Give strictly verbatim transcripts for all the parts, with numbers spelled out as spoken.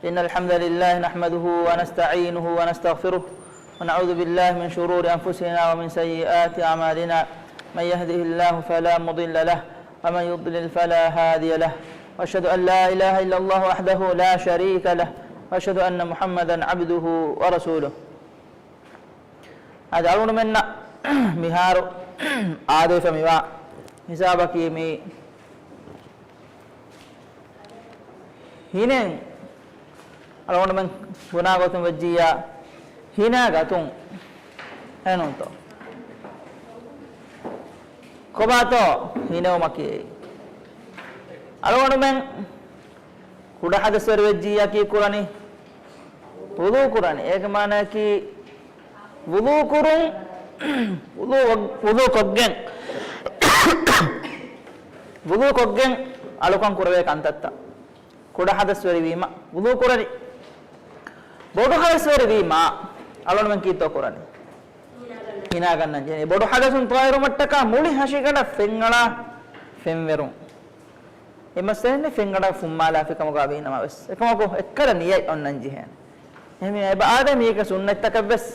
إن الحمد لله نحمده ونستعينه ونستغفره، ونعوذ بالله من شرور أنفسنا ومن سيئات أعمالنا. من يهده الله فلا مضل له، ومن يضلل فلا هادي له. وأشهد أن لا إله إلا الله وحده لا شريك له، وأشهد أن محمدا عبده ورسوله. އަދި އަޅުގަނޑުމެންނަށް މިހާރު އާދެވިފަ މިވާ ހިސާބަކީ މި ހިނެއް އަޅުގަނޑުމެން ބުނާ ގޮތުން ވެއްޖިއްޔާ، ހިނާ ގަތުން އެނޫންތޯ؟ ކޮބާތޯ ހިނެވުމަކީ؟ އަޅުގަނޑުމެން ކުޑަ ހަދަސްވެރި ވެއްޖިއްޔާ ކީ ކުރަނީ؟ ވުޟޫ ކުރަނީ. އޭގެ މާނައަކީ ވުޟޫ ކުރުން، ވުޟޫ، ވުޟޫ ކޮށްގެން، ވުޟޫ ކޮށްގެން އަޅުކަން ކުރެވޭ ކަންތައްތައް. ކުޑަ ހަދަސްވެރިވީމަ ވުޟޫ ކުރަނީ. ބޮޑު ހަދަސްވެރިވީމަ އަޅުގަނޑުމެން ކީއްތޯ ކުރަނީ؟ ހިނާ ގަންނަން ޖެހޭ. ބޮޑު ހަދަސުން ޠާހިރުވުމަށްޓަކާ މުޅި ހަށިގަނޑަށް ފެންއަޅާ ފެންވެރުން. އެ މައްސަލައެއް ނެތް ފެންއަޅާ ފުއްމާލާފި ކަމުގަ ވީނަމަވެސް. އެކަމަކު އެއްކަލަ ނިޔަތް އޮންނަން ޖެހޭނެ. އެހެންވީމަ އެބަ އާދެ މީގެ ސުންނަތްތަކެއްވެސް.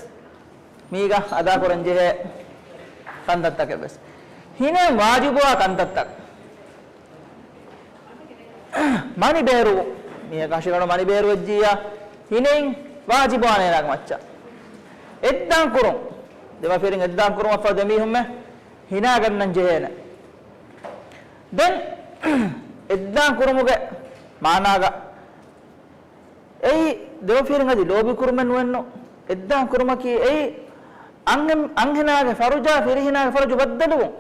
މީގަ އަދާކުރަން ޖެހޭ ކަންތައްތަކެއްވެސް. ހިނެއް ވާޖިބުވާ ކަންތައްތައް. މަނި ބޭރު، މީހަކަށިގަނޑު މަނި ބޭރުވެއްޖިއްޔާ، ހިނެއިން ވާޖިބުވާނެ އޭނާގެ މައްޗަށް. އެއްދާން ކުރުން، ދެމަފިރިން އެއްދާން ކުރުމަށްފަހު ދެމީހުންމެ ހިނާ ގަންނަން ޖެހޭނެ. ދެން އެއްދާން ކުރުމުގެ މާނާގަ އެއީ ދެމަފިރިން އަދި ލޯބި ކުރުމެއް ނުވެއްނު. އެއްދާން ކުރުމަކީ އެއީ އަންހެން-، އަންހެނާގެ ފަރުޖާ ފިރިހެނާގެ ފަރުޖު ބައްދަލުވުން.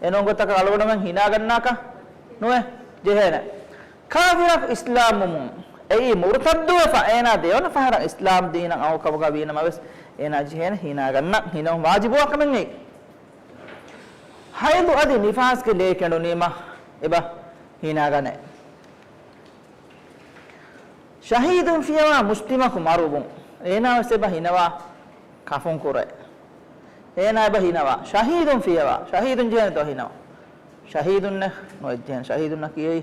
އެނޫން ގޮތަކަށް އަޅުގަނޑުމެން ހިނާ ގަންނާކަށް ނުވެ ޖެހޭނެ. ކާފިރަކު އިސްލާމްވުމުން އެއީ މުރުތައްދުވެފަ އޭނާ ދެވަނަ ފަހަރަށް އިސްލާމް ދީނަށް އައު ކަމުގަ ވީނަމަވެސް އޭނާ ޖެހޭނެ ހިނާ ގަންނަން. ހިނެވުން ވާޖިބުވާ ކަމެއް އެއީ. ހައިޟު އަދި ނިފާސްގެ ލޭ ކެނޑުނީމަ އެބަ ހިނާ ގަނެ. ޝަހީދުން ފިޔަވާ މުސްލިމަކު މަރުވުން. އޭނާވެސް އެބަ ހިނަވާ ކަފުން ކުރޭ. އޭނާ އެބަ ހިނަވާ. ޝަހީދުން ފިޔަވާ. ޝަހީދުން ޖެހޭނެތޯ ހިނަވާ؟ ޝަހީދުންނެއް ނުވެއްޖެހޭނެ. ޝަހީދުންނަކީ އެއީ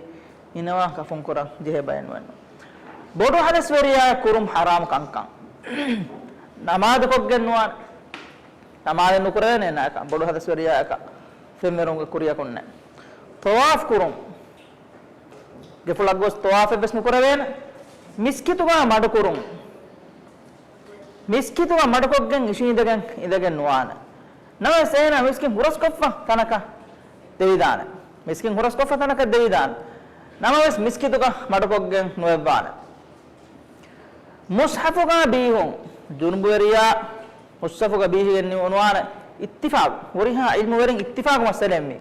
ހިނަވާ ކަފުން ކުރަން ޖެހޭ ބައެއް ނުވެއްނު. ބޮޑު ހަދަސްވެރިޔާ ކުރުން ޙަރާމް ކަންކަން. ނަމާދު ކޮށްގެން ނުވާނެ. ނަމާދެއް ނުކުރޭނެ އޭނާއަކަށް. ބޮޑު ހަދަސްވެރިޔާއަކަށް ފެންވެރުންގެ ކުރިޔަކުންނެއް. ޠަވާފް ކުރުން. ގެފުޅަށް ގޮސް ޠަވާފެއްވެސް ނުކުރެވޭނެ. މިސްކިތުގަ މަޑުކުރުން. މިސްކިތުގަ މަޑުކޮށްގެން އިށީނދެގެން އިނދެގެން ނުވާނެ. ނަމަވެސް އޭނާ މިސްކިތް ހުރަސްކޮށްފަ ތަނަކަށް ދެވިދާނެ. މިސްކިތް ހުރަސްކޮށްފަ ތަނަކަށް ދެވިދާނެ. ނަމަވެސް މިސްކިތުގަ މަޑުކޮށްގެން ނުއެއްވާނެ. މުޞްޙަފުގަ ބީހުން. ޖުނުބުވެރިޔާ މުޞްޙަފުގަ ބީހިގެން ނުވާނެ. އިއްތިފާޤު. ހުރިހާ ޢިލްމުވެރިން އިއްތިފާޤު މައްސަލައެއް މީ.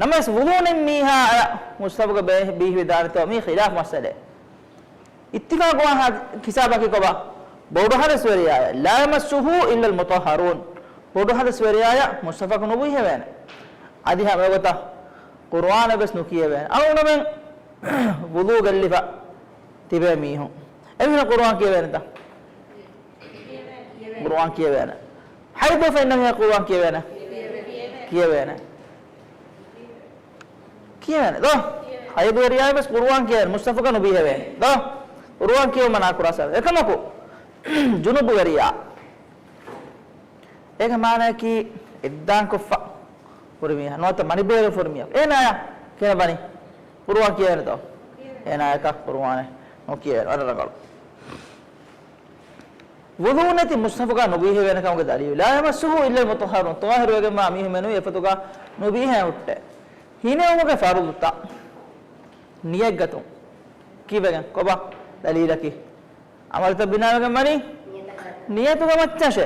ނަމަވެސް ވުޟޫނެއް މީހާ އަޔަށް މުޞްޙަފުގަ ބޭ-، ބީހިވެދާނެތޯ މީ ޚިލާފު މައްސަލައެއް. އިއްތިފާޤުވާ ހިސާބަކީ ކޮބާ؟ ބޮޑު ހަދަސްވެރިޔާއަށް، لا يمسه إلا المطهرون. ބޮޑު ހަދަސްވެރިޔާއަށް މުޞްޙަފަކު ނުބުއިހެވޭނެ. އަދި ހަމައެގޮތަށް ޤުރުއާނެއް ވެސް ނުކިޔެވޭނެ. އަޅުގަނޑުމެން ވުޟޫ ގެއްލިފަ ތިބޭ މީހުން. އެމީހުން ޤުރުއާން ކިޔެވޭނެތަ؟ ޤުރުއާން ކިޔެވޭނެ. ޙައިޟުވެފަ އިންނަ މީހާ ޤުރުއާން ކިޔެވޭނެ؟ ކިޔެވޭނެ. ކިޔެވޭނެ ދޯ؟ ޙައިޟުވެރިޔާއަށް ވެސް ޤުރުއާން ކިޔެވޭނެ. މުޞްޙަފުގަ ނުބީހެވޭނެ ދޯ؟ ޤުރުއާން ކިޔެވުމަށް ނާ ކުރާ ސަބަބެއް. އެކަމަކު، ޖުނުބުވެރިޔާ. އޭގެ މާނައަކީ އެއްދާންކޮށްފަ ހުރި މީހާ. ނުވަތަ މަނިބޭރު ހުރި މީހާ. އޭނާޔަށް ކިޔަން ބަނީ ޤުރުއާން ކިޔެވޭނެ ދޯ؟ އޭނާޔަކަށް ޤުރުއާނެއް ނުކިޔެވޭނެ. ވަރަށް ރަނގަޅު. ވުޟޫ ނެތި މުޞްޙަފުގަ ނުބީހެވޭނެ ކަމުގެ ދަލީލު، لا يمسه إلا المطهرون، ޠާހިރުވެގެންވާ މީހުން މެނުވީ އެފަދުގަ ނުބީހޭ ހުއްޓެ. ހިނެވުމުގެ ފަރުޟުތައް ނިޔަތްގަތުން ކިޔެވެގެން ކޮބާ ދަލީލަކީ؟ ޢަމަލުތައް ބިނާވެގެން ވަނީ ނިޔަތުގެ މައްޗަށޭ.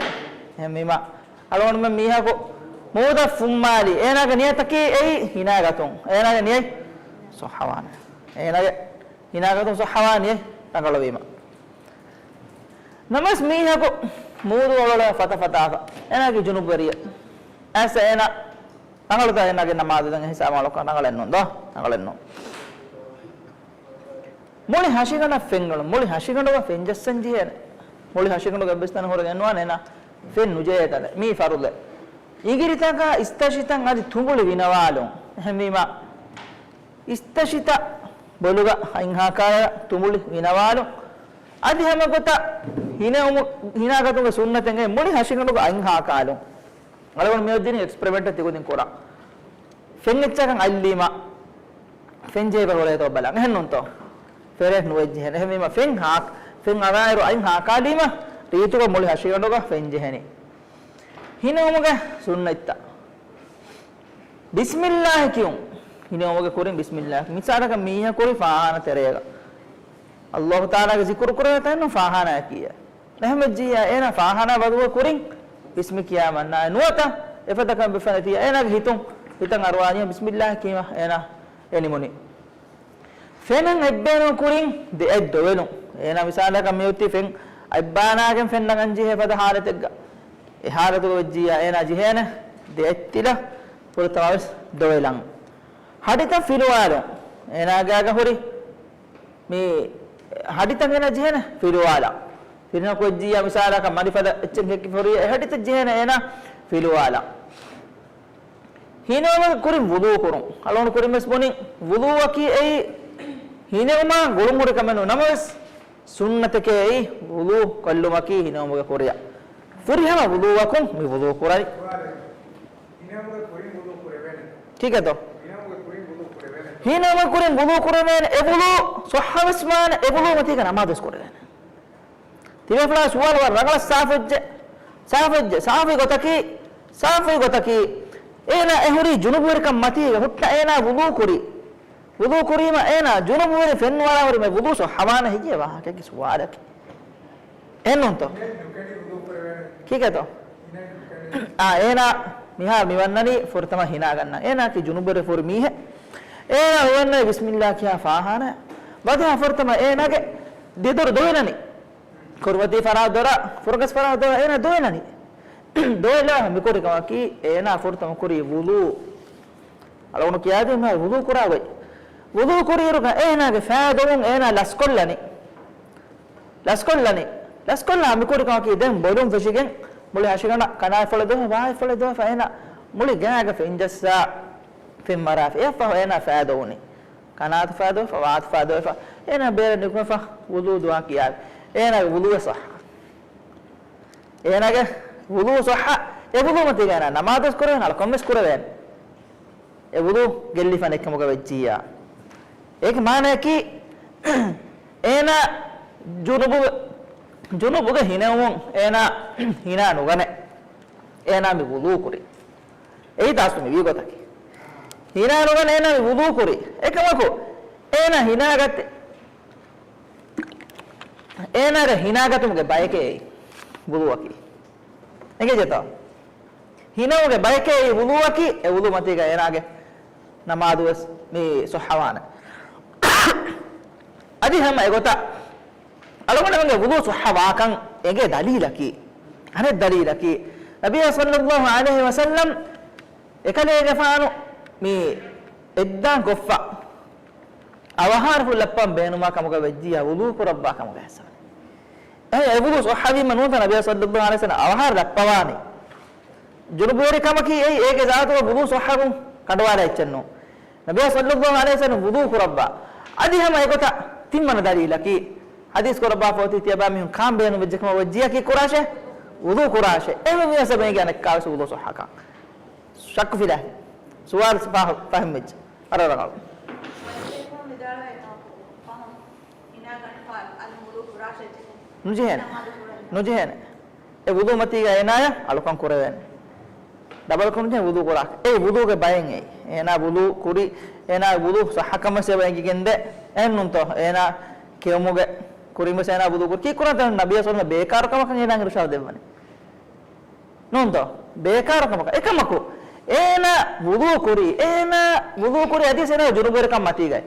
އެހެންވީމަ އަޅުގަނޑުމެން މީހަކު މޫދަށް ފުއްމާލި، އޭނާގެ ނިޔަތަކީ އެއީ ހިނާގަތުން. އޭނާގެ ނިޔަތް ޞައްޙަވާނެ. އޭނާގެ ހިނާގަތުން ޞައްޙަވާނެ ރަނގަޅުވީމަ. ނަމަވެސް މީހަކު މޫދު އޮޅޮޅާ ފަތަފަތާފަ، އޭނާގެ ޖުނުބުވެރިޔަ އައިސް އޭނާ ރަނގަޅުތާ އޭނާގެ ނަމާދު ދެން ހިސާބު އަޅުކަން ރަނގަޅެއްނު ދޯ؟ ރަނގަޅެއްނު. މުޅި ހަށިގަނޑަށް ފެންގަޅު، މުޅި ހަށިގަނޑުގަ ފެން ޖައްސަން ޖެހޭނެ. މުޅި ހަށިގަނޑުގަ އެއްވެސް ތަނެއް ހުރެގެން ނުވާނެ އޭނާ ފެން ނުޖެހޭ ތަނެއް. މީ ފަރުޟެއް. އިނގިރިތަކާ އިސްތަށިތައް އަދި ތުނބުޅި ވިނަވާލުން. އެހެންވީމަ އިސްތަށިތައް ބޮލުގަ އަތް ހާކާލާ ތުނބުލި ވިނަވާލުން. އަދި ހަމަ ގޮތަށް ހިނެއުމު، ހިނާގަތުމުގެ ސުންނަތެއް މުޅި ހަށިގަނޑުގަ އަތް ހާކާލުން. އަޅުގަނޑު މިއޮތީ އެކްސްޕެރިމެންޓެއް ތިގޮތިން ކުރާ. ފެން އެއްޗަކަށް އައްލީމަ، ފެން ޖެހިފަ ހުރޭތޯ ބަލަން. އެހެންނޫންތޯ؟ ފެނެއް ނުވެއްޖެހޭނެ. އެހެންވީމަ ފެން ހާ، ފެން އަރާއިރު އަތް ހާކާލީމަ، ރީތިކޮށް މުޅި ހަށިގަނޑުގަ ފެން ޖެހެނީ. ހިނެއުމުގެ ސުންނަތްތައް. ބިސްމިއްލާހި ކިޔުން. ހިނެއުމުގެ ކުރިން ބިސްމިއްލާހި. މިސާލަކަށް މީހަކު ހުރި ފާހާނާ ތެރޭގަ އައްލާހު ތަޢާލާގެ ޒިކުރު ކުރޭ ތަން ފާހާނާއަކީ. އެހެންވެއްޖިއްޔާ އޭނާ ފާހާނާ ވަޟޫއަށް ކުރިން ބިސްމި ކިޔާމަ ނާ ނުވަތަ އެފަދަ ކަމެއް ވެފަ ނެތިއްޔާ އޭނާގެ ހިތުން، ހިތަށް އަރުވާނީ ބިސްމިއްލާހި ކީމަ އޭނާ އެ ނިމުނީ. ފެނަށް އަތްބޭނުން ކުރިން ދެ އަތް ދޮވެލުން. އޭނާ މިސާލަކަށް މިއޮތީ ފެން އަތްބާނާގެން ފެން ނަގަން ޖެހޭ ފަދަ ހާލަތެއްގަ. އެ ހާލަތުގަ ވެއްޖިއްޔާ އޭނާ ޖެހޭނެ ދެ އަތް ތިލަ ފުރަތަމަވެސް ދޮވެލަން. ހަޑިތައް ފިލުވާލުން. އޭނާގާގަ ހުރި މި ހަޑިތައް އޭނާ ޖެހޭނެ ފިލުވާލަން. ފިރިހެނަކު ވެއްޖިއްޔާ މިސާލަކަށް މަނިފަދަ އެއްޗެއް ހެއްކި ފުރި އެ ހަޑިތައް ޖެހޭނެ އޭނާ ފިލުވާލަން. ހިނެއުމުގެ ކުރިން ވުޟޫ ކުރުން. އަޅުގަނޑު ކުރިން ވެސް ބުނިން، ވުޟޫއަކީ އެއީ ހިނެއުމާ ގުޅުންހުރި ކަމެއް ނޫން. ނަމަވެސް ސުންނަތެކޭ އެއީ ވުޟޫ ކޮށްލުމަކީ ހިނެއުމުގެ ކުރިއަށް. ފުރިހަމަ ވުޟޫއަކުން މި ވުޟޫ ކުރަނީ. ކީކޭތޯ؟ ހިނެއުމުގެ ކުރިން ވުޟޫ ކުރެވޭނެ. އެ ވުޟޫ ޞައްޙަ ވެސް ވާނެ، އެ ވުޟޫ މަތީގަ ނަމާދު ވެސް ކުރެވޭނެ. ތިބޭފުޅާ ސުވާލު ވަރަށް ރަނގަޅަށް ސާފުވެއްޖެ. ސާފުވެއްޖެ. ސާފުވި ގޮތަކީ، ސާފުވި ގޮތަކީ، އޭނާ އެ ހުރީ ޖުނުބުވެރިކަން މަތީގަ ހުއްޓަ އޭނާ ވުޟޫ ކުރީ. ވުޟޫ ކުރީމަ އޭނާ ޖުނުބުވެރި ފެންވަރާ ހުރީމަ ވުޟޫ ޞައްޙަވާނެ ހެއްޔޭ ވާހަކައެއްގެ ސުވާލަކީ. އެއްނޫންތޯ؟ ކީކޭތޯ؟ އާ، އޭނާ މިހާރު މިވަންނަނީ ފުރަތަމަ ހިނާގަންނަން. އޭނާއަކީ ޖުނުބުވެރި ހުރި މީހެއް. އޭނާ މިވަންނަނީ ބިސްމިއްލާ ކިޔާ ފާހާނާ. ވަދެހާ ފުރަތަމަ އޭނާގެ ދެދޮރު ދޮވެލަނީ. ކުރިމަތީ ފަރާތް ދޮރާ، ފުރަގަސް ފަރާތް ދޮރާ އޭނާ ދޮވެލަނީ. ދޮވެލާ މިކުރި ކަމަކީ އޭނާ ފުރަތަމަ ކުރީ ވުޟޫ. އަޅުގަނޑު ކިޔާދިން މިހާރު ވުޟޫ ކުރާ ގޮތް. ވުޟޫ ކުރިއިރުގަ އޭނާގެ ފައިދޮވުން އޭނާ ލަސްކޮށްލަނީ. ލަސްކޮށްލަނީ. ލަސްކޮށްލާ މިކުރި ކަމަކީ ދެން ބޮލުން ފެށިގެން މުޅި ހަށިގަނޑަށް ކަނާތްފުޅެއް ދޮވެ، ވާތްފުޅެއް ދޮވެ އޭނާ މުޅި ގާގަ ފެންޖައްސާ ފެންމަރާފަ. އެއަށްފަހު އޭނާ ފައިދޮވުނީ. ކަނާތު ފައިދޮވެފަ، ވާތު ފައިދޮވެފަ. އޭނާ ބޭރަށް ނިކުމެފަ ވުޟޫ ދުޢާ ކިޔާ. އޭނާގެ ވުޟޫ ވެސް ޞައްޙަ. އޭނާގެ ވުޟޫ ޞައްޙަ. އެ ވުޟޫ މަތީގަ އޭނާ ނަމާދު ވެސް ކުރެވޭނެ، އަޅުކަން ވެސް ކުރެވޭނެ. އެ ވުޟޫ ގެއްލިފަ ނެތްކަމުގަ ވެއްޖިއްޔާ. އޭގެ މާނައަކީ، އޭނާ ޖުނުބު، ޖުނުބުގެ ހިނެއުމުން އޭނާ ހިނާ ނުގަނެ. އޭނާ މި ވުޟޫ ކުރި. އެއީ ދާސްތު މި ވީ ގޮތަކީ. ހިނާ ނުގަނެ އޭނާ މި ވުޟޫ ކުރި. އެކަމަކު، އޭނާ ހިނާގަތި، އޭނާގެ ހިނާގަތުމުގެ ބަޔެކޭ އެއީ ވުޟޫއަކީ. އެނގޭތޯ؟ ހިނެއުމުގެ ބަޔެކޭ އެއީ ވުޟޫއަކީ، އެ ވުޟޫ މަތީގަ އޭނާގެ ނަމާދު ވެސް މި ޞައްޙަވާނެ. އަދި ހަމަ އެގޮތަށް އަޅުގަނޑުމެންގެ ވުޟޫ ޞައްޙަވާކަން އެނގޭ ދަލީލަކީ، އަނެއް ދަލީލަކީ، ނަބިއްޔާ ޞައްލައްލާހު ޢަލައިހި ވަސައްލަމް އެކަލޭގެފާނު މި އެއްދާން ކޮށްފަ އަވަހާރަފުޅު ލައްޕަވަން ބޭނުމާ ކަމުގަ ވެއްޖިއްޔާ ވުޟޫ ކުރައްވާ ކަމުގަ ހިސާބަށް. އެ އެ ވުޟޫ ޞައްޙަވީމަ ނުވަތަ ނަބިއްޔާ ޞައްލައްލާހު ޢަލައިހި ވަސައްލަމް އަވަހާރަ ލައްޕަވާނީ. ޖުނުބުވެރިކަމަކީ އެއީ އޭގެ ޒާތުގަ ވުޟޫ ޞައްޙަވުން ކަނޑުވާލާ އެއްޗެއް ނޫން. ނަބިއްޔާ ޞައްލައްލާހު ޢަލައިހި ވަސައްލަމް ވުޟޫ ކުރައްވާ. އަދި ހަމަ އެގޮތަށް ތިންވަނަ ދަލީލަކީ، ޙަދީޘް ކުރައްވާފަ އޮތީ ތިޔަބާ މީހުން ކާން ބޭނުން ވެއްޖެ ކަމަށް ވެއްޖިއްޔާ ކީއްކުރާށޭ؟ ވުޟޫ ކުރާށޭ. އެހެންވީމަ އެނގޭ އަނެއްކާވެސް ވުޟޫ ޞައްޙަކަން. ޝައްކު ފިލާ. ސުވާލު ފަހު ފަހިން ވެއްޖެ. އަރަރަގަޅު. ނުޖެހޭނެ. ނުޖެހޭނެ. އެ ވުޟޫ މަތީގަ އޭނާޔަށް އަޅުކަން ކުރެވޭނެ. ޑަބަލް ކޮންޖެހޭ ވުޟޫ ކުރާ. އެ ވުޟޫގެ ބައެއް އެއީ. އޭނާ ވުޟޫ ކުރި، އޭނާ ވުޟޫ ޞައްޙަކަމަށް އެބަ އެނގިގެންދޭ. އެހެންނޫންތޯ؟ އޭނާ ކެއުމުގެ ކުރިން ވެސް އޭނާ ވުޟޫ ކުރި. ކީއްކުރަންތަ ނަބިއްޔާ ޞައްލަﷲު ޢަލައިހި ވަސައްލަމަ ބޭކާރު ކަމަކަށް އޭނާ އިރުޝާދު ދެއްވަނީ؟ ނޫންތޯ؟ ބޭކާރު ކަމަކަށް. އެކަމަކު، އޭނާ ވުޟޫ ކުރީ، އޭނާ ވުޟޫ ކުރީ އަދިވެސް އޭނާ ޖުނުބުވެރިކަން މަތީގައި.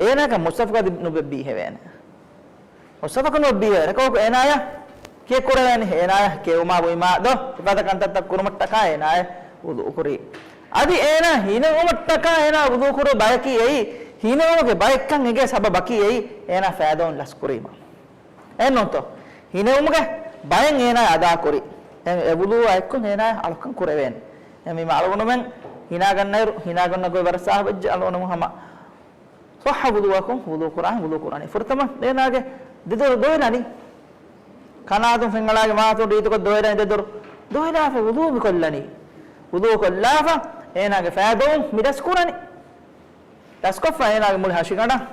އޭނާގެ މުސްތަފަކަށް ނުބެއްބީހެވޭނެ. މުސްތަފަކަށް ނުބެއްބީހެވޭނެ. ކޯކު އޭނާޔަށް ކިއެއް ކުރެވޭނެ؟ އޭނާޔަށް ކެއުމާ ބުއިމާ ދޯ، އެފަދަ ކަންތައްތައް ކުރުމަށްޓަކާ އޭނާޔަށް ވުޟޫ ކުރީ. އަދި އޭނާ ހިނެއުމަށްޓަކާ އޭނާ ވުޟޫ ކުރު ބަޔަކީ އެއީ، ހިނެއުމުގެ ބައެއްކަން އެނގޭ ސަބަބަކީ އެއީ، އޭނާ ފައިދަވުން ލަސްކުރީމަ. އެއްނޫންތޯ؟ ހިނެއުމުގެ ބައެއް އޭނާ އަދާކުރި. އެ، އެ ވުޟޫއާ އެއްކޮށް އޭނާ އަޅުކަން ކުރެވޭނެ. އެހެންވީމަ އަޅުގަނޑުމެން ހިނާގަންނައިރު، ހިނާގަންނަ ގޮތް ވަރަށް ސާފުވެއްޖެ. އަޅުގަނޑުމެން ހަމަ ޞައްޙަ ވުޟޫއަކުން، ވުޟޫ ކުރާ، ވުޟޫ ކުރާނީ. ފުރަތަމަ އޭނާގެ ދެދޮރު ދޮވެލަނީ. ކަނާތުން ފެންއަޅާގެން މާތުން ރީތިކޮށް ދޮވެލަނީ ދެދޮރު. ދޮވެލާފަ ވުޟޫ މިކޮށްލަނީ. ވުޟޫ ކޮށްލާފަ އޭނާގެ ފައިދޮވުން މި ދަސްކުރަނީ. ދަސްކޮށްފަ އޭނާގެ މުޅި ހަށިގަނޑަށް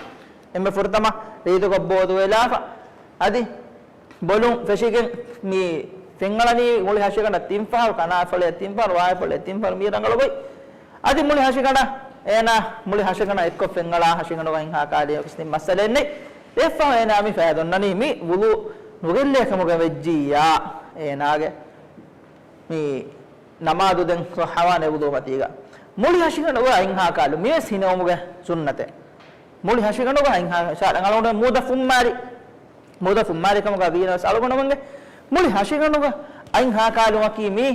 އެންމެ ފުރަތަމަ ރީތިކޮށް ބޯ ދޮވެލާފަ. އަދި ބޮލުން ފެށިގެން މި ފެންއަޅަނީ މުޅި ހަށިގަނޑަށް ތިން ފަހަރު، ކަނާތް ފަޅަޔަށް ތިން ފަހަރު، ވާތް ފަޅަޔަށް ތިން ފަހަރު މި ރަނގަޅު ގޮތް. އަދި މުޅި ހަށިގަނޑަށް އޭނާ މުޅި ހަށިގަނޑަށް އެއްކޮށް ފެންއަޅާ ހަށިގަނޑުގަ އަތްހާ ކާލި ވެސް މައްސަލައެއް ނެތް. ދެއްފަހު އޭނާ މި ފައިދޮންނަނީ މި ވުޟޫ ނުގެއްލޭ ކަމުގަ ވެއްޖިއްޔާ އޭނާގެ މި ނަމާދު ދެން ޞައްޙަވާނެ ވުޟޫ މަތީގަ. މުޅި ހަށިގަނޑުގަ އަތްހާ ކާލު މިވެސް ހިނެވުމުގެ ސުންނަތެއް. މުޅި ހަށިގަނޑުގަ އަތްހާ ކާލު އަޅުގަނޑު މޫދަށް ފުއްމާލި. މޫދަށް ފުއްމާލި ކަމުގަ ވީނަމަވެސް އަޅުގަނޑުމެންގެ މުޅި ހަށިގަނޑުގަ އަތްހާ ކާލުމަކީ މީ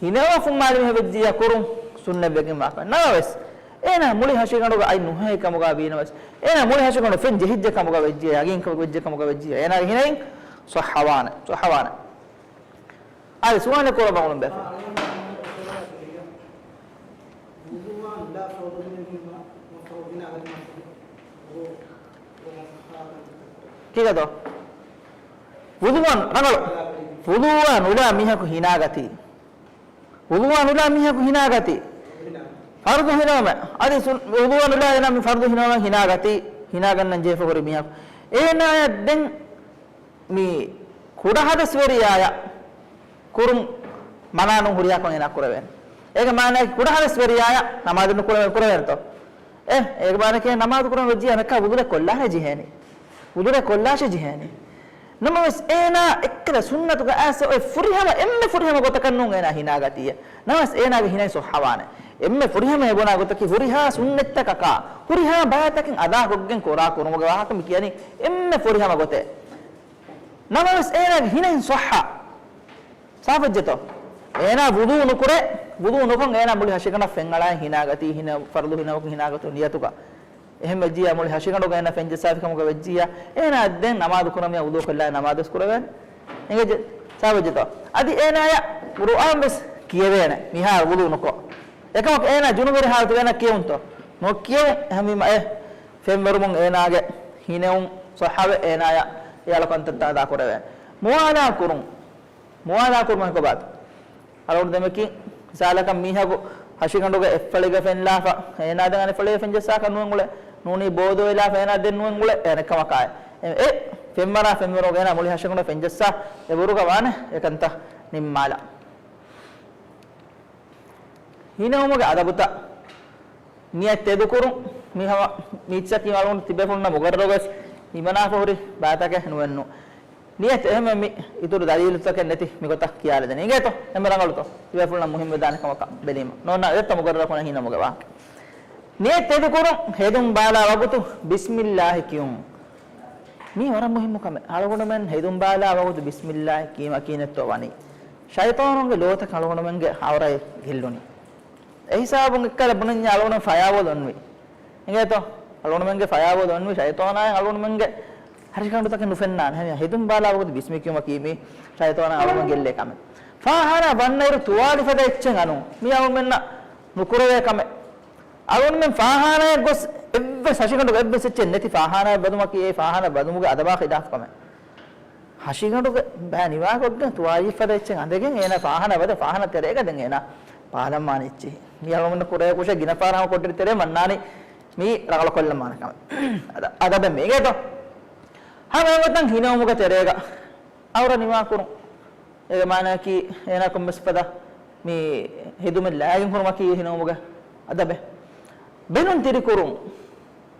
ހިނެވުމަށް ފުއްމާލި މީހެއް ވެއްޖިއްޔާ ކުރުން ސުންނަތްވެގެންވާކަމެއް. ނަމަވެސް އޭނާ މުޅި ހަށިގަނޑުގަ އަތް ނުހައި ކަމުގަ ވީނަމަވެސް، އޭނާ މުޅި ހަށިގަނޑު ފެން ޖެހިއްޖެ ކަމުގަ ވެއްޖިއްޔާ، ޔަގީންކަމަކަށް ވެއްޖެ ކަމުގަ ވެއްޖިއްޔާ އޭނާގެ ހިނެއިން ޞައްޙަވާނެ، ޞައްޙަވާނެ. އާދެ، ސުވާލެއް ކުރަމަށް އުޅުން ބޭފުޅުން. ކީކޭތޯ؟ ވުޟޫއަށް ރަނގަޅު. ވުޟޫއާ ނުލާ މީހަކު ހިނާގަތީ. ވުޟޫއާ ނުލާ މީހަކު ހިނާގަތީ. ފަރުޟު ހިނެވުމެއް. އަދި ސުން-، ވުޟޫއާ ނުލާ އޭނާ މި ފަރުޟު ހިނެވުމެއް ހިނާގަތީ. ހިނާގަންނަން ޖެހިފަ ހުރި މީހަކު. އޭނާޔަށް ދެން މި ކުޑަ ހަދަސްވެރިޔާޔަށް ކުރުން މަނާ ނޫން ހުރިހާ ކަމެއް އޭނާ ކުރެވޭނެ. އޭގެ މާނައަކީ ކުޑަ ހަދަސްވެރިޔާޔަށް ނަމާދު ނުކުރެވޭ، ކުރެވޭނެތޯ؟ އެ، އޭގެ މާނައަކީ ނަމާދު ކުރަން ވެއްޖިއްޔާ އަނެއްކާ ވުޟޫއެއް ކޮށްލާށޭ ޖެހޭނީ. ވުޟޫއެއް ކޮށްލާށޭ ޖެހޭނީ. ނަމަވެސް އޭނާ އެއްކަލަ ސުންނަތުގަ އައިސް އޮތް ފުރިހަމަ، އެންމެ ފުރިހަމަ ގޮތަކަށް ނޫން އޭނާ ހިނާގަތީ. ނަމަވެސް އޭނާގެ ހިނެއް ޞައްޙަވާނެ. އެންމެ ފުރިހަމަ އެބުނާ ގޮތަކީ ހުރިހާ ސުންނަތްތަކަކާ، ހުރިހާ ބަޔަކު އަދާކޮށްގެން ކުރާ ކުރުމުގެ ވާހަކަ މި ކިޔަނީ އެންމެ ފުރިހަމަ ގޮތެއް. ނަމަވެސް އޭނާގެ ހިނެއިން ޞައްޙަ. ސާފުވެއްޖެތޯ؟ އޭނާ ވުޟޫ ނުކުރޭ، ވުޟޫ ނުކޮށް އޭނާ މުޅި ހަށިގަނޑަށް ފެންއަޅާ ހިނާގަތީ، ހިނަ ފަރުޟު ހިނަވަކު ހިނާގަތު ނިޔަތުގަ. އެހެން ވެއްޖިއްޔާ މުޅި ހަށިގަނޑުގަ އޭނާ ފެން ޖައްސާފި ކަމުގަ ވެއްޖިއްޔާ، އޭނާ ދެން ނަމާދު ކުރަމިޔާ ވުޟޫ ކޮށްލާ ނަމާދުވެސް ކުރެވޭނެ. އެނގޭ ސާފުވެއްޖެތޯ؟ އަދި އޭނާޔަށް ޤުރުއާން ވެސް ކިޔެވޭނެ މިހާރު ވުޟޫ ނުކޮށް. އެކަމަކު އޭނާ ޖުނުބުވެރި ހާލަތުގަ އޭނާ ކިޔެވުންތޯ؟ ނުކިޔެވުން. އެހެންވީމަ އެ ފެންވެރުމުން އޭނާގެ ހިނެއުން ޞައްޙަވެ އޭނާޔަށް އެ އަޅު ކަންތައްތައް އަދާ ކުރެވޭނެ. މުވާލާ ކުރުން. މުވާލާ ކުރުމަށް ކޮބާތަ؟ އަޅުގަނޑު ދެމެކި މިސާލަކަށް މީހަކު ހަށިގަނޑުގަ އެއްފަޅިގަ ފެންލާފަ، އޭނާ ދެން އަނެއްފަޅިގަ ފެންޖައްސާކަށް ނުވެން އުޅެ. ނޫނީ ބޯ ދޮވެލާފަ އޭނާ ދެން ނުވެން އުޅެ. އެ އަނެއްކަމަކާއި. އެ، އެ ފެންވަރާ ފެންވަރުގަ އޭނާ މުޅި ހަށިގަނޑު ފެންޖައްސާ އެ ބުރުގަ ވާނެ އެކަންތައް ނިންމާލާ. ހިނެވުމުގެ އަދަބުތައް. ނިޔަތް ތެދުކުރުން. މި ހަމަ މީޗަކީ އަޅުގަނޑު ތިބޭފުޅުންނަށް މުގައްރަރުވެސް ހިމަނާފަ ހުރި ބައިތަކެއް ނުވެންނު. ނިޔަތް އެހެންވެ މި އިތުރު ދަލީލުތަކެއް ނެތި މިގޮތަށް ކިޔާލަދެނީ. އިނގޭތޯ؟ އެންމެ ރަނގަޅުތޯ؟ ތިބޭފުޅުންނަށް މުހިންމުވެދާނެ ކަމަކަށް ބެލީމަ. ނޯންނާ އެތަ މުގައްރަރަކުން ހިނެވުމުގެ ވާހަކަ. ނިޔަތް ތެދުކުރުން، ހެދުން ބާލާ ވަގުތު ބިސްމިއްލާހި ކިޔުން. މީ ވަރަށް މުހިއްމު ކަމެއް. އަޅުގަނޑުމެން ހެދުން ބާލާ ވަގުތު ބިސްމިއްލާހި ކީމަ ކީނެއްތޯ ވަނީ؟ ޝައިޠާނުންގެ ލޯތަކަށް އަޅުގަނޑުމެންގެ އަވަރައެއް ގެއްލުނީ. އެހިސާބުން އެއްކަލަ ބުނަންޏާ އަޅުގަނޑުމެން ފަޔާވޯލު އޮންވީ. އިނގޭތޯ؟ އަޅުގަނޑުމެންގެ ފަޔާވޯލު އޮންވީ ޝައިޠާނާއި އަޅުގަނޑުމެންގެ ހަށިގަނޑުތަކެއް ނުފެންނާނެ. ހެދުން ބާލާ ވަގުތު ބިސްމި ކިޔުމަކީ މީ ޝައިޠާނާ އަޅުގަނޑު ގެއްލޭ ކަމެއް. ފާޚާނާ ވަންނައިރު ތުވާލި ފަދަ އެއްޗެއް އަނުން. މީ އަޅުގަނޑުމެންނަށް ނުކުރެވޭ ކަމެއް. އަޅުގަނޑުމެން ފާޚާނާއަށް ގޮސް އެއްވެސް ހަށިގަނޑުގަ އެއްވެސް އެއްޗެއް ނެތި ފާޚާނާއަށް ވަދުމަކީ އެ ފާޚާނާއަށް ވަދުމުގެ އަދަބާ ޚިލާފު ކަމެއް. ހަށިގަނޑުގެ ބައި ނިވާކޮށްގެން ތުވާލީ ފަދަ އެއްޗެއް އަނދެގެން އޭނާ ފާޚާނާ ވަދެ ފާޚާނާ ތެރޭގަ ދެން އޭނާ ބާލަންވާނެ އެއްޗެހި. މީ އަޅުގަނޑު ކުރެވޭ ކުށެއް ގިނަ ފަހަރަށް ކޮޓަރި ތެރޭ މަންނާނީ މީ ރަނގަޅު ކޮށްލަން ވާނެ ކަމެއް. އަދަ-، އަދަބެއް މީގޭތޯ. ހަމަ އެގޮތަށް ހިނެވުމުގެ ތެރޭގަ އަވަރަށް ނިވާ ކުރުން. އޭގެ މާނައަކީ އޭނާ ކޮންމެސް ފަދަ މި ހެދުމެއް ލައިގެން ހުރުމަކީ ހިނެވުމުގެ އަދަބެއް. ބެލުން ތިރިކުރުން.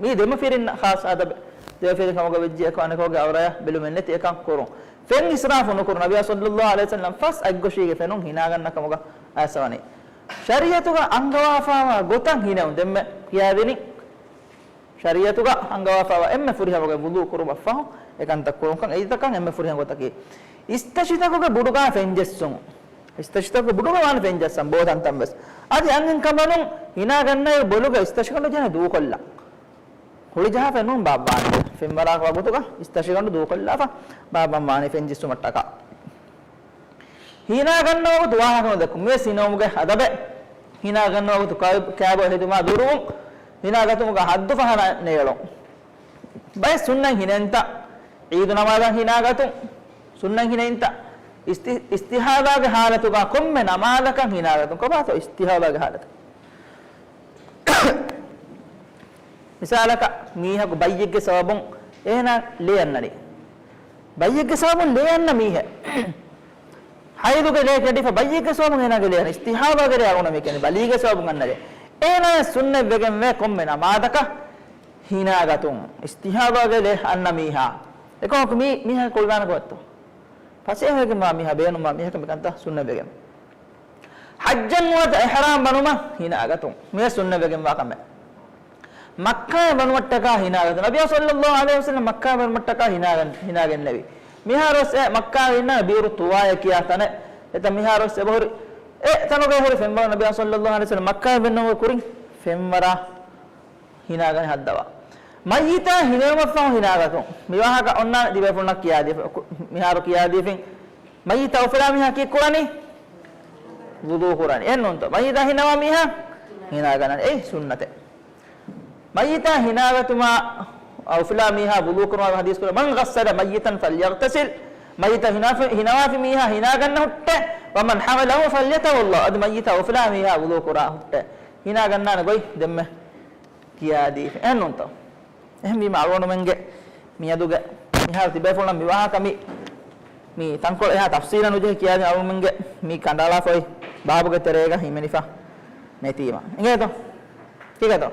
މީ ދެމަފިރިންނަށް ޚާއްޞަ އަދަބެއް. ދެމަފިރިން ކަމުގަ ވެއްޖެ އެކަކު އަނެކަކުގެ އަވަރަޔަށް ބެލުމެއް ނެތި އެކަން ކުރުން. ފެން އިސްރާފު ނުކުރުން. ނަބިއްޔާ ޞައްލައްލާހު ޢަލައިހި ވަސައްލަމަ ފަސް އަތްގޮށީގެ ފެނުން ހިނާގަންނަ ކަމުގަ އައިސްފަވަނީ. ޝަރީޢަތުގަ އަންގަވާފައިވާ ގޮތަށް ހިނެވުން. ދެންމެ ކިޔާދިނީ ޝަރީޢަތުގަ އަންގަވާފައިވާ އެންމެ ފުރިހަމަ ގޮތް ވުޟޫ ކުރުމަށްފަހު އެކަންތައް ކުރުންކަން. އެއްޗަކަށް އެންމެ ފުރިހަމަ ގޮތަކީ އިސްތަށިތަކުގެ ބުޑުގަ ފެންޖެއްސުން. އިސްތަށިތަކުގެ ބުޑުގަ ވާނެ ފެންޖައްސަން ބޯތަންތަން ވެސް. އަދި އަންހެން ކަނބަލުން ހިނާގަންނައިރު ބޮލުގަ އިސްތަށިގަނޑު ޖެހޭ ދޫކޮށްލަން. ހުޅިޖަހާފަ ނޫން ބާއްވާނެ. ފެންވަރާ ވަގުތުގަ އިސްތަށިގަނޑު ދޫކޮށްލާފަ ބާއްވަން ވާނެ ފެންޖެއްސުމަށްޓަކާ. ހިނާގަންނަ ވަގުތު ވާހަކަ ނުދެއްކުން. މިވެސް ހިނެވުމުގެ އަދަބެއް. ހިނާގަންނަ ވަގުތު ކާ-، ކާބޯ ހެދުމާ ދުރުވުން. ހިނާގަތުމުގަ ހައްދު ފަހަނަ ނޭޅުން. ބައެއް ސުންނަތް ހިނެއްތަ؟ ޢީދު ނަމާދަށް ހިނާގަތުން. ސުންނަތް ހިނެއްތަ؟ އިސްތި-، އިސްތިޙާޟާގެ ޙާލަތުގަ ކޮންމެ ނަމާދަކަށް ހިނާގަތުން. ކޮބާތޯ އިސްތިޙާޟާގެ ޙާލަތު؟ މިސާލަކަށް، މީހަކު ބައްޔެއްގެ ސަބަބުން އޭނާ ލޭ އަންނަނީ. ބައްޔެއްގެ ސަބަބުން ލޭ އަންނަ މީހެއް. ޙައިޟުގެ ލޭ ކެނޑިފަ ބައްޔެއްގެ ސަބަބުން އޭނާގެ ލޭ އަންނަ. އިސްތިޙާޟާގެ ލޭ އަޅުގަނޑު މި ކެނޑި ބަލީގެ ސަބަބުން އަންނަ ލޭ. އޭނާ ސުންނަތް ވެގެންވޭ ކޮންމެ ނަމާދަކަށް ހިނާގަތުން. އިސްތިޙާޟާގެ ލޭ އަންނަ މީހާ. އެކަމަކު މީ، މީހާ ކޮޅުދާނެ ކޮބައްތޯ؟ ފަސޭހަވެގެންވާ މީހާ، ބޭނުންވާ މީހަކަށް މިކަންތައް ސުންނަތް ވެގެން. ޙައްޖަށް ނުވަތަ އިޙްރާމް ބަނުމަށް ހިނާގަތުން. މިވެސް ސުންނަތް ވެގެންވާ ކަމެއް. މައްކާއަށް ވަނުމަށްޓަކާ ހިނާގަތުން. ނަބިއްޔާ ޞައްލައްލާހު ޢަލައިހި ވަސައްލަމް މައްކާއަށް ވަނުމަށްޓަކާ ހިނާގަން-، ހިނާގެންނެވި. މިހާރުވެސް އެ މައްކާގަ އިންނަ ބިއުރު ޠުވާއޭ ކިޔާ ތަނެއް. އެތަން މިހާރުވެސް އެބަހުރި. އެ ތަނުގައި ހުރި ފެންވަރު ނަބިއްޔާ ޞައްލައްލާހު ޢަލައިހި ވަސައްލަމް މައްކާއަށް ވަނުމުގެ ކުރިން ފެންވަރާ ހިނާގަނެ ހައްދަވާ. މައްޔިތާ ހިނެވުމަށްފަހު ހިނާގަތުން. މިވާހަކަ އޮންނާނެ ތިބޭފުޅުންނަށް ކިޔާދީފަ-، ކު-، މިހާރު ކިޔާދީފިން. މައްޔިތާ އުފުލާ މީހާ ކީއްކުރަނީ؟ ވުޟޫ ކުރަނީ. އެއްނޫންތޯ؟ މައްޔިތާ ހިނަވާ މީހާ ހިނާގަންނަނީ. އެއީ ސުންނަތެއް. މައްޔިތާ ހިނާގަތުމާ އުފުލާ މީހާ ވުޟޫ ކުރުމާ ޙަދީޘް ކުރެ، "من غسل ميتا فليغتسل." މައްޔިތާ ހިނާފި-، ހިނަވާފި މީހާ ހިނާގަންނަ ހުއްޓޭ. "ومن حمله فليتوضأ." އަދި މައްޔިތާ އުފުލާ މީހާ ވުޟޫ ކުރާ ހުއްޓޭ. ހިނާގަންނާނެ ގޮތް ދެންމެ ކިޔާދީފި. އެހެންނޫންތޯ؟ އެހެންވީމަ އަޅުގަނޑުމެންގެ މިއަދުގެ މިހާރު ތިބޭފުޅުންނަށް މިވާހަކަ މި، މި ތަންކޮޅެއް އެހާ ތަފްޞީލަށް ނުޖެހި ކިޔާދިން އަޅުގަނޑުމެންގެ މި ކަނޑައަޅާފައި ބާބުގެ ތެރޭގަ ހިމެނިފަ ނެތީމަ. އިނގޭތޯ؟ ކީކޭތޯ؟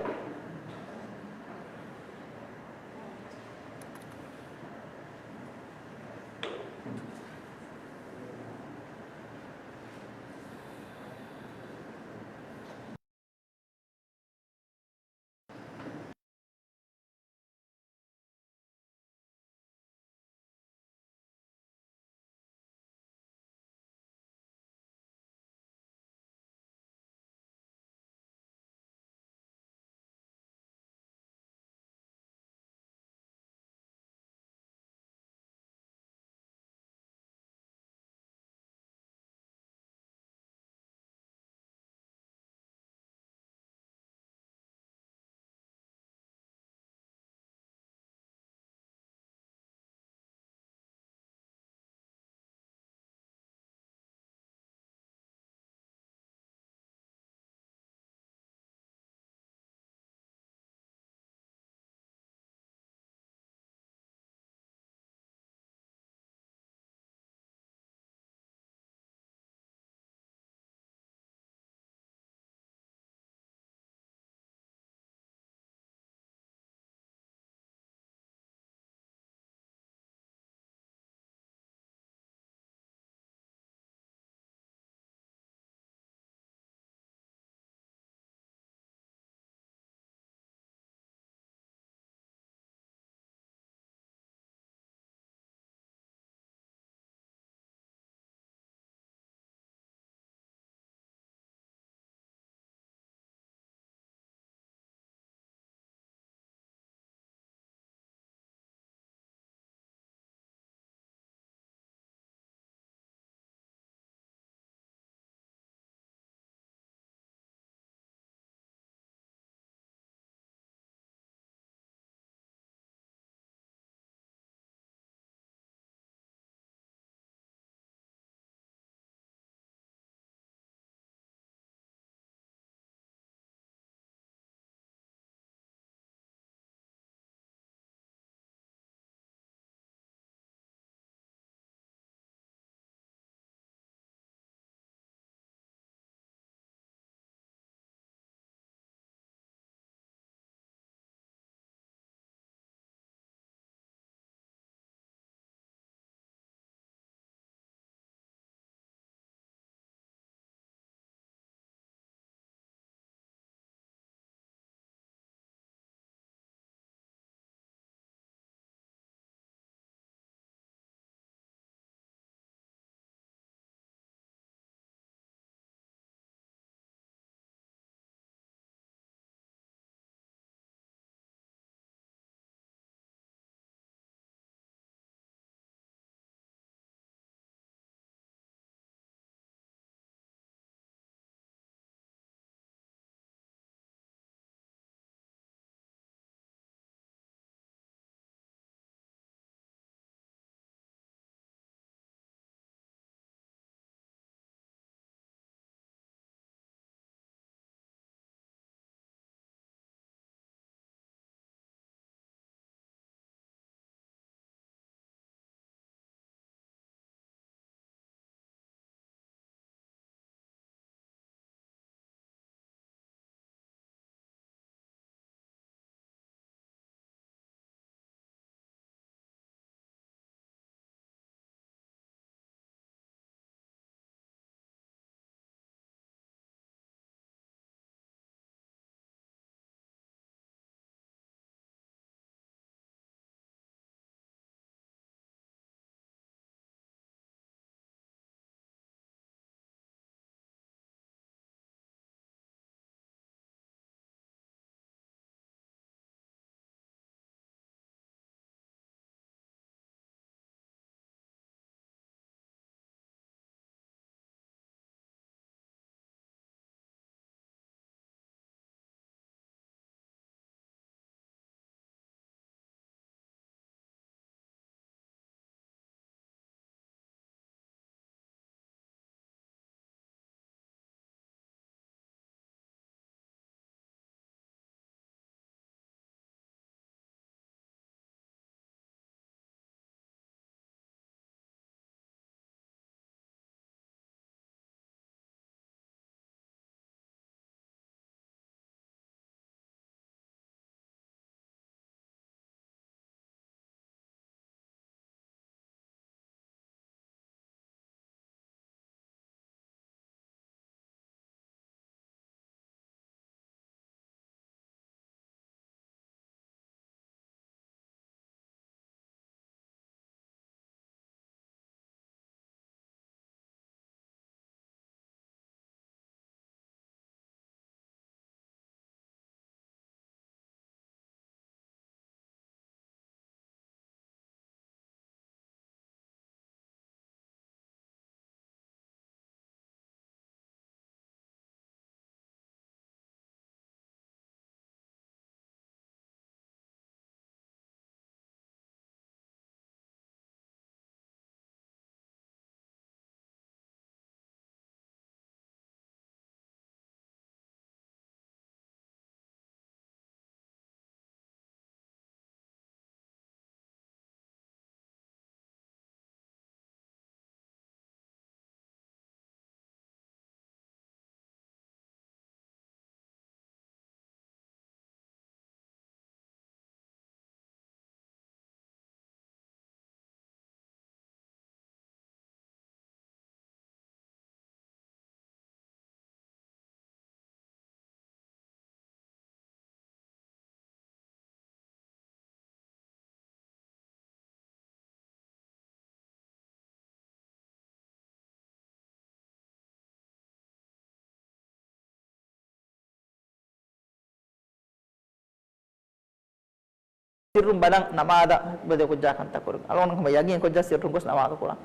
ސިއްރުން ބަލަން ނަމާދަށް ބަދަލުކޮށްޖާ ކަންތައް ކުރި. އަޅުގަނޑު ހަމަ ޔަގީން ކޮށްޖާ ސިއްރުން ގޮސް ނަމާދު ކުރަން.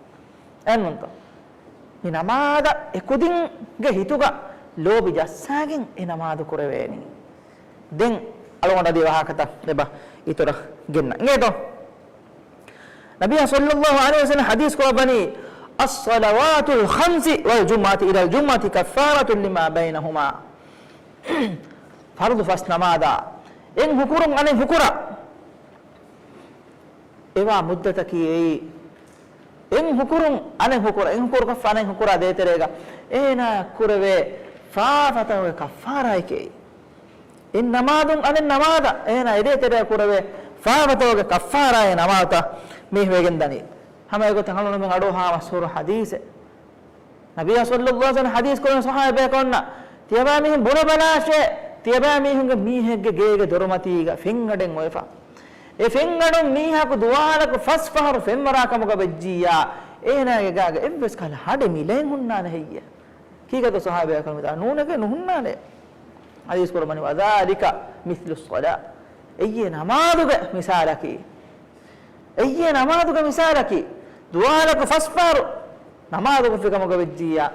އެހެންނޫންތޯ؟ މި ނަމާދަށް އެކުދިންގެ ހިތުގަ ލޯބި ޖައްސާގެން އެ ނަމާދު ކުރެވޭނީ. ދެން އަޅުގަނޑު އަދި ވާހަކަތައް އެބަ އިތުރަށް ގެންނަން. އިނގޭތޯ؟ ނަބިއްޔާ ޞައްލައްލާހު ޢަލައިހި ވަސައްލަމަ ޙަދީޘް ކުރައްވަނީ، "الصلوات الخمس والجمعة إلى الجمعة كفارة لما بينهما." ފަރުޟު ފަސް ނަމާދާ އެއް ހުކުރުން އަނެއް ހުކުރަށް އެވާ މުއްދަތަކީ އެއީ، އެއް ހުކުރުން އަނެއް ހުކުރަށް، އެއް ހުކުރުކޮށްފަ އަނެއް ހުކުރާ ދޭތެރޭގަ އޭނާ ކުރެވޭ ފާފަތަކުގެ ކައްފާރާއެކޭ. އެއް ނަމާދުން އަނެއް ނަމާދަށް އޭނާ އެދޭތެރޭ ކުރެވޭ ފާފަތަކުގެ ކައްފާރާއޭ ނަމާދުތައް މީ ވެގެންދަނީ. ހަމަ އެގޮތަށް އަޅުގަނޑުމެން އަޑު އަހާ މަޝްހޫރު ޙަދީޘެއް. ނަބިއްޔާ ޞައްލައްލާހު ޢަލައިހި ވަސައްލަމަ ޙަދީޘް ކުރަން ޞަޙާބަޔަކު އޮންނަ، ތިޔަބައިމީހުން ބުނެބަލާށޭ، ތިޔަބައިމީހުންގެ މީހެއްގެ ގޭގެ ދޮރުމަތީގަ ފެންގަނޑެއް އޮވެފަ. އެ ފެންގަނޑުން މީހަކު ދުވާލަކު ފަސް ފަހަރު ފެންވަރާ ކަމުގަ ވެއްޖިއްޔާ، އޭނާގެ ގާގަ އެއްވެސް ކަހަލަ ހަޑި މި ލައެއް ހުންނާނެ ހެއްޔޭ؟ ކީކޭތޯ ޞަޙާބަޔަކު މިތާ ނޫނެގެ ނުހުންނާނެ. ޙަދީޘް ކުރަމަނި، "وذلك مثل الصلاة." އެއީ ނަމާދުގެ މިސާލަކީ. އެއީ ނަމާދުގެ މިސާލަކީ. ދުވާލަކު ފަސް ފަހަރު ނަމާދު ކޮށްފި ކަމުގަ ވެއްޖިއްޔާ،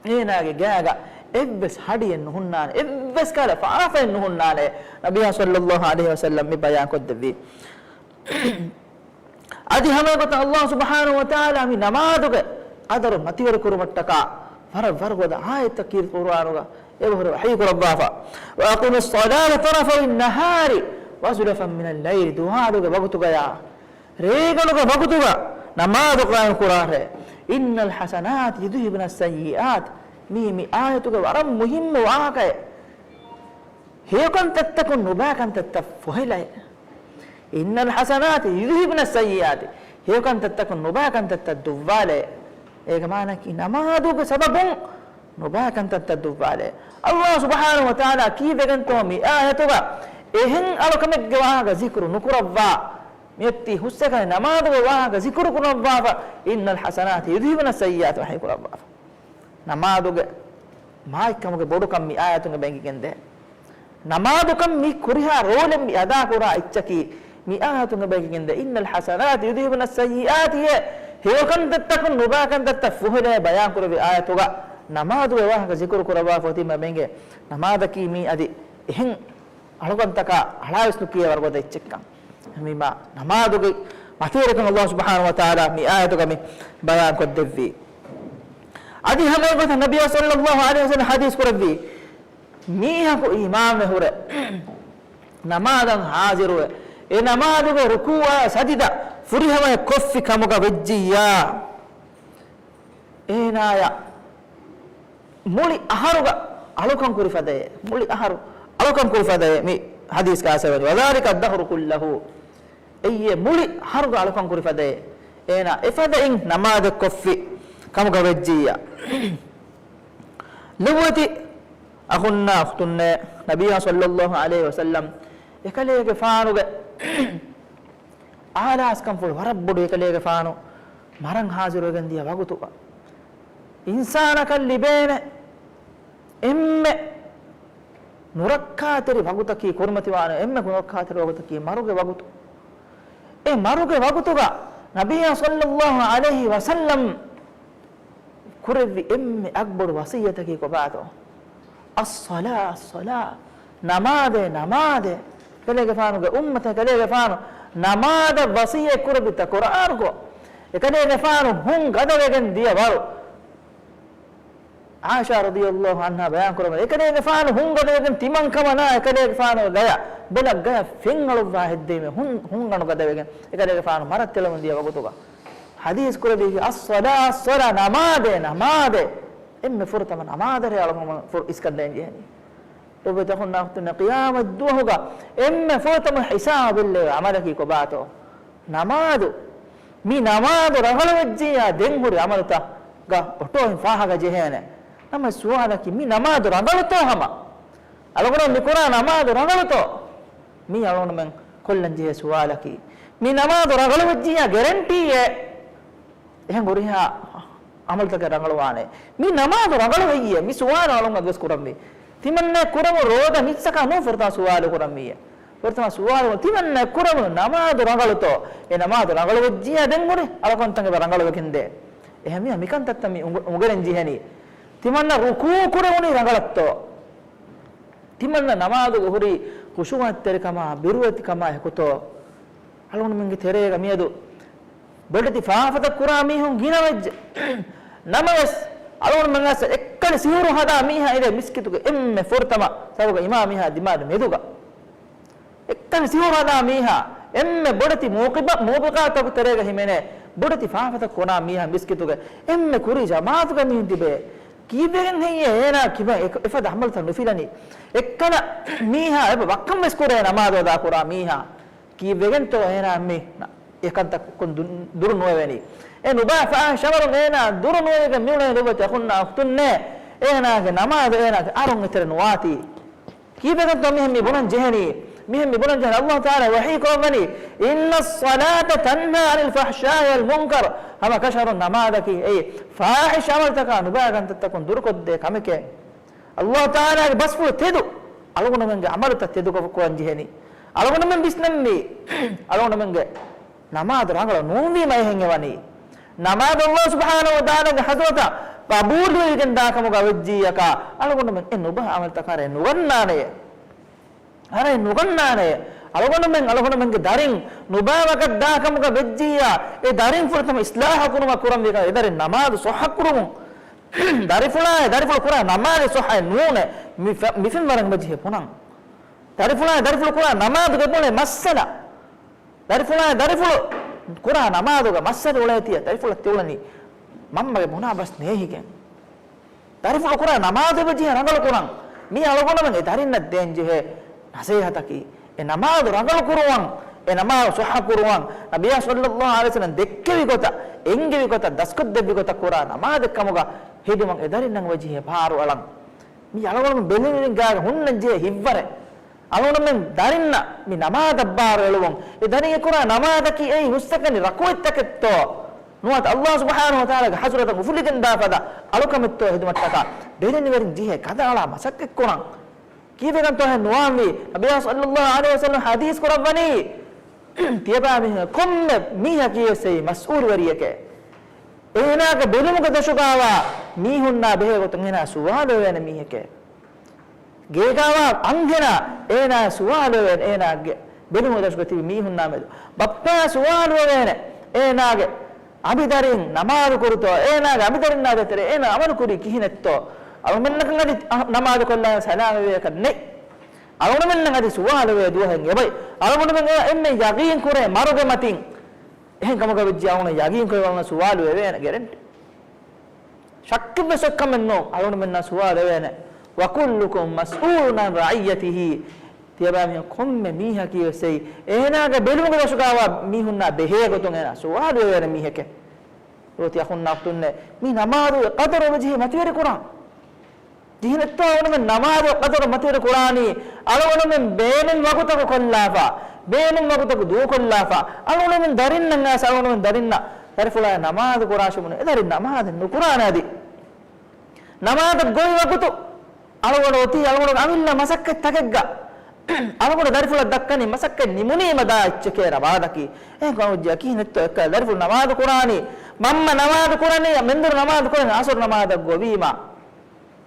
އޭނާގެ ގާގަ އެއްވެސް ހަޑިއެއް ނުހުންނާނެ، އެއްވެސް ކަހަލަ ފާފައެއް ނުހުންނާނެ. ނަބިއްޔާ ޞައްލައްލާހު ޢަލައިހި ވަސައްލަމަ މި ބަޔާން ކޮށްދެއްވީ. އަދި ހަމައެގޮތަށް ﷲ ސުބްޙާނަހޫ ވަތަޢާލާ މި ނަމާދުގެ ޤަދަރު މަތިވެރި ކުރުމަށްޓަކާ ވަރަށް ވަރުގަދަ އާޔަތްތައް ކީރިތި ޤުރުއާނުގަ އެބަހުރި ވަޙީ ކުރައްވާފަ. "وأقم الصلاة طرفي النهار وزلفا من الليل." ދުވާލުގެ ވަގުތުގަޔާ، ރޭގަނޑުގެ ވަގުތުގަ ނަމާދު ޤާއިމް ކުރާށޭ. "إن الحسنات يذهبن السيئات." މީ، މި އާޔަތުގެ ވަރަށް މުހިއްމު ވާހަކައެއް. ހެޔޮކަންތައްތަކުން ނުބައިކަންތައްތައް ފޮހެލައޭ. "إن الحسنات يذهبن السيئات." ހެޔޮކަންތައްތަކުން ނުބައިކަންތައްތައް ދުއްވާލޭ. އޭގެ މާނައަކީ ނަމާދުގެ ސަބަބުން ނުބައިކަންތައްތައް ދުއްވާލޭ. ﷲ ސުބްޙާނަހޫ ވަތަޢާލާ ކީއްވެގެންތޯ މި އާޔަތުގަ އެހެން އަޅުކަމެއްގެ ވާހަކަ ޒިކުރު ނުކުރައްވާ؟ މިއޮތީ ހުސްއެކަނި ނަމާދުގެ ވާހަކަ ޒިކުރު ކުރައްވާފަ، "إن الحسنات يذهبن السيئات" ވަޙީ ކުރައްވާފަ. ނަމާދުގެ މާތްކަމުގެ ބޮޑުކަން މި އާޔަތުން އެބަ އެނގިގެންދޭ. ނަމާދުކަން މި ކުރިހާ ރޯލެއް މި އަދާކުރާ އެއްޗަކީ، މި އާޔަތުން އެބަ އެނގިގެންދޭ، "إن الحسنات يذهبن السيئات" އޭ، ހެޔޮކަންތައްތަކުން ނުބައިކަންތައްތައް ފޮހެލޭ ބަޔާންކުރެއްވި އާޔަތުގަ ނަމާދުގެ ވާހަކަ ޒިކުރު ކުރައްވާފަ އޮތީމަ އެބަ އެނގޭ. ނަމާދަކީ މީ އަދި އެހެން އަޅުކަންތަކާ އަޅާވެސް ނުކިޔޭ ވަރުގަދަ އެއްޗެއްކަން. މި މާ ނަމާދުގެ މަތިވެރިކަން ﷲ ސުބްޙާނަހޫ ވަތަޢާލާ މި އާޔަތުގަ މި ބަޔާން ކޮށްދެއްވީ. އަދި ހަމައެގޮތަށް ނަބިއްޔާ ޞައްލައްލާހު ޢަލައިހި ވަސައްލަމަ ޙަދީޘް ކުރެއްވީ، މީހަކު އިމާމެއް ހުރެ ނަމާދަށް ޙާޟިރުވެ، އެ ނަމާދުގެ ރުކޫޢާ ސަޖިދަ ފުރިހަމަޔަށް ކޮށްފި ކަމުގަ ވެއްޖިއްޔާ، އޭނާޔަށް މުޅި އަހަރުގަ އަޅުކަން ކުރި ފަދައޭ، މުޅި އަހަރު އަޅުކަން ކުރި ފަދައޭ، މި ޙަދީޘް ކާސެވެނީ، "وذلك الدهر كله." އެއީ މުޅި އަހަރުގަ އަޅުކަން ކުރި ފަދައޭ، އޭނާ އެފަދައިން ނަމާދެއް ކޮށްފި ކަމުގަ ވެއްޖިއްޔާ. ލޮބުވެތި އަޚުންނާ އުޚްތުންނޭ، ނަބިއްޔާ ޞައްލައްލާހު ޢަލައިހި ވަސައްލަމަ އެކަލޭގެފާނުގެ އާލާސްކަންފުޅު ވަރަށް ބޮޑު، އެކަލޭގެފާނު މަރަން ޙާޟިރުވެގެން ދިޔަ ވަގުތުގަ އިންސާނަކަށް ލިބޭނެ އެންމެ ނުރައްކާތެރި ވަގުތަކީ، ކުރިމަތިވާނެ އެންމެ ނުރައްކާތެރި ވަގުތަކީ މަރުގެ ވަގުތު. އެ މަރުގެ ވަގުތުގަ ނަބިއްޔާ ޞައްލައްލާހު ޢަލައިހި ވަސައްލަމަ ކުރެއްވި އެންމެ އަގްބޮޑު ވަޞިއްޔަތަކީ ކޮބާތޯ؟ الصلاة، الصلاة، ނަމާދޭ، ނަމާދޭ. ކަލޭގެފާނުގެ އުއްމަތަށް ކަލޭގެފާނު ނަމާދަށް ވަޞިއްޔަތް ކުރެއްވި ތަކުރާރުކޮށް، އެކަލޭގެފާނު ހުން ގަދަވެގެން ދިޔަ ވަރު. ޢާއިޝާ ރަޟިޔައްލާހު ޢަންހާ ބަޔާން ކުރަމުން، އެކަލޭގެފާނު ހުން ގަދަވެގެން ތިމަން ކަމަނާ، އެކަލޭގެފާނުގެ ގަޔަށް، ބޮލަށް ގަޔަށް ފެން އަޅުއްވާ ހެއްދެވީމެ ހުން، ހުން ގަނޑު ގަދަވެގެން އެކަލޭގެފާނު މަރަށް ތެޅަމުން ދިޔަ ވަގުތުގަ ޙަދީޘް ކުރެއްވީ، الصلاة، الصلاة، ނަމާދޭ، ނަމާދޭ. އެންމެ ފުރަތަމަ ނަމާދަށޭ އަޅުގަނޑު ފުރ-، އިސްކަން ދޭން ޖެހެނީ. ލޮބުވެތި އަޚުންނާ އުޚްތުންނޭ، ޤިޔާމަތް ދުވަހުގަ އެންމެ ފުރަތަމަ ޙިސާބު އެއްލެވޭ ޢަމަލަކީ ކޮބާތޯ؟ ނަމާދު. މި ނަމާދު ރަނގަޅުވެއްޖިއްޔާ ދެން ހުރި ޢަމަލުތަކަށް އޮޓޯއިން ފާހަގަ ޖެހޭނެ. ނަމަ ސުވާލަކީ، މި ނަމާދު ރަނގަޅުތޯ ހަމަ؟ އަޅުގަނޑު މި ކުރާ ނަމާދު ރަނގަޅުތޯ؟ މީ އަޅުގަނޑުމެން ކޮށްލަން ޖެހޭ ސުވާލަކީ. މި ނަމާދު ރަނގަޅުވެއްޖިއްޔާ ގެރެންޓީއޭ؟ އެހެން ހުރިހާ ޢަމަލުތަކެއް ރަނގަޅުވާނެ. މި ނަމާދު ރަނގަޅު ވެއްޔޭ؟ މި ސުވާލު އަޅުން އަދިވެސް ކުރަންވީ. ތިމަންނަ ކުރަމު ރޯދަ މިއްސަކާ ނޫން ފުރަތަމަ ސުވާލު ކުރަންވީ. ފުރަތަމަ ސުވާލު ތިމަންނަ ކުރަމުން ނަމާދު ރަނގަޅުތޯ؟ އެ ނަމާދު ރަނގަޅު ވެއްޖިޔާ ދެން ހުރި އަޅުކަންތައް އެބަ ރަނގަޅުވެގެންދޭ. އެހެންވިޔާ މިކަންތައްތައް މި އުނގ-، އުނގެނެން ޖެހެނީ. ތިމަންނަ ރުކޫ ކުރެވުނީ ރަނގަޅަށްތޯ؟ ތިމަންނަ ނަމާދުގަ ހުރި ޚުޝޫޢަތްތެރިކަމާ، ބިރުވެތިކަމާ އެކުތޯ؟ އަޅުގަނޑުމެންގެ ތެރޭގަ މިއަދު ބޮޑެތި ފާފަތައް ކުރާ މީހުން ގިނަވެއްޖެ. ނަމަވެސް، އަޅުގަނޑުމެން އައިސް އެއްކަލަ ސިހުރު ހަދާ މީހާ އިރޭ މިސްކިތުގެ އެންމެ ފުރަތަމަ ސަފުގަ އިމާމް މީހާ ދިމާލު މެދުގަ. އެއްކަލަ ސިހުރު ހަދާ މީހާ، އެންމެ ބޮޑެތި މޫޤިބަ-، މޫބިޤާތަކު ތެރޭގަ ހިމެނޭ، ބޮޑެތި ފާފަތައް ކުރާ މީހާ މިސްކިތުގެ އެންމެ ކުރީ ޖަމާޢަތުގަ މީހުން ތިބޭ. ކީއްވެގެން ހެއްޔޭ އޭނާ ކިބަ އެ-، އެފަދަ ޢަމަލުތައް ނުފިލަނީ؟ އެއްކަލަ މީހާ އެބަ ވައްކަން ވެސް ކުރޭ ނަމާދު އަދާ ކުރާ މީހާ. ކީއްވެގެންތޯ އޭނާ މި ނަ-، އެކަންތަކުން ދު-، ދުރު ނުވެވެނީ؟ އެ ނުބައި ފާޙިޝް ޢަމަލުން އޭނާ ދުރު ނުވެވިގެން މިއުޅެނީ ލޮބުވެތި އަޚުންނާ އުޚްތުންނޭ. އޭނާގެ ނަމާދު އޭނާގެ އަރުން އެތެރެ ނުވާތީ. ކީއްވެގެންތޯ މިހެން މި ބުނަން ޖެހެނީ؟ މިހެން މި ބުނަން ޖެހެނީ، ﷲ ތަޢާލާ ވަޙީ ކުރައްވަނީ، "إن الصلاة تنهى عن الفحشاء والمنكر." ހަމަ ކަށަވަރުން ނަމާދަކީ އެއީ ފާޙިޝް ޢަމަލުތަކާ ނުބައި ކަންތައްތަކުން ދުރުކޮށްދޭ ކަމެކޭ. ﷲ ތަޢާލާގެ ބަސްފުޅު ތެދު، އަޅުގަނޑުމެންގެ ޢަމަލުތައް ތެދުކޮށް ކުރަން ޖެހެނީ. އަޅުގަނޑުމެން ވިސްނަންވީ، އަޅުގަނޑުމެންގެ ނަމާދު ރަނގަޅު ނޫންވީމަ އެހެން އެވަނީ. ނަމާދު ﷲ ސުބްޙާނަހޫ ވަތަޢާލާގެ ޙަޟްރަތަށް ޤަބޫލުވެގެން ދާ ކަމުގަ ވެއްޖިއްޔާ، އަޅުގަނޑުމެން އެ ނުބައި ޢަމަލުތަކާ އަރައެއް ނުގަންނާނެޔޭ. އަރައެއް ނުގަންނާނެޔޭ. އަޅުގަނޑުމެން، އަޅުގަނޑުމެންގެ ދަރިން ނުބައި ވަގަށް ދާ ކަމުގަ ވެއްޖިއްޔާ، އެ ދަރިން ފުރަތަމަ އިޞްލާޙަ ކުރުމަށް ކުރަންވީ ކަމަށް އެ ދަރިން ނަމާދު ޞައްޙަ ކުރުމުން. ދަރިފުޅާއި ދަރިފުޅު ކުރާ ނަމާދު ޞައްޙަ ނޫނޭ. މި ފެ-، މި ފެންވަރަށް އެބަޖެހޭ ބުނަން. ދަރިފުޅާއި ދަރިފުޅު ކުރާ ނަމާދުގެ ބޮލެ މައްސަލަ. ދަރިފުޅާއި ދަރިފުޅު ކުރާ ނަމާދުގެ މައްސަލަ އުޅޭތީ ދަރިފުޅަށް ތިއުޅެނީ މަންމަގެ ބުނާ ބަސް ނޭހިގެން. ދަރިފުޅު ކުރާ ނަމާދު އެބަޖެހޭ ރަނގަޅު ކުރަން. މީ އަޅުގަނޑުމެން އެ ދަރިންނަށް ދޭން ޖެހޭ ނަސޭހަތަކީ. އެ ނަމާދު ރަނގަޅު ކުރުވަން، އެ ނަމާދު ޞައްޙަ ކުރުވަން، ނަބިއްޔާ ޞައްލައްލާހު ޢަލައިހި ވަސައްލަމް ދެއްކެވި ގޮތަށް، އެންގެވި ގޮތަށް، ދަސްކޮށްދެއްވި ގޮތަށް ކުރާ ނަމާދެއް ކަމުގަ ހެދުމަށް އެ ދަރިންނަށް އެބަޖެހޭ ބާރު އަޅަން. މީ އަޅުގަނޑުމެން ބެލެނިވެރިން ގާގަ ހުންނަން ޖެހޭ ހިތްވަރެއް. އަޅުގަނޑުމެން ދަރިންނަށް މި ނަމާދަށް ބާރު އެޅުވުން. އެ ދަރިން އެ ކުރާ ނަމާދަކީ އެއީ ހުސްއެކަނި ރަކުޢަތްތަކެއްތޯ؟ ނުވަތަ ﷲ ސުބްޙާނަހޫ ވަތަޢާލާގެ ޙަޟްރަތަށް އުފުލިގެން ދާ ފަދަ އަޅުކަމެއްތޯ ހެދުމަށްޓަކާ ބެލެނިވެރިން ޖެހޭ ކަނޑައަޅާ މަސައްކަތްކުރަން. ކީއްވެގެންތޯ އެހެން ނުވާންވީ؟ ނަބިއްޔާ ޞައްލައްލާހު ޢަލައިހި ވަސައްލަމް ޙަދީޘް ކުރައްވަނީ، ތިޔަބައިމީހުން ކޮންމެ މީހަކީވެސް އެއީ މަސްއޫލުވެރިއެކޭ. އޭނާގެ ބެލުމުގެ ދަށުގައިވާ މީހުންނާ ބެހޭ ގޮތުން އޭނާ ސުވާލުވެވޭނެ މީހެކޭ. ގޭގައިވާ އަންހެނާ އޭނާ ސުވާލުވެވޭނެ، އޭނާގެ ބެލުމުގެ ދަށުގަ ތިބި މީހުންނާ މެދު. ބައްޕައާ ސުވާލުވެވޭނެ، އޭނާގެ އަނބިދަރިން ނަމާދު ކުރިތޯ؟ އޭނާގެ އަނބިދަރިންނާ ދޭތެރޭ އޭނާ އަމަލު ކުރީ ކިހިނެއްތޯ؟ އަޅުމެންނަކަށް އަދި އަ-، ނަމާދު ކޮށްލާ ސަލާމް ވެވޭކަށް ނެތް. އަޅުމެންނަށް އަދި ސުވާލުވޭ ދުވަހެއް އެބައި. އަޅުގަނޑުމެން އެ-، އެންމެ ޔަގީން ކުރޭ މަރުގެ މަތިން. އެހެން ކަމަކަށް ވެއްޖެ އަޅުގަނޑު ޔަގީން ކުރެވޭނެ ސުވާލު ވެވޭނެ ގެރެންޓީ. ޝައްކެއްވެސް އޮތްކަމެއް ނޫން އަޅުގަނޑުމެންނާ ސުވާލު ވެވޭނެ. "وكلكم مسؤول عن رعيته." ތިޔަބައިމީހުން ކޮންމެ މީހަކީވެސް އެއީ އޭނާގެ ބެލުމުގެ ދަށުގައިވާ މީހުންނާ ބެހޭ ގޮތުން އޭނާ ސުވާލު ވެވޭނެ މީހެކޭ. ރޯތި އަޚުންނާ އުޚްތުންނޭ، މި ނަމާދުގެ ޤަދަރު އެބަޖެހޭ މަތިވެރި ކުރަން. ކިހިނެއްތޯ އަޅުގަނޑުމެން ނަމާދު ޤަދަރު މަތިވެރި ކުރާނީ؟ އަޅުގަނޑުމެން ބޭނުން ވަގުތަކު ކޮށްލާފަ، ބޭނުން ވަގުތަކު ދޫކޮށްލާފަ، އަޅުގަނޑުމެން ދަރިންނަށް އައިސް އަޅުގަނޑުމެން ދަރިންނަށް ދަރިފުޅާ ނަމާދު ކުރާށެވުނު، އެ ދަރިން ނަމާދެއް ނުކުރާނެ އަދި. ނަމާދަށް ގޮވި ވަގުތު އަޅުގަނޑު އޮތީ އަޅުގަނޑު އަމިއްލަ މަސައްކަތް ތަކެއްގަ. އަޅުގަނޑު ދަރިފުޅަށް ދައްކަނީ މަސައްކަތް ނިމުނީމަ ދާ އެއްޗެކޭ ނަމާދަކީ. އެހެން ކަމަށް ކިހިނެއްތޯ އެއްކަލަ ދަރިފުޅު ނަމާދު ކުރާނީ، މަންމަ ނަމާދު ކުރަނީ، މެންދުރު ނަމާދު ކުރަނީ އަސުރު ނަމާދަށް ގޮވީމަ.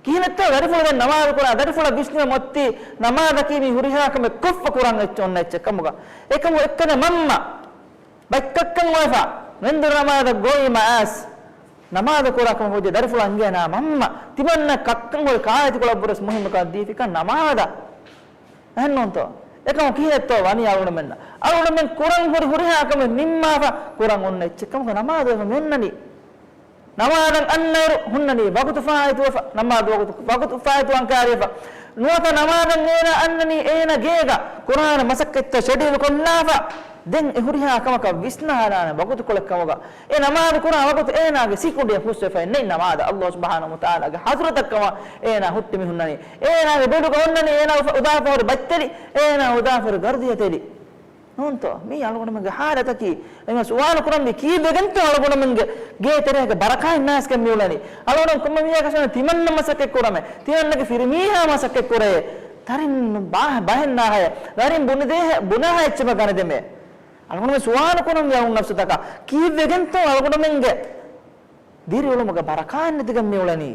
ކިހިނެއްތޯ ދަރިފުޅު ދެން ނަމާދު ކުރާ، ދަރިފުޅަށް ވިސްނުވެ މޮއްތީ ނަމާދަކީ މި ހުރިހާ ކަމެއް ކޮށްފަ ކުރަން އެއްޗެއް އޮންނަ އެއްޗެއް ކަމުގަ. އެކަމު އެއްކަލަ މަންމަ ބައްކައްކަން އޮވެފަ، މެންދުރު ނަމާދަށް ގޮވީމަ އައިސް ނަމާދު ކުރާ ކަމަށް ހުއްޖަ ދަރިފުޅަށް އަންގޭނާ މަންމަ، ތިމަންނަ ކައްކަން ހުރި ކާއެތިކޮޅަށްވުރެސް މުހިއްމުކަން ދީފިކަން ނަމާދަށް. އެހެންނޫންތޯ؟ އެކަމު ކިހިނެއްތޯ ވަނީ އަޅުގަނޑުމެންނަށް؟ އަޅުގަނޑުމެން ކުރަން ހުރި ހުރިހާ ކަމެއް ނިންމާފަ ކުރަން އޮންނަ އެއްޗެއް ކަމުގަ ނަމާދު ވެފަ މި އޮންނަނީ. ނަމާދަށް އަންނައިރު ހުންނަނީ ވަގުތު ފާއިތުވެފަ، ނަމާދު ވަގުތު، ވަގުތު ފާއިތުވާން ކާރިވެފަ. ނުވަތަ ނަމާދަށް އޭނާ އަންނަނީ އޭނަ ގޭގަ ކުރާނެ މަސައްކަތްތައް ޝެޑިއުލް ކޮށްލާފަ، ދެން އެ ހުރިހާ ކަމަކަށް ވިސްނާލާނެ ވަގުތުކޮޅެއް ކަމުގަ. އެ ނަމާދު ކުރާ ވަގުތު އޭނާގެ ސިކުނޑިއެއް ހުސްވެފައެއް ނެތް ނަމާދަށް ﷲ ސުބްޙާނަހޫ ވަތަޢާލާގެ ޙަޟްރަތަށް ކަމަށް އޭނާ ހުއްޓި މި ހުންނަނީ. އޭނާގެ ބެލުގަ އޮންނަނީ އޭނާ އުފަ-، އުދާފަހުރި ބައްތެލި، އޭނާ އުދާފަހުރި ގަރުދިޔަތެލި. ނޫންތޯ؟ މީ އަޅުގަނޑުމެންގެ ޙާލަތަކީ. އެމަ ސުވާލު ކުރަންވީ ކީއްވެގެންތޯ އަޅުގަނޑުމެންގެ ގޭ ތެރޭގެ ބަރަކާތް ނާސްކެ މިއުޅެނީ؟ އަޅުގަނޑު ކޮންމެ މީހަކަށް ތިމަންނަ މަސައްކަތް ކުރަމެ، ތިމަންނަގެ ފިރިމީހާ މަސައްކަތް ކުރޭ. ދަރިން ބާ-، ބަހެއް ނާހަޔަ. ދަރިން ބުނެދޭ-، ބުނާހަ އެއްޗެއް ގަނެދެމޭ. އަޅުގަނޑުމެން ސުވާލު ކުރަން އަޅުގަނޑު ނަފްސުތަކަށް. ކީއްވެގެންތޯ އަޅުގަނޑުމެންގެ ދިރިއުޅުމުގަ ބަރަކާތް ނެތިގެން މި އުޅެނީ؟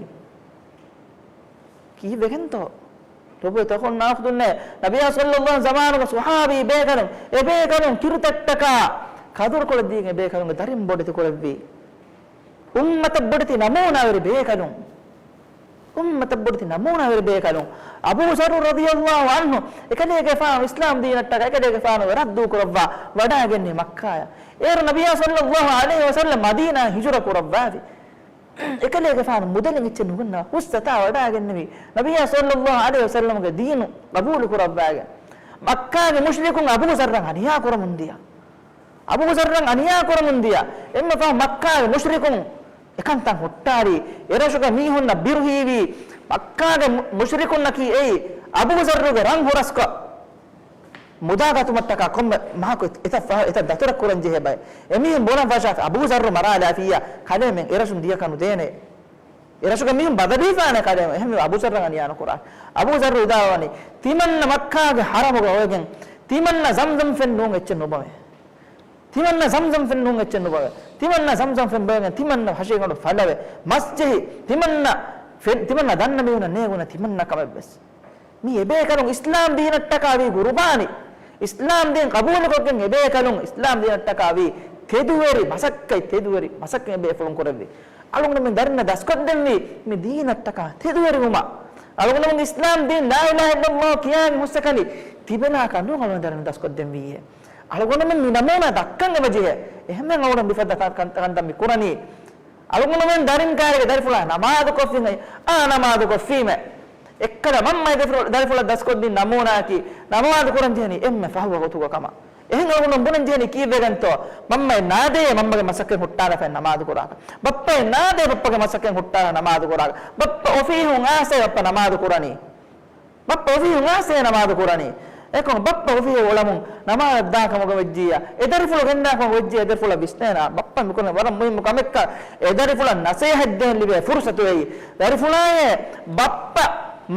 ކީއްވެގެންތޯ؟ ލޮބުވެތި އަޚުންނާ އުޚްތުންނޭ، ނަބިއްޔާ ޞައްލައްލާހު ޢަލައިހި ވަސައްލަމަގެ ޞަޙާބީ ބޭކަލުން، އެ ބޭކަލުން ކިރުތައްޓަކާ ޤަދުރުކޮޅެއް ދީގެން އެ ބޭކަލުންގެ ދަރިން ބޮޑެތި ކުރެއްވީ. އުއްމަތަށް ބޮޑެތި ނަމޫނާވެރި ބޭކަލުން. އުއްމަތަށް ބޮޑެތި ނަމޫނާވެރި ބޭކަލުން. އަބޫ ޛައްރު ރަޟިޔައްލާހު ޢަންހު އެކަލޭގެފާނު އިސްލާމް ދީނަށްޓަކާ އެކަލޭގެފާނު ރައްދު ކުރައްވާ ވަޑާގެންނެވި މައްކާޔަށް. އޭރު ނަބިއްޔާ ޞައްލައްލާހު ޢަލައިހި ވަސައްލަމް މަދީނާ ހިޖުރަ ކުރައްވާފި. އެކަލޭގެފާނު މުދަލެއް އެއްޗެއް ނުގަންނަވާ ހުސްއަތާ ވަޑާގެންނެވި ނަބިއްޔާ ޞައްލައްލާހު ޢަލައިހި ވަސައްލަމްގެ ދީނު ޤަބޫލު ކުރައްވާގެން. މައްކާގެ މުޝްރިކުން އަބޫ ޛައްރަށް އަނިޔާ ކުރަމުން ދިޔަ. އަބޫ ޛައްރަށް އަނިޔާ ކުރަމުން ދިޔަ. އެންމެ ފަހު މައްކާގެ މުޝްރިކުން އެކަންތައް ހުއްޓާލީ. އެރަށުގެ މީހުންނަށް ބިރުހީވީ. މައްކާގެ މު-، މުޝްރިކުންނަކީ އެއީ އަބޫ ޛައްރުގެ ރަން ހުރަސްކޮށް، މުދާ ގަތުމަށްޓަކާ ކޮންމެ މަހަކު އެތައް ފަހަ-، އެތައް ދަތުރެއް ކުރަން ޖެހޭ ބައެއް. އެމީހުން ބުނަން ފަށާފި އަބޫ ޛައްރު މަރާލާފިއްޔާ ކަލޭމެން އެރަށުން ދިޔަކަށް ނުދޭނެ. އެރަށުގެ މީހުން ބަދަލުވެފާނެ ކަލޭމެން. އެހެންވެ އަބޫ ޛައްރަށް އަނިޔާ ނުކުރާ. އަބޫ ޛައްރު ވިދާޅުވަނީ، ތިމަންނަ މައްކާގެ ޙަރަމުގަ އޮވެގެން ތިމަންނަ ޒަމްޒަމް ފެން ނޫން އެއްޗެއް ނުބޮވޭ. ތިމަންނަ ޒަމްޒަމް ފެން ނޫން އެއްޗެއް ނުބޮވޭ. ތިމަންނަ ޒަމްޒަމް ފެން ބޮވެގެން ތިމަންނަ ހަށިގަނޑު ފަލަވެ، މަސް ޖެހި، ތިމަންނަ ފެން، ތިމަންނަ ދަންނަ މީހުނަށް ނޭނގުނަ ތިމަންނަ ކަމެއްވެސް. މީ އެބޭކަލުން އިސްލާމް ދީނަށްޓަކާ ވީ ޤުރުބާނީ. އިސްލާމް ދީން ޤަބޫލުކޮށްގެން އެބޭކަލުން އިސްލާމް ދީނަށްޓަކާ ވީ ތެދުވެރި މަސައްކަތް، ތެދުވެރި މަސައްކަތް އެބޭފުޅުން ކުރެއްވި. އަޅުގަނޑުމެން ދަރިންނަށް ދަސްކޮށްދެންވީ މި ދީނަށްޓަކާ ތެދުވެރިވުމަށް. އަޅުގަނޑުމެން އިސްލާމް ދީން ލާ އިލާހަ އިއްލައްލާހު ކިޔާގެން ހުސްއެކަނި ތިބެލާކަށް ނޫން އަޅުގަނޑު ދަރިން ދަސްކޮށްދެންވީއޭ. އަޅުގަނޑުމެން މި ނަމޫނާ ދައްކަން އެބަޖެހޭ. އެހެންވެ އަޅުގަނޑު މިފަދަ ކަން-، ކަން-، ކަންތައް މި ކުރަނީ. އަޅުގަނޑުމެން ދަރިން ކާރިގެ ދަރިފުޅާ ނަމާދު ކޮށްފިން އައި، އާ ނަމާދު ކޮށްފީމެ. އެއްކަލަ މަންމަ ދަރިފުޅަ-، ދަރިފުޅަށް ދަސްކޮށްދިން ނަމޫނާއަކީ ނަމާދު ކުރަން ޖެހެނީ އެންމެ ފަހު ވަގުތުގަ ކަމަށް. އެހެން އަޅުގަނޑު ބުނަން ޖެހެނީ ކީއްވެގެންތޯ؟ މަންމައެއް ނާދޭ މަންމަގެ މަސައްކަތް ހުއްޓާލަފައި ނަމާދު ކުރާކަށް. ބައްޕައެއް ނާދޭ ބައްޕަގެ މަސައްކަތް ހުއްޓާލަ ނަމާދު ކުރާކަށް. ބައްޕަ އޮފީހުން އާސޭ ބައްޕަ ނަމާދު ކުރަނީ. ބައްޕަ އޮފީހުން އާސޭ ނަމާދު ކުރަނީ. އެކަމަކު ބައްޕަ އޮފީހު އުޅަމުން ނަމާދަށް ދާ ކަމުގަ ވެއްޖިއްޔާ، އެ ދަރިފުޅު ގެންދާ ކަމުގަ ވެއްޖިއްޔާ، އެ ދަރިފުޅަށް ވިސްނޭނާ. ބައްޕަ މިކުރަނީ ވަރަށް މުހިއްމު ކަމެއްކަން. އެ ދަރިފުޅަށް ނަސޭހަތް ދޭން ލިބޭ ފުރުސަތު އެއީ. ދަރިފުޅާއޭ ބައްޕަ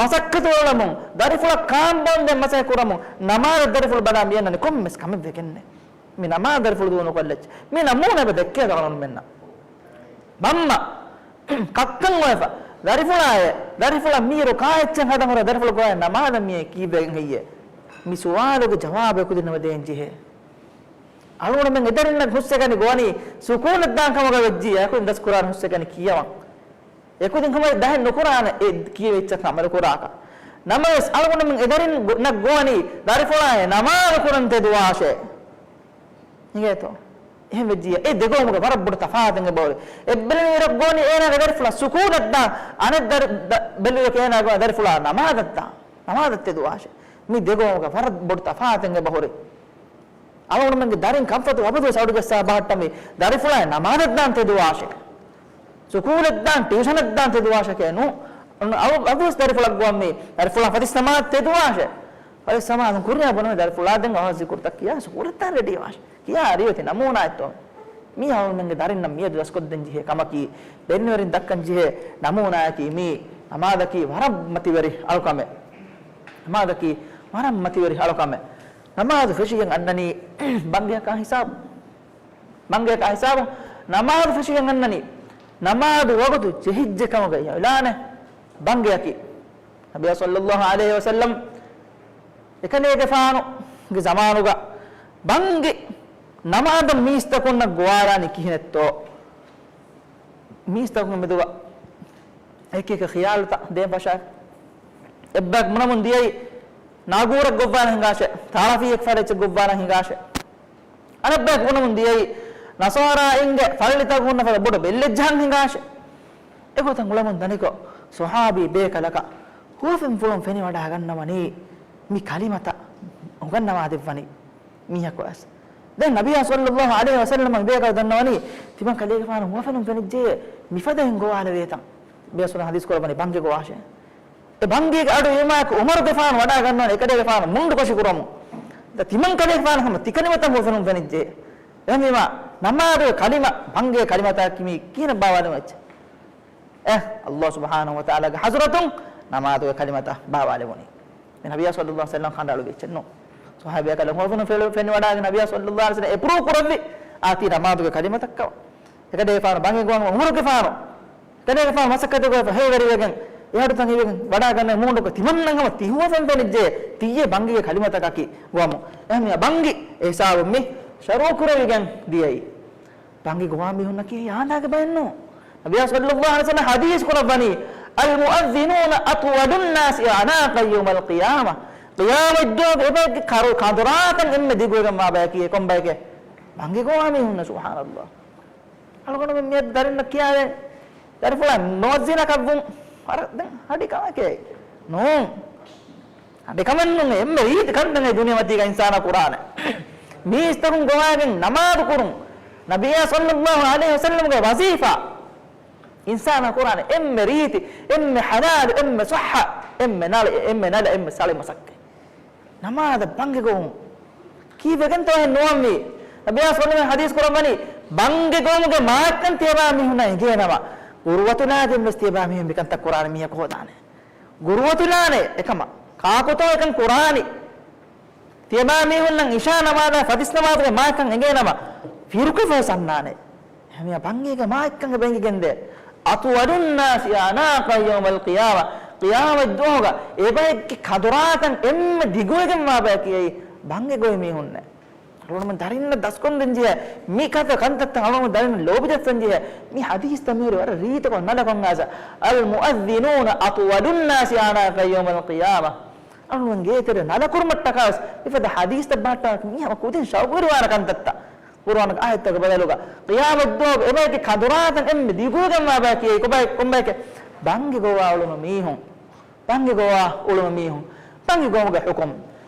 މަސައްކަތު އުޅަމުން، ދަރިފުޅަށް ކާންބޯން ދޭން މަސައްކަތް ކުރަމުން، ނަމާދަށް ދަރިފުޅު ބަލާ މިއަންނަނީ ކޮންމެސް ކަމެއް ވެގެންނެއް. މި ނަމާދު ދަރިފުޅު ދޫނުކޮށްލައްޗި. މި ނަމޫނާ އެބަ ދެއްކޭ ދަރިފުޅުމެންނަށް. މަންމަ ކައްކަން އޮވެފަ. ދަރިފުޅާއޭ، ދަރިފުޅަށް މީރު ކާ އެއްޗެއް ހަދަން ހުރެ ދަރިފުޅު ގޮވާ ނަމާދަށް މިއޭ ކީއްވެގެން ހެއްޔޭ؟ މި ސުވާލުގެ ޖަވާބު އެކުދިންނަށް ދޭން ޖެހޭ. އަޅުގަނޑުމެން އެދަރިންނަށް ހުސްއެކަނި ގޮވަނީ ސުކޫލަށް ދާން ކަމުގަ ވެއްޖިއްޔާ، އެކުދިން ދަސްކުރާނެ ހުސްއެކަނި ކިޔަވަން. އެކުދިން ކަމަށް ދަހެއް ނުކުރާނެ އެ ކިޔެވި އެއްޗަކަށް އަމަލު ކުރާކަށް. ނަމަވެސް އަޅުގަނޑުމެން އެދަރިން ގޮ-، ނަށް ގޮވަނީ ދަރިފުޅާއޭ ނަމާދު ކުރަން ތެދުވާށޭ. އިނގޭތޯ؟ އެހެން ވެއްޖިއްޔާ، އެ ދެގޮވުމުގެ ވަރަށް ބޮޑު ތަފާތެއް އެބަހުރި. އެއްބެލުނިވިރަށް ގޮވަނީ އޭނާގެ ދަރިފުޅާ ސުކޫލަށް ދާން، އަނެއް ދަރި-، ދަ-، ބެލުވެކޭ އޭނާ ގޮވަނީ ދަރިފުޅާ ނަމާދަށް ދާން. ނަމާދަށް ތެދުވާށޭ. މި ދެގޮވުމުގެ ވަރަށް ބޮޑު ތަފާތެއް އެބަހުރި. އަޅުގަނޑުމެންގެ ދަރިން ކަންފަތު އަބަދުވެސް އަޑުގައްސާ ބަހައްޓަންވީ ދަރިފުޅާއި ނަމާދަށް ދާން ތެދުވާށޭ. ސުކޫލަށް ދާން، ޓިއުޝަނަށް ދާން ތެދުވާށެކޭ ނޫ. އަބަދުވެސް ދަރިފުޅަށް ގޮވަންވީ ދަރިފުޅާ ފަތިސް ނަމާދު ތެދުވާށޭ. ފަތިސް ނަމާދު ކުރިޔާ ބުނަމޭ ދަރިފުޅާ ދެން އަވަހަށް ޒިކުރުތައް ކިޔާ ސުކޫލަށް ދާން ރެޑީވާށޭ. ކިޔާ ރީތި ނަމޫނާއެއްތޯ. މީ އަޅުގަނޑުމެންގެ ދަރިންނަށް މިއަދު ދަސްކޮށްދޭން ޖެހޭ ކަމަކީ، ބެންވެރިން ދައްކަން ޖެހޭ ނަމޫނާއަކީ މީ. ނަމާދަކީ ވަރަށް މަތިވެރި އަޅުކަމެއް. ނަމާދަކީ ވަރަށް މަތިވެރި އަޅުކަމެއް. ނަމާދު ފެށިގެން އަންނަނީ ބަންގެއަކާ ހިސާބު. ބަންގެއަކާ ހިސާބު. ނަމާދު ފެށިގެން އަންނަނީ. ނަމާދު ވަގުތު ޖެހިއްޖެ ކަމުގައި އިޢުލާނެއް ބަންގެއަކީ. ނަބިއްޔާ ޞައްލައްލާހު ޢަލައިހި ވަސައްލަމް އެކަލޭގެފާނުގެ ޒަމާނުގަ ބަންގި ނަމާދަށް މީސްތަކުންނަށް ގޮވާލާނީ ކިހިނެއްތޯ؟ މީސްތަކުން މެދުގަ އެކި އެކި ޚިޔާލުތައް ދޭން ފަށާފި. އެއްބަޔަކު ބުނަމުން ދިޔައީ ނާގޫރަށް ގޮއްވާލަން ހިނގާށޭ، ތާޅަފީއެއް ފަޅިއެއްޗެއް ގޮއްވާލަން ހިނގާށޭ. އަނެއްބަޔަކު ބުނަމުން ދިޔައީ ނަޞާރާއިންގެ ފައްޅިތަކުން ހުންނަ ފަދަ ބޮޑު ބެއްލެއް ޖަހަން ހިނގާށޭ. އެގޮތަށް އުޅަމުން ދަނިކޮށް، ޞަޙާބީ ބޭކަލަކަށް ހުވަފެންފުޅުން ފެނިވަޑައިގަންނަވަނީ މި ކަލިމަތައް އުނގަންނަވާ ދެއްވަނީ މީހަކު ވެސް. ދެން ނަބިއްޔާ ޞައްލައްލާހު ޢަލައިހި ވަސައްލަމަ މި ބޭކަލު ދަންނަވަނީ، ތިމަން ކަލޭގެފާނު ހުވަފެނުން ފެނިއްޖެޔޭ، މިފަދައިން ގޮވާލެވޭތަން. ބޭސުން ޙަދީޘް ކުރައްވަނީ ބަންގި ގޮވާށޭ. އެ ބަންގީގެ އަޑު އިމާމަކު ޢުމަރުގެފާނު ވަޑާގަންނަވަނީ އެކަލޭގެފާނު މުންޑުކޮށި ކުރަމުން. ދަ ތިމަން ކަލޭގެފާނު ހަމަ ތިކަލިމަތަށް ހުވަފެނުން ފެނިއްޖެ. އެހެންވީމާ، ނަމާދުގެ ކަލިމަ، ބަންގޭ ކަލިމަތަކީ މީ ކިހިނެއް ބާވާލެވުނު އެއްޗެއް؟ އެ، ﷲ ސުބްޙާނަހޫ ވަތަޢާލާގެ ޙަޟްރަތުން ނަމާދުގެ ކަލިމަތައް ބާވާލެވުނީ. ނަބިޔާ ޞައްލައްލާހު ޢަލައިހި ވަސައްލަމް ކަނޑައަޅުއްވި އެއްޗެއް ނޫން. ޞަޙާބީ ކަލޭގެފާނު ފެނިވަޑައިގެން ނަބިޔާ ޞައްލައްލާހު ޢަލައިހި ވަސައްލަމް އެޕްރޫވް ކުރައްވި އާތީ ނަމާދުގެ ކަލިމަތައްކަމަށް. އެކަލޭގެފާނު ބަންގި ގޮވަން ޢުމަރުގެފާނު ކަލޭގެފާނު މަސައްކަތުގައި ހޭވެރިވެގެން އެހަޑުތައް ހިވެގެން ވަޑައިގަންނަ މޫނުގަ ތިމަންނަން ހަމަ ތިހުވަފެން ފެނިއްޖެ ތިއްޔެ ބަންގިގެ ކަލިމަތަކަކީ ގޮވަމުން. އެހެންވެ ބަންގި އެ ހިސާބުން މި ޝަރުޢު ކުރެވިގެން ދިޔައީ. ބަންގި ގޮވާ މީހުންނަކީ އާނދާގެ ބައެއް ނޫން. ނަބިޔާ ޞައްލައްލާހު ޢަލައިހި ވަސައްލަމް ޙަދީޘް ކުރައްވަނީ، "الْمُؤَذِّنُونَ أَطْوَلُ النَّاسِ أَعْنَاقًا يَوْمَ الْقِيَامَةِ." ޤިޔާމަތްދުވަހު އެބައެއްގެ ކަރު ކަނދުރާތަން އެންމެ ދިގުވެގެންވާ ބަޔަކީ ކޮން ބައެކޭ؟ ބަންގި ގޮވާ މީހުންނަށް. ސުބްޙާނައްލާހް. އަޅުގަނޑުމެން މިއަދު ދަރިންނަށް ކިޔާދޭން. ދަރިފުޅާ މުއައްޒިނަކަށްވުން ވަރަށް ދެން އަޑި ކަމެކޭ. ނޫން. އަޑި ކަމެއް ނޫން. އެންމެ ރީތި ކަންތައް ދުނިޔެމަތީގަ އިންސާނާ ކުރާނެ. މީސްތަކުން ގޮވާގެން ނަމާދު ކުރުން. ނަބިއްޔާ ޞައްލައްލާހު ޢަލައިހި ވަސައްލަމްގެ ވަޒީފާ. އިންސާނާ ކުރާނެ އެންމެ ރީތި، އެންމެ ޙަލާލު، އެންމެ ޞައްޙަ، އެންމެ ނަލަ، އެންމެ ނަލަ، އެންމެ ސަޅި މަސައްކަތް. ނަމާދަށް ބަންގި ގޮވުން. ކީއްވެގެންތޯ އެހެން ނުވަންވީ؟ ނަބިއްޔާ ޞައްލައްލާހު ޢަލައިހި ވަސައްލަމް ޙަދީޘް ކުރައްވަނީ، ބަންގި ގޮވުމުގެ މާތްކަން ތިޔަބާ މީހުންނަށް އެނގޭނަމަ، ގުރުއަތުލާ ދެން ވެސް ތިޔަބާ މީހުން މިކަންތައް ކުރާނެ މީހަކު ހޯދާނެ. ގުރުއަތުލާނެ އެކަމަށް. ކާކުތޯ އެކަން ކުރާނީ؟ ތިޔަބާ މީހުންނަށް އިޝާ ނަމާދާ ފަތިސް ނަމާދުގެ މާތްކަން އެނގޭނަމަ، ފިރުކެފަ ސަންނާނެ. އެހެންވެ ބަންގީގެ މާތްކަން އެބަ އެނގިގެންދޭ. أَطْوَلُ النَّاسِ أَعْنَاقًا يَوْمَ الْقِيَامَةِ. ޤިޔާމަތްދުވަހުގަ އެބައެއްގެ ކަނދުރާތަން އެންމެ ދިގުވެގެންވާ ބަޔަކީ އެއީ ބަންގި ގޮވި މީހުންނޭ. އަޅުގަނޑުމެން ދަރިންނަށް ދަސްކޮށްދޭން ޖެހޭ މި ކަންތައްތައް އަޅުގަނޑު ދަރިން ލޯބިދެއްވަން ޖެހޭ. މި ޙަދީޘްތައް މިހުރި ވަރަށް ރީތިކޮށް ނަލަކޮށް އާސަ. الْمُؤَذِّنُونَ أَطْوَلُ النَّاسِ أَعْنَاقًا يَوْمَ الْقِيَامَةِ. އަޅުގަނޑު ގޭތެރެ ނަލަކުރުމަށްޓަކާ ވެސް މިފަދަ ޙަދީޘްތައް ބަހައްޓާ މީހާ ކުދިން ޝައުޤުވެރިވާނެ ކަންތައްތައް. ޤުރުއާނުގެ އާޔަތްތަކުގެ ބަދަލުގަ، ޤިޔާމަތްދުވަހުގެ އެބައެއްގެ ކަނދުރާތަން އެންމެ ދިގުވެގެންވާ ބަޔަކީ އެއީ ކޮބައި، ކޮންބައެކޭ؟ ބަންގި ގޮވާ އުޅުނު މީހުން. ބަންގި ގޮވާ އުޅުނު މީހުން. ބަންގި ގޮވުމުގެ ޙުކުމް.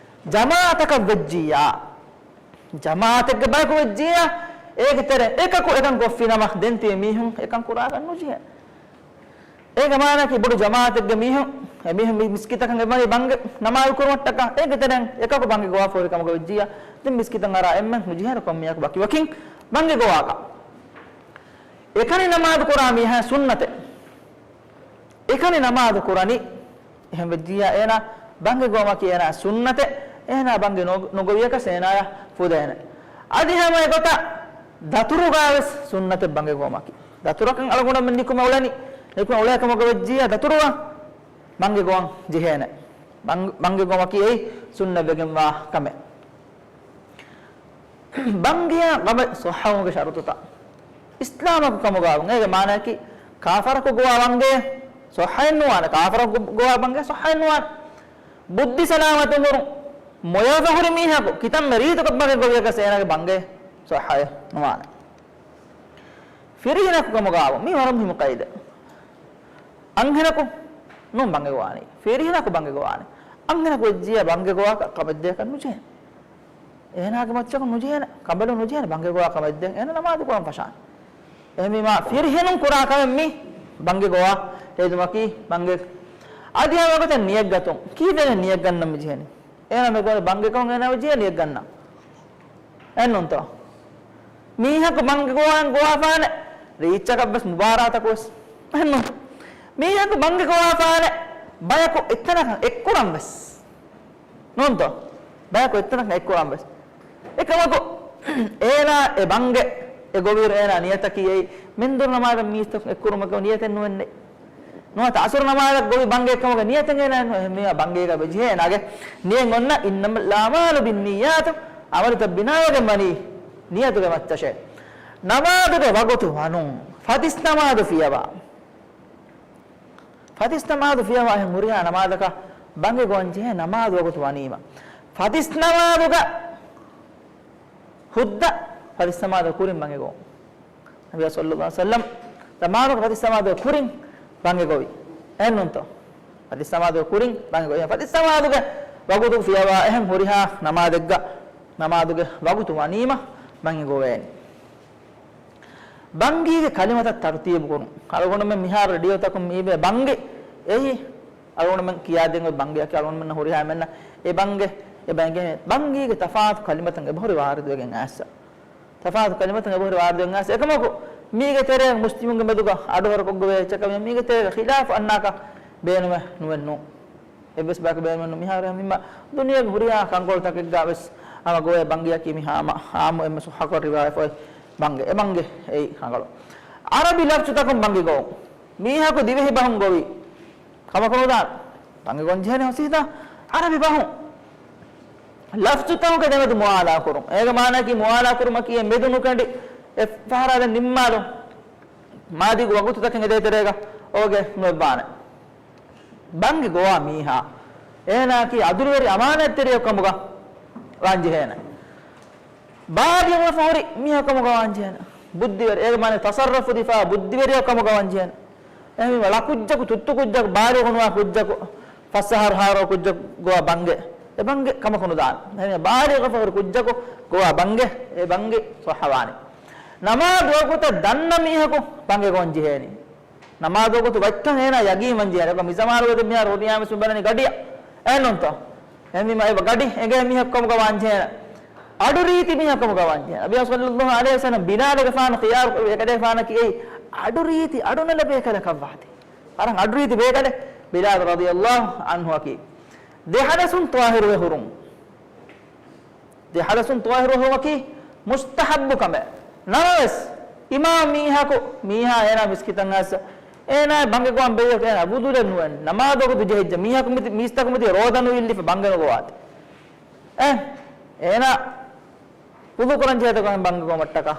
ޖަމާޢަތަކަށް ވެއްޖިއްޔާ، ޖަމާޢަތެއްގެ ބަޔަކު ވެއްޖިއްޔާ، އޭގެ ތެރެ އެކަކު އެކަން ކޮށްފިނަމަ، ދެން ތިބި މީހުން އެކަން ކުރާކަށް ނުޖެހޭ. އޭގެ މާނައަކީ ބޮޑު ޖަމާޢަތެއްގެ މީހުން، އެ މީހުން މި މިސްކިތަކަށް އެބަނީ ބަންގި ނަމާދު ކުރުމަށްޓަކާ، އޭގެ ތެރެއިން އެކަކު ބަންގި ގޮވާފަ ހުރި ކަމަކަށް ވެއްޖިއްޔާ، ދެން މިސްކިތަށް އަރާ އެންމެން ނުޖެހޭނެ ކޮންމެއަކު ވަކިވަކިން ބަންގި ގޮވާކަށް. އެކަނި ނަމާދު ކުރާ މީހާ ސުންނަތެއް. އެކަނި ނަމާދު ކުރަނީ، އެހެން ވެއްޖިއްޔާ އޭނާ ބަންގި ގޮވުމަކީ އޭނާ ސުންނަތެއް، އޭނާ ބަންގި ނު-، ނުގޮވިޔަކަސް އޭނާޔަށް ފުދޭނެ. އަދި ހަމަ އެގޮތަށް ދަތުރުގަ ވެސް ސުންނަތެއް ބަންގި ގޮވުމަކީ. ދަތުރަކަށް އަޅުގަނޑުމެން ނިކުމެ އުޅެނީ، ނިކުމެ އުޅޭ ކަމަކަށް ވެއްޖިއްޔާ ދަތުރުގަ ބަންގި ގޮވަން ޖެހޭނެ. ބަން-، ބަންގި ގޮވުމަކީ އެއީ ސުންނަތް ވެގެންވާ ކަމެއް. ބަންގިއާ ގަބަ ޞައްޙަވުމުގެ ޝަރުޠުތައް. އިސްލާމަކު ކަމުގަވުން އޭގެ މާނައަކީ، ކާފަރަކު ގޮވާ ބަންގެ ޞައްޙައެއް ނުވާނެ، ކާފަރަކު ގޮވާ ބަންގެ ޞައްޙައެއް ނުވާނެ. ބުއްދި ސަލާމަތުން ހުރުން މޮޔަވެފަ ހުރި މީހަކު ކިތަންމެ ރީތިކޮށް ބަންގެ ގޮވިޔަކަސް އޭނާގެ ބަންގެ ޞައްޙައެއް ނުވާނެ. ފިރިހެނަކު ކަމުގަވުން މީ ވަރަށް މުހިއްމު ޤައިދެއް. އަންހެނަކު ނޫން ބަންގެ ގޮވާނީ. ފިރިހެނަކު ބަންގެ ގޮވާނީ. އަންހެނަކު ވެއްޖިއްޔާ ބަންގެ ގޮވާކަށް ކަމެއް ދޭކަށް ނުޖެހޭނެ. އޭނާގެ މައްޗަކުން ނުޖެހޭނެ، ކަނބަލުން ނުޖެހޭނެ، ބަންގެ ގޮވާ ކަމެއް ދޭން. އޭނާ ނަމާދު ކުރަން ފަށާނެ. އެހެންވީމާ ފިރިހެނުން ކުރާ ކަމެއް މީ ބަންގެ ގޮވާ ހެދުމަކީ ބަންގެ. އަދި ހަމަ އެގޮތަށް ނިޔަތް ގަތުން. ކީއްވެގެން ނިޔަތް ގަންނަން މި ޖެހެނީ؟ އޭނާ މި ގޮވަނީ ބަންގެ ކަމަށް އޭނާ ޖެހޭ ނިޔަތް ގަންނަން. އެއްނޫންތޯ؟ މީހަކު ބަންގެ ގޮވާން ގޮވާފާނެ ރީއްޗަކަށް ވެސް މުބާރާތަކު ވެސް. އެއްނޫން. މީހަކު ބަންގެ ގޮވާފާނެ ބަޔަކު އެތަނަކަށް އެއްކުރަން ވެސް. ނޫންތޯ؟ ބަޔަކު އެތަނަކަށް އެއްކުރަން ވެސް. އެކަމަކު، އޭނާ އެ ބަންގެ އެ ގޮވިއިރު އޭނާ ނިޔަތަކީ އެއީ، މެންދުރު ނަމާދަށް މީސްތަކުން އެއްކުރުމަކަށް ނިޔަތެއް ނުވެންނެ. ނުވަތަ އަސުރު ނަމާދަށް ގޮވި ބަންގެއެއްކަމުގެ ނިޔަތެއް އޭނާ ނުވެ. މީ ބަންގޭގަ ވެޖެހޭ އޭނާގެ ނިޔަތް އޮންނަ، إِنَّمَ الْأَعْمَالُ بِالنِّيَّاتِ، ޢަމަލުތައް ބިނާވެގެން ވަނީ ނިޔަތުގެ މައްޗަށޭ. ނަމާދުގެ ވަގުތު ވަނުން، ފަތިސް ނަމާދު ފިޔަވާ. ފަތިސް ނަމާދު ފިޔަވާ އެހެން ހުރިހާ ނަމާދަކަށް ބަންގި ގޮވަން ޖެހޭ ނަމާދު ވަގުތު ވަނީމަ. ފަތިސް ނަމާދުގަ ހުއްދަ ފަތިސް ނަމާދު ކުރިން ބަންގި ގޮވުން. ނަބިއްޔާ ޞައްލައްލާހު ޢަލައިހި ވަސައްލަމް ނަމާދުގަ ފަތިސް ނަމާދު ކުރިން ބަންގި ގޮވި. އެހެންނޫންތޯ؟ ފަތިސް ނަމާދު ކުރިން ބަންގި ގޮވި. ފަތިސް ނަމާދުގެ ވަގުތު ފިޔަވާ އެހެން ހުރިހާ ނަމާދެއްގަ ނަމާދުގެ ވަގުތު ވަނީމަ ބަންގި ގޮވޭނެ. ބަންގީގެ ކަލިމަތަށް ތަރުތީބު ކުރުން. އަޅުގަނޑުމެން މިހާރު ރޭޑިއޯތަކުން މިއިވޭ ބަންގި އެއީ އަޅުގަނޑުމެން ކިޔާދޭން އޮތް ބަންގިއަކީ އަޅުގަނޑުމެންނަށް ހުރިހާ އެންމެންނަށް އެ ބަންގެ، އެ ބަންގެ، ބަންގީގެ ތަފާތު ކަލިމަތައް އެބަހުރި ވާރިދުވެގެން އައިސް. ތަފާތު ކަލިމަތައް އެބަހުރި ވާރިދުވެގެން އައިސް. އެކަމަކު، މީގެ ތެރޭ މުސްލިމުންގެ މެދުގަ އަޑުހަރުކޮށްގޮވޭ އެއްޗަކަށް މީގެ ތެރޭގަ ޚިލާފު އަންނާކަށް ބޭނުމެއް ނުވެން ނޫން. އެއްވެސް ބަޔަކު ބޭނުމެއް ނު. މިހާރު ހަމަ ދުނިޔޭގެ ހުރިހާ ކަންކޮޅުތަކެއްގަ ވެސް ހަމަ ގޮވޭ ބަންގިއަކީ މި ހާމަ، ހާމު އެންމެ ސުއްހަކޮށް ރިވާޔަތް އޮތް ބަންގެ. އެ ބަންގެ އެއީ ރަނގަޅު. އަރަބި ލަފްޒުތަކުން ބަންގި ގޮވުން. މީހަކު ދިވެހި ބަހުން ގޮވީ. ކަމަކު ނުދާން. ބަންގި ގޮން ޖެހޭނެ އޮތީތާ އަރަބި ބަހުން. ލަފްޒުތަކުގެ ދެމެދު މުވާލާ ކުރުން. އޭގެ މާނައަކީ މުވާލާ ކުރުމަކީ އެ މެދު ނުކެނޑި އެއްފަހަރާ ދެން ނިންމާލުން. މާދީގެ ވަގުތުތަކެއް އެ ދޭތެރޭގަ އޯގެ ނުއެއްވާނެ. ބަންގި ގޮވާ މީހާ އޭނާއަކީ އަދުލުވެރި އަމާނާތްތެރިއެއް ކަމުގަ ވާންޖެހޭނެ. ބާލިޣުވެފަ ހުރި މީހަކަމުގަ ވާންޖެހޭނެ. ބުއްދިވެރި، އޭގެ މާނަ ތަޞައްރަފު ދިފާ ބުއްދިވެރިޔަކަމުގަ ވާންޖެހޭނެ. އެހެންވީމަ ޅަ ކުއްޖަކު، ތުއްތު ކުއްޖަކު، ބާލިޣު ނުވާ ކުއްޖަކު، ފަސް އަހަރު ހަ އަހަރު ކުއްޖަކު ގޮވާ ބަންގެ. އެ ބަންގެ ކަމަކު ނުދާނެ. އެހެންވީމަ ބާލިޣުވެފަ ހުރި ކުއްޖަކު ގޮވާ ބަންގެ، އެ ބަންގެ ޞައްޙަވާނެ. ނަމާދު ވަގުތަށް ދަންނަ މީހަކު ބަންގެ ގޮން ޖެހޭނީ. ނަމާދު ވަގުތު ވައްތަން އޭނާ ޔަގީންވަން ޖެހޭނެ. މި ޒަމާނުގަ މިހާރު ހުރިހާ މީހުން ބަލަނީ ގަޑިއަށް. އެހެންނޫންތޯ؟ އެހެންވީމަ އެބަ ގަޑި އެނގޭ މީހަކަމުގަ ވާންޖެހޭނެ. އަޑުރީތި މީހަކަމުގަ ވާންޖެހޭނެ. ނަބިއްޔާ ޞައްލައްލާހު ޢަލައިހި ވަސައްލަމް ބިލާލަކަށް ފާނު ޚިޔާރު ކުރެއްވި އެކަލޭގެފާނަކީ އެއީ އަޑުރީތި އަޑުނަލަ ބޭކަލަކަށްވާތީ. ވަރަށް އަޑުރީތި ބޭކަލެއް ބިލާލު ރަޟިޔައްލާހު ޢަންހުއަކީ. ދެ ޙަދަޘުން ޠާހިރުވެ ހުރުން. ދެ ޙަދަޘުން ޠާހިރުވެ ހުރުމަކީ މުސްތަޙައްބު ކަމެއް. ނަމަވެސް، އިމާމް މީހަކު، މީހާ އޭނާ މިސްކިތަށް އައިސް، އޭނާ ބަންގެ ގޮވަން ބެއްޔަކު އޭނާ ވުޟޫލެއް ނުވެން. ނަމާދު ވަގުތު ޖެހިއްޖެ. މީހަކު މި-، މީސްތަކު މިދިޔަ ރޯދަ ނުއިއްލިފަ ބަންގެ ނުގޮވާތި. އެ، އޭނާ ވުޟޫ ކުރަން ޖެހޭތަ ކޮން ބަންގެ ގޮވަމަށްޓަކާ؟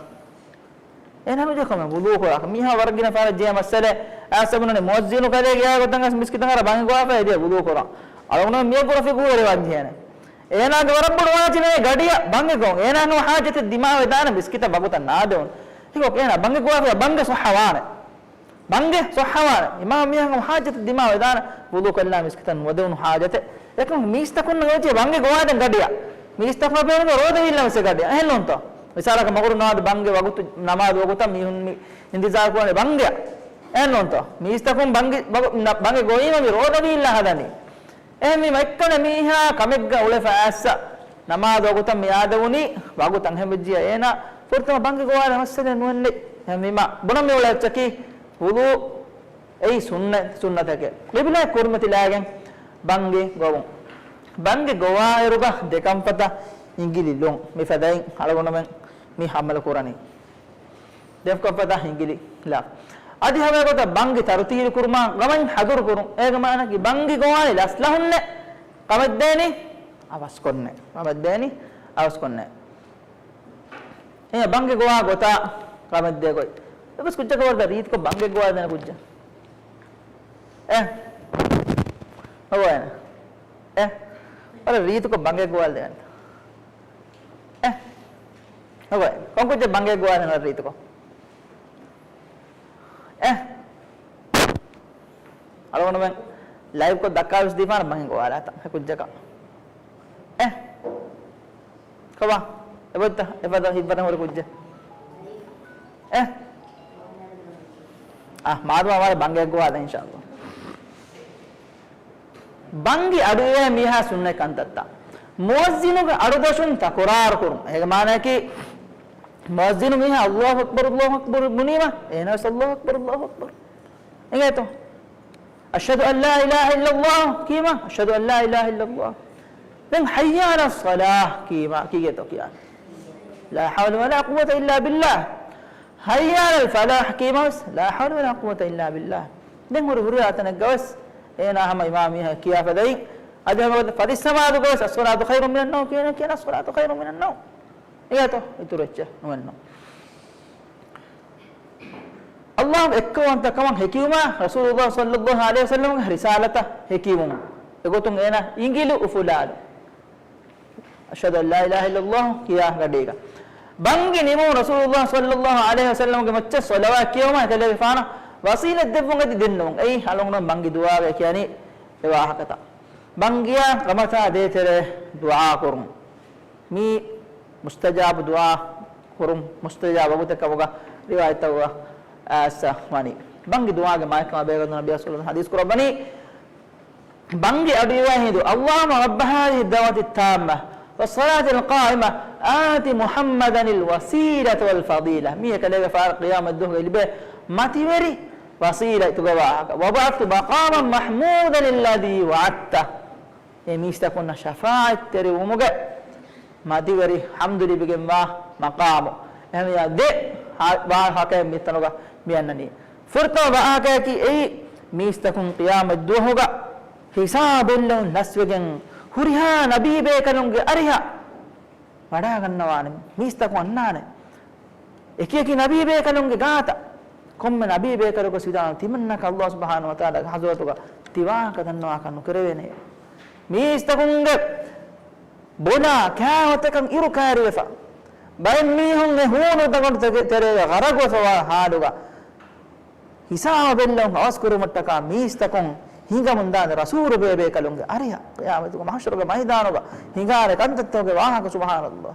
އޭނާ ނުޖެހޭ ކޮންމެ ވުޟޫ ކުރާކަށް. މީހާ ވަރަށް ގިނަ ފަހަރަށް ޖެހޭ މައްސަލައެއް. އައިސް ބުނަނީ މުއައްޒިނު ކަލޭގެ އާ ގޮތަށް އައިސް މިސްކިތަށް އަރާ ބަންގެ ގޮވާފަ އެދިޔަ ވުޟޫ ކުރަން. އަޅުގަނޑު މިޔަށްވުރެ ފިޤުހުވެރިވާން ޖެހޭނެ. އޭނާގެ ވަރަށް ބޮޑު ވާނަ ޖެހޭ ގަޑިއަށް ބަންގެ ގޮވަން. އޭނާ ހަމަ ޙާޖަތެއް ދިމާވެދާނެ މިސްކިތަށް ވަގުތަށް ނާދެވުނު. ހިކޮ އޭނާ ބަންގެ ގޮވާފަ ބަންގެ ޞައްޙަވާނެ. ބަންގެ ޞައްޙަވާނެ. އިމާމް މީހާ ހަމަ ޙާޖަތެއް ދިމާވެދާނެ ވުޟޫ ކޮށްލާ މިސްކިތަށް ނުވަދެވުނު ޙާޖަތެއް. އެކަމަކު މީސްތަކުންނަށް ވެއްޖެ ބަންގެ ގޮވާދޭން ގަޑިއަށް. މީސްތަކުން ބޭނުން ރޯދަ ވީއްލަން ވެސް ގަޑިއަށް. އެހެންނޫންތޯ؟ މިސާލަކަށް މަގުރު ނަމާދު ވަގުތު، ނަމާދު ވަގުތަށް މީހުން މި އިންތިޒާރު ކުރާނެ ބަންގެއަށް. އެހެންނޫންތޯ؟ މީސްތަކުން ބަންގި، ބަގު-، ނަ-، ބަންގެ ގޮވީމަ މި ރޯދަ ވީއްލާ ހަދަނީ. އެހެންވީމަ އެއްކަލަ މީހާ ކަމެއްގަ އުޅެފަ އައިސް ނަމާދު ވަގުތަށް މި އާދެވުނީ ވަގުތަށް. އެހެން ވެއްޖިއްޔާ އޭނާ ފުރަތަމަ ބަންގި ގޮވާލަން މައްސަލައެއް ނުވެންނެ. އެހެންވީމަ ބުނަން މި އުޅޭ އެއްޗަކީ ވުޟޫ އެއީ ސުންނަ-، ސުންނަތެކޭ. ޤިބްލާއަށް ކުރިމަތިލާގެން ބަންގި ގޮވުން. ބަންގި ގޮވާއިރުގަ ދެކަންފަތަށް އިނގިލި ލުން. މި ފަދައިން އަޅުގަނޑުމެން މި ހަމަލު ކުރަނީ. ދެކަންފަތަށް އިނގިލި ލާ. އަދި ހަމައެގޮތަށް ބަންގި ތަރުތީލު ކުރުމާ ގަމައިން ހަދުރު ކުރުން. އޭގެ މާނައަކީ ބަންގި ގޮވާނީ ލަސްލަހުންނެއް ކަމެއްދޭނީ އަވަސްކޮށްނެއް. ކަމެއްދޭނީ އަވަސްކޮށްނެއް. އެ ބަންގި ގޮވާ ގޮތާ ކަމެއްދޭ ގޮތް. އެއްވެސް ކުއްޖަކަށް ވަރަށް ރީތިކޮށް ބަންގި ގޮވާދޭނެ ކުއްޖެއް. އެ. ނުގޮވޭނެ. އެ. ވަރަށް ރީތިކޮށް ބަންގި ގޮވާދޭނެ. އެ. ނުގޮވޭ. ކޮން ކުއްޖެއް ބަންގި ގޮވާދޭނެ ވަރަށް ރީތިކޮށް؟ އެ. އަޅުގަނޑުމެން ލައިވްކޮށް ދައްކާވެސް ދީފާނަ ބަންގި ގޮވާލާތަ އެ ކުއްޖަކަށް. އެ. ކޮބާ؟ އެބައޮތްތަ؟ އެފަދަ ހިތްވަރެއް ހުރި ކުއްޖެއް. އެ. އާ، މާދަމާ ވާނެ ބަންގި ގޮވާލަ އިންޝާﷲ. ބަންގި އަޑުއިވޭ މީހާ ސުންނަތް ކަންތައްތައް. މުއައްޒިނުގެ އަޑުދަށުން ތަކުރާރު ކުރުން. އޭގެ މާނައަކީ، މުއައްޒިނު މީހާ ﷲ އަކްބަރު، ﷲ އަކްބަރު ބުނީމަ، އޭނަވެސް ﷲ އަކްބަރު، ﷲ އަކްބަރު. އެނގޭތޯ؟ أشهد أن لا إله إلا الله ކީމަ، أشهد أن لا إله إلا الله. ދެން حي على الصلاة ކީމަ، ކީގޭތޯ ކިޔާނީ؟ لا حول ولا قوة إلا بالله. حي على الفلاح ކީމަވެސް، لا حول ولا قوة إلا بالله. ދެން ހުރި ހުރިހާ ތަނެއްގަވެސް އޭނާ ހަމަ އިމާމް މީހާ ކިޔާ ފަދައިން، އަދި ހަމަ ފަދަ ނަމާދުގަވެސް الصلاة خير من النوم ކިޔަން، ކިޔަން الصلاة خير من النوم. އެގޭތޯ؟ އިތުރު އެއްޗެއް ނުވެންނޯ. ﷲ އެއްކައުވަންތަ ކަމަށް ހެކިވުމާ، ރަސޫލުﷲ ޞައްލައްލާހު ޢަލައިހި ވަސައްލަމްގެ ރިސާލަތަށް ހެކިވުން. އެގޮތުން އޭނާ އިނގިލި އުފުލާލުން. أشهد أن لا إله إلا الله ކިޔާ ގަޑީގަ. ބަންގި ނިމުން ރަސޫލުﷲ ޞައްލައްލާހު ޢަލައިހި ވަސައްލަމްގެ މައްޗަށް ޞަލަވާތް ކިޔަވުމަށް އެކަލޭގެފާނަށް ވަސީލަތް ދެއްވުން އަދި ދެންނެވުން. އެއީ އަޅުގަނޑު ބަންގި ދުޢާގަ ކިޔަނީ އެ ވާހަކަތައް. ބަންގިޔާ ކަމަތާ ދޭތެރޭ ދުޢާ ކުރުން. މީ މުސްތަޖާބު ދުޢާ ކުރުން، މުސްތަޖާބު ވަގުތެއް ކަމުގަ ރިވާޔަތްތަކުގަ އައިސް ވަނީ. ބަންގި ދުޢާގެ މާތްކަމާ ބެހޭގޮތުން ނަބިއްޔާ ޞައްލައްލާހު ޢަލައިހި ވަސައްލަމް ޙަދީޘް ކުރައްވަނީ، ބަންގި އަޑުއިވޭ ހިނދު، اللهم رب هذه الدعوة التامة والصلاة القائمة آت محمدا الوسيلة والفضيلة. މީ އެކަލޭގެފާނަށް ޤިޔާމަތްދުވަހުގަ ލިބޭ މަތިވެރި ވަސީލަތުގެ ވާހަކަ. وابعثه مقاما محمودا الذي وعدته. އެ މީސްތަކުންނަށް ޝަފާޢަތްތެރިވުމުގެ މަތިވެރި ޙަމްދު ލިބިގެންވާ މަޤާމު. އެހެންވެ ދެ ވާހަކައެއް މިތަނުގަ މިއަންނަނީ. ފުރަތަމަ ވާހަކަޔަކީ އެއީ، މީސްތަކުން ޤިޔާމަތްދުވަހުގަ ހިސާބެއްލަވުން ލަސްވެގެން ހުރިހާ ނަބީބޭކަލުންގެ އަރިހަށް ވަޑާގަންނަވާނެ މީސްތަކުން އަންނާނެ. އެކިއެކި ނަބީބޭކަލުންގެ ގާތަށް ކޮންމެ ނަބީބޭކަލަކު ވެސް ވިދާޅުވި ތިމަންނަކަށް ﷲ ސުބްޙާނަހޫ ވަތަޢާލާގެ ޙަޟްރަތުގަ ތި ވާހަކަ ދަންނަވާކަށް ނުކެރެވޭނެ. މީސްތަކުންގެ ބޮލާ ކާވަތަކަށް އިރު ކާރިވެފަ، ބައެއް މީހުން އެ ހޫނު ދަގަނޑު ތެރޭގަ ޣަރަޤުވެފަވާ ޙާލުގަ، ހިސާބެއްލަވުން އަވަސްކުރުމަށްޓަކާ މީސްތަކުން ހިނގަމުންދާނެ ރަސޫލު ބޭބޭކަލުންގެ އަރިހަށް. ޤިޔާމަތުގެ މަޙްޝަރުގެ މައިދާނުގަ ހިނގާނެ ކަންތައްތަކުގެ ވާހަކަ، ސުބްޙާނަﷲ.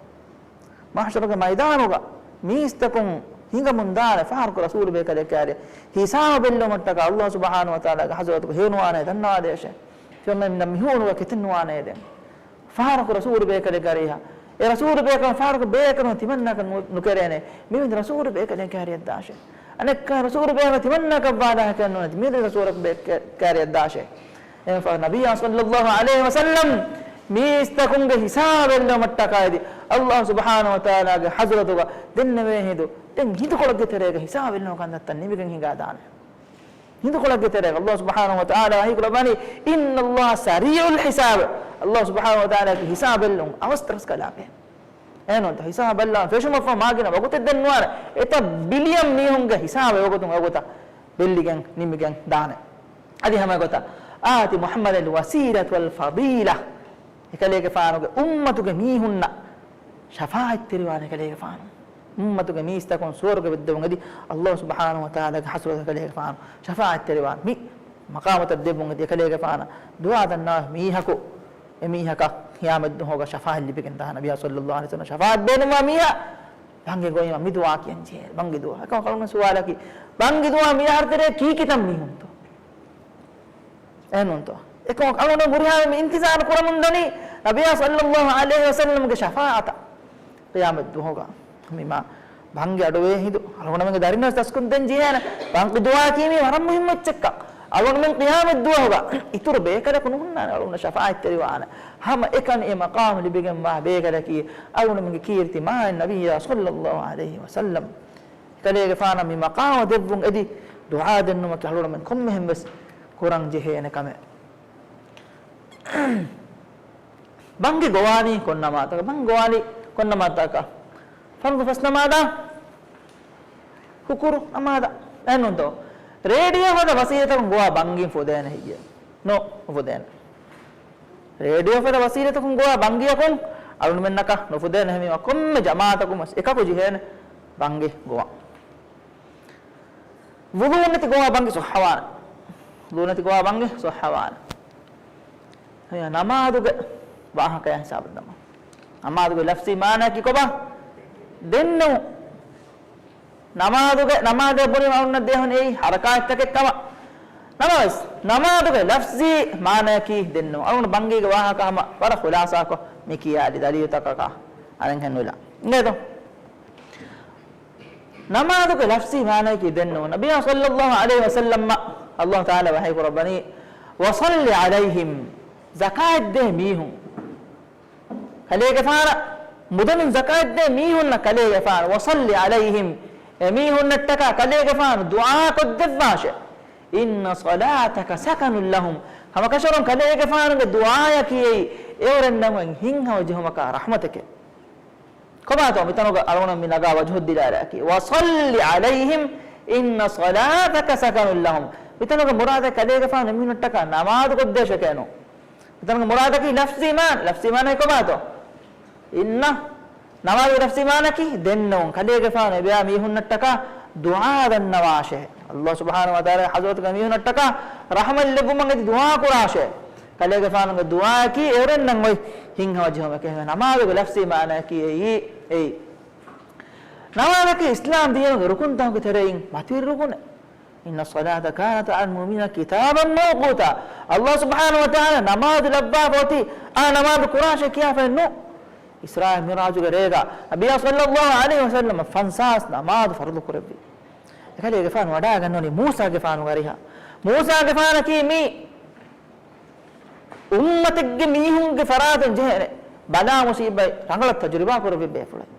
މަޙްޝަރުގެ މައިދާނުގަ މީސްތަކުން ހިނގަމުންދާނެ ފަހަރަކު ރަސޫލު ބޭކަލެއް ކާރި ހިސާބެއްލުމަށްޓަކާ ﷲ ސުބްޙާނަހޫ ވަތަޢާލާގެ ޙަޟްރަތުގަ ހެޔޮނުވާނެ ދަންނަވާދޭށޭ. ތިމަންމެން މިހޫނުގަ ކެތިންވާނެ ދެން. ފަހަރަކު ރަސޫލު ބޭކަލެއް ކާރި އެހާ. އެ ރަސޫލު ބޭކަލުން ފަހަރަކު ބޭކަލުން ތިމަންނަކަށް ނު-، ނުކެރޭނެ. މިވެނި ރަސޫލު ބޭކަލެއް ކާރިއަށް ދާށޭ. އަނެއްކާ ރަސޫލު ބޭކަލުން ތިމަންނަކަށް ވާދާ ކެންނުނެތި. މިވެނި ރަސޫލަކު ބޭ-، ކެ-، ކާރިއަށް ދާށޭ. އެހެން ފަހަރު ނަބިއްޔާ ޞައްލައްލާހު ޢަލައިހި ވަސައްލަމް މީސްތަކުންގެ ހިސާބެއްލުމަށްޓަކާއިދި، ﷲ ސުބްޙާނަހޫ ވަތަޢާލާގެ ޙަޟްރަތުގަ ދެންނެވޭ ހިނދު، ދެން ހިނދުކޮޅެއްގެ ތެރޭގަ ހިސާބެއްލުމުގެ ކަންތައްތައް ނިމިގެން ހިނގާދާނެ. ހިނދުކޮޅެއްގެ ތެރޭގަ ﷲ ސުބްޙާނަހޫ ވަތަޢާލާ ވަޙީކުރައްވަނީ، إِنَّ اللَّهَ سَرِيعُ الْحِسَابِ. ﷲ ސުބްޙާނަހޫ ވަތަޢާލާގެ ހިސާބެއްލުން އަވަސް ތަރަސްކަލާބޭ. އެހެންނޫންތޯ؟ ހިސާބަށްލާ ފެށުމަށްފަހު މާގިނަ ވަގުތެއް ދެން ނުވާނެ. އެތައް ބިލިއަން މީހުންގެ ހިސާބެއް ވަގުތުން ވަގުތަށް ބެއްލިގެން ނިމިގެން ދާނެ. އަދި ހަމަ ގޮތަށް، آتِ مُحَمَّدًا الْوَسِيلَةَ وَالْفَضِيلَةَ. އެކަލޭގެފާނުގެ އުއްމަތުގެ މީހުންނަށް ޝަފާޢަތްތެރިވާނެ އެކަލޭގެފާނު. އުއްމަތުގެ މީސްތަކުން ސުވަރުގެ ވެއްދެވުން އެދި، ﷲ ސުބްޙާނަހޫ ވަތަޢާލާގެ ޙަޟްރަތު އެކަލޭގެފާނު ޝަފާޢަތްތެރިވާނެ. މި މަޤާމުތައް ދެއްވުން އެދި އެކަލޭގެފާނަށް ދުޢާ ދަންނަވާ މީހަކު، އެ މީހަކަށް ޤިޔާމަތްދުވަހުގަ ޝަފާޢަތް ލިބިގެން ދާނެ. ނަބިއްޔާ ޞައްލައްލާހު ޢަލައިހި ވަސައްލަމަށް ޝަފާޢަތް ބޭނުންވާ މީހާ ބަންގި ގޮވީމަ މި ދުޢާ ކިޔަން ޖެހޭ. ބަންގި ދުޢާ. އެކަމަކު އަޅުގަނޑު ސުވާލަކީ، ބަންގި ދުޢާ މި އަހަރު ތެރޭ ކީކިތަން މީހުންތޯ؟ އެހެންނޫންތޯ؟ އެކަމަކު އަޅުގަނޑު ހުރިހާ މި އިންތިޒާރު ކުރަމުންދަނީ ނަބިއްޔާ ޞައްލައްލާހު ޢަލައިހި ވަސައްލަމްގެ ޝަފާޢަތަށް ޤިޔާމަތް ދުވަހުގަ. މި މާ ބަންގި އަޑުވޭ ހިނދު އަޅުގަނޑުމެންގެ ދަރިން ވެސް ދަސްކުން ދޭން ޖެހޭނެ. ބަންގި ދުޢާ ކީ މީ ވަރަށް މުހިއްމު އެއްޗެއްކަން. އަޅުގަނޑުމެން ޤިޔާމަތް ދުވަހުގަ އިތުރު ބޭކަލަކު ނުހުންނާނެ އަޅުގަނޑަށް ޝަފާޢަތްތެރިވާނެ. ހަމަ އެކަނި އެ މަޤާމު ލިބިގެންވާ ބޭކަލަކީ އަޅުގަނޑުމެންގެ ކީރިތި މާތް ނަބިއްޔާ ޞައްލައްލާހު ޢަލައިހި ވަސައްލަމް. އެކަލޭގެފާނަށް މި މަޤާމު ދެއްވުން އެދި، ދުޢާ ދެންނުމަކީ އަޅުގަނޑުމެން ކޮންމެހެން ވެސް ކުރަން ޖެހޭނެ ކަމެއް. ބަންގި ގޮވާނީ ކޮން ނަމާދަކަށް؟ ބަންގި ގޮވާނީ ކޮން ނަމާދަކަށް؟ ފަރުޟު ފަސް ނަމާދާ، ހުކުރު ނަމާދާ. އެހެންނޫންތޯ؟ ރޭޑިއޯ ފަދަ ވަސީލަތަކުން ގޮވާ ބަންގީން ފުދޭނެ ހެއްޔޭ؟ ނޯ، ނުފުދޭނެ. ރޭޑިއޯ ފަދަ ވަސީލަތަކުން ގޮވާ ބަންގިއަކުން އަޅުގަނޑުމެންނަކަށް ނުފުދޭނެ. އެހެންވީމަ ކޮންމެ ޖަމާޢަތަކުން ވެސް އެކަކު ޖެހޭނެ ބަންގި ގޮވަން. ވުޟޫ ނެތި ގޮވާ ބަންގި ޞައްޙަވާނެ. ވުޟޫ ނެތި ގޮވާ ބަންގި ޞައްޙަވާނެ. އެހެން ނަމާދުގެ ވާހަކަޔާ ހިސާބުން ދަމާ. ނަމާދުގެ ލަފްޒީ މާނައަކީ ކޮބާ؟ ދެންނެވުން. ނަމާދުގެ، ނަމާދެއް ބުނީމަ އަޅުގަނޑަށް ދޭހުން އެއީ ޙަރަކާތްތަކެއް ކަމަށް. ނަމަވެސް، ނަމާދުގެ ލަފްޒީ މާނައަކީ ދެންނެވުން. އަޅުގަނޑު ބަންގީގެ ވާހަކަ ހަމަ ވަރަށް ޚުލާޞާކޮށް މި ކިޔާލި ދަލީލުތަކަކާ އަނެއްހެން ނުލާ. އިނގޭތޯ؟ ނަމާދުގެ ލަފްޒީ މާނައަކީ ދެންނެވުން. ނަބިއްޔާ ޞައްލައްލާހު ޢަލައިހި ވަސައްލަމަށް ﷲ ތަޢާލާ ވަޙީ ކުރައްވަނީ، "وَصَلِّ عَلَيْهِمْ." ޒަކާތްދޭ މީހުން. ކަލޭގެފާނަށް މުދަލުން ޒަކާތްދޭ މީހުންނަށް ކަލޭގެފާނު، "وَصَلِّ عَلَيْهِمْ." އެ މީހުންނަށްޓަކާ ކަލޭގެފާނު ދުޢާ ކޮށްދެއްވާށޭ. "إِنَّ صَلَاتَكَ سَكَنٌ لَهُمْ." ހަމަކަށަވަރުން ކަލޭގެފާނުގެ ދުޢާއަކީ އެއީ އެއުރެންނަށް ހިތްހަމަޖެހުމަކާ ރަޙްމަތެކޭ. ކޮބާތޯ މިތަނުގަ އަޅުގަނޑު މި ނަގާ ވަޖްހުއްދިލާލާއަކީ، "وَصَلِّ عَلَيْهِمْ إِنَّ صَلَاتَكَ سَكَنٌ لَهُمْ." މިތަނުގެ މުރާދަކީ ކަލޭގެފާނު އެމީހުންނަށްޓަކާ ނަމާދު ކޮށްދޭށޭ ކޭނު. މިތަނުގެ މުރާދަކީ ލަފްޒީ މާނަ، ލަފްޒީ މާނައީ ކޮބާތޯ؟ އިންނަ ނަމާދުގެ ލަފްޒީ މާނައަކީ ދެންނެވުން. ކަލޭގެފާނު އެބަޔާ މީހުންނަށްޓަކާ ދުޢާ ދަންނަވާށޭ. ﷲ ސުބްޙާނަހޫ ވަތަޢާލާގެ ޙަޟްރަތުގަ މީހުންނަށްޓަކާ ރަޙްމަތް ލެއްވުމަށް އެދި ދުޢާ ކުރާށޭ. ކަލޭގެފާނުގެ ދުޢާއަކީ އެއުރެންނަށް އޮތް ހިތްހަމަޖެހުމަކޭ. ނަމާދުގެ ލަފްޒީ މާނައަކީ އެއީ، އެއީ. ނަމާދަކީ އިސްލާމް ދީނުގެ ރުކުންތަކުގެ ތެރެއިން މަތިވެރި ރުކުނެއް. إِنَّ الصَّلَاةَ كَانَتْ عَلَى الْمُؤْمِنِينَ كِتَابًا مَوْقُوتًا. ﷲ ސުބްޙާނަހޫ ވަތަޢާލާ ނަމާދު ލައްވާފަ އޮތީ އާ ނަމާދު ކުރާށޭ ކިޔާފައެއް ނޫން. އިސްރާ މިޢުރާޖުގެ ރޭގަ ނަބިއްޔާ ޞައްލައްލާހު ޢަލައިހި ވަސައްލަމަ ފަންސާސް ނަމާދު ފަރުޟު ކުރެއްވި. އެކަލޭގެފާނު ވަޑާގަންނަވަނީ މޫސާގެފާނުގެ އަރިހަށް. މޫސާގެފާނަކީ މީ އުއްމަތެއްގެ މީހުންގެ ފަރާތުން ޖެހޭނެ ބަލާ މުސީބަތް ރަނގަޅަށް ތަޖުރިބާ ކުރެއްވި ބޭފުޅެއް.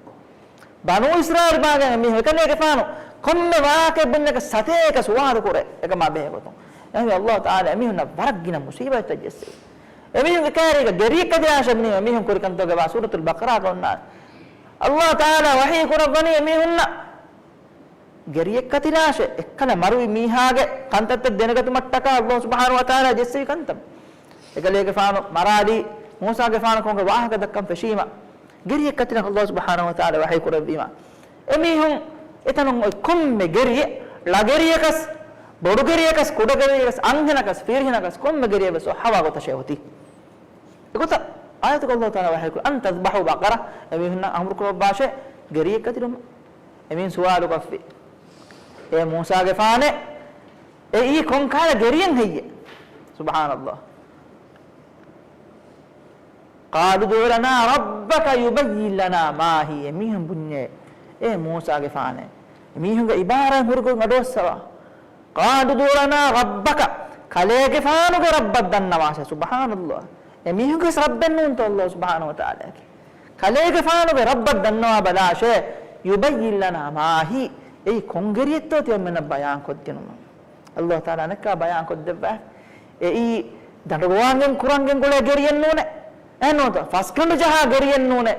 ބަނޫ އިސްރާއީލް ބާގައި މީހުން އެކަލޭގެފާނު ކޮންމެ ވާހަކައެއް ބުންޏަކަށް ސަތޭކަ ސުވާލު ކުރޭ އެކަމާ ބެހޭ ގޮތުން. އެހެންވެ އައްލާހު ތަޢާލާ އެމީހުންނަށް ވަރަށް ގިނަ މުސީބަތްތައް ޖެއްސެވި. އެމީހުންގެ ކައިރީގަ ގެރިއެއް ކަތި ރާށޭ މި-، މީހުން ކުރި ކަންތައްގެ ބާ ސޫރަތުލް ބަޤަރާގަ އޮންނާނެ. އައްލާހު ތަޢާލާ ވަޙީ ކުރައްވަނީ އެމީހުންނަށް ގެރިއެއް ކަތި ރާށޭ، އެއްކަލަ މަރުވި މީހާގެ ކަންތައްތައް ދެނެގަތުމަށްޓަކާ އައްލާހު ސުބްޙާނަހޫ ވަތަޢާލާ ޖެއްސެވި ކަންތައް. އެކަލޭގެފާނު މަރާލީ، މޫސާގެފާނު ކޮންގެ ވާހަކަ ދައްކަން ފެށީމަ، ގެރިއެއް ކަތި ރާށޭ އައްލާހު ސުބްޙާނަހޫ ވަތަޢާލާ ވަޙީ ކުރެއްވީމަ، އެމީހުން އެތަނުން އޮތް ކޮންމެ ގެރިއެއް، ޅަގެރިޔަކަސް، ބޮޑުގެރިޔަކަސް، ކުޑަގެރިޔަކަސް، އަންހެނަކަސް، ފިރިހެނަކަސް، ކޮންމެ ގެރިއެއްވެސް އޮއްހަވާ ގޮތަށޭ އޮތީ. އެގޮތަށް އާޔަތުގަ އައްލާހު ތަޢާލާ ވަޙީކުރައްވާ، "أن تذبحوا بقرة"، އެމީހުންނަށް އަމުރު ކުރައްވާށޭ ގެރިއެއް ކަތި ރުމަށް. އެމީހުން ސުވާލުކޮށްފި، "އޭ މޫސާގެފާނޭ، އެއީ ކޮން ކަހަލަ ގެރިއެއް ހެއްޔޭ؟" ސުބްޙާނައްލާހް. "قالوا ادْعُ لَنَا رَبَّكَ يُبَيِّنْ لَنَا مَا هِيَ." އެމީހުން ބުންޏޭ، "އޭ މޫސާގެފާނޭ، އެމީހުންގެ އިބާރާތް ހުރިގޮތް އަޑުއައްސަވާ." "قَالُوا ادْعُ لَنَا رَبَّكَ." ކަލޭގެފާނުގެ ރައްބަށް ދަންނަވާށޭ. ސުބްޙާނައްލާހް. އެމީހުންގެ ވެސް ރައްބެއް ނޫންތޯ އައްލާހު ސުބްޙާނަހޫ ވަތަޢާލާގެ؟ ކަލޭގެފާނުގެ ރައްބަށް ދަންނަވާ ބަލާށޭ. "يُبَيِّنْ لَنَا مَا هِيَ." އެއީ ކޮން ގެރިއެއްތޯ ތިމަންމެންނަށް ބަޔާން ކޮށްދިނުމަށް. އައްލާހު ތަޢާލާ އަނެއްކާ ބަޔާން ކޮށްދެއްވާ. އެއީ ދަނޑުގޮވާންގެން ކުރަންގެން ގުޅޭ ގެރިއެއް ނޫނޭ. އެހެންނޫންތޯ؟ ފަސްގަނޑު ޖަހާ ގެރިއެއް ނޫނޭ.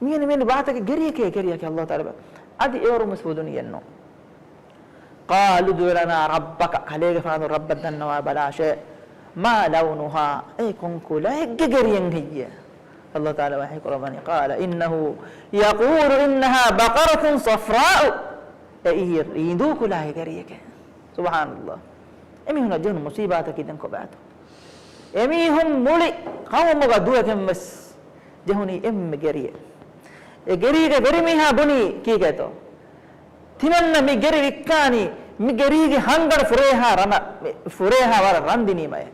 މިއެނި މިއެނި ވާތަކެއް ގެރިއެކޭ ގެރިއަކީ އައްލާހު ތަޢާލާ. އަދި އެވަރުން ވެސް ފުދުނީއެއްނޫން. "قَالُوا ادْعُ لَنَا رَبَّكَ." ކަލޭގެފާނު ރައްބަށް ދަންނަވާ ބަލާށޭ. "مَا لَوْنُهَا." އެ ކޮން ކުލައެއްގެ ގެރިއެއް ހެއްޔޭ؟ އައްލާހު ތަޢާލާ ވަޙީ ކުރައްވަނީ، "قَالَ إِنَّهُ يَقُولُ إِنَّهَا بَقَرَةٌ صَفْرَاءُ." އެއީ ރީނދޫ ކުލައެއް ގެރިއެކޭ. ސުބްޙާނައްލާހް. އެމީހުންނަށް ޖެހުނު މުސީބާތަކީ ދެން ކޮބާތޯ؟ އެމީހުން މުޅި ޤައުމުގަ ދުވެކެން ވެސް ޖެހުނީ އެންމެ ގެރިއެއް. އެ ގެރީގެ ވެރިމީހާ ބުނީ ކީކޭތޯ؟ ތިމަންނަ މި ގެރި ވިއްކާނީ، މި ގެރީގެ ހަންގަނޑު ފުރޭހާ ރަނަ-، ފުރޭހާ ވަރަށް ރަން ދިނީމައޭ.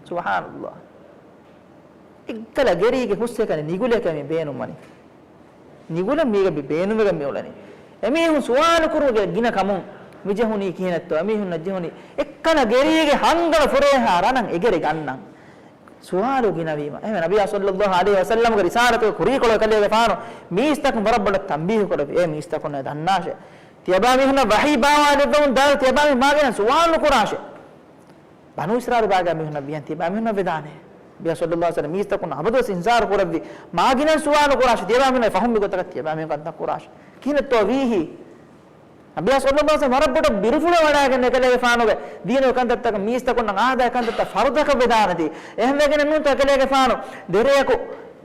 ސުބްޙާނައްލާހް. އެއްކަލަ ގެރީގެ ހުސްއެކަނި ނިގުލޭކަ މި ބޭނުންވަނީ. ނިގުލަން މީގަ މި ބޭނުންވެގެން މި އުޅެނީ. އެމީހުން ސުވާލު ކުރުމުގެ ގިނަ ކަމުން މި ޖެހުނީ ކިހިނެއްތޯ؟ އެމީހުންނަށް ޖެހުނީ އެއްކަލަ ގެރީގެ ހަންގަނޑު ފުރޭހާ ރަނަށް އެ ގެރި ގަންނަން. ސުވާލު ގިނަވީމަ. އެހެންވެ، ނަބިއްޔާ ޞައްލައްލާހު ޢަލައިހި ވަސައްލަމްގެ ރިސާލަތުގެ ކުރީކޮޅު އެކަލޭގެފާނު މީސްތަކުން ވަރަށް ބޮޑަށް ތަންބީހު ކުރެއްވި. އޭ މީސްތަކުންނޭ ދަންނާށޭ. ތިޔަބާމީހުންނަށް ވަޙީ ބާވާލެއްވަމުން ދާ، ތިޔަބާމީހުން މާގިނަ ސުވާލު ނުކުރާށޭ. ބަނޫ އިސްރާއީލު ބާގާ މީހުންނަށް ވިޔަން ތިޔަބާމީހުންނަށް ވެދާނެ. ނަބިއްޔާ ޞައްލައްލާހު ޢަލައިހި ވަސައްލަމް މީސްތަކުން އަބަދުވެސް އިންޒާރު ކުރެއްވި. މާގިނަ ސުވާލު ނުކުރާށޭ. ތިޔަބާމީހުންނަށް ފަހުން މި ގޮތަކަށް ތިޔަބާމީހުން ކަންތައް ކުރާށޭ. ކިހިނެއްތޯ ވީހީ؟ ނަބިއްޔާ ޞައްލައްލާހު ޢަލައިހި ވަސައްލަމް ވަރަށް ބޮޑަށް ބިރުފުޅު ވަޑައިގެން އެކަލޭގެފާނުގެ ދީނުގެ ކަންތައްތަކަށް މީސްތަކުންނަށް އާދަ ކަންތައްތައް ފަރުދަކަށް ވެދާނެތީ. އެހެންވެގެނެއްނޫންތޯ އެކަލޭގެފާނު ދެރަޔަކު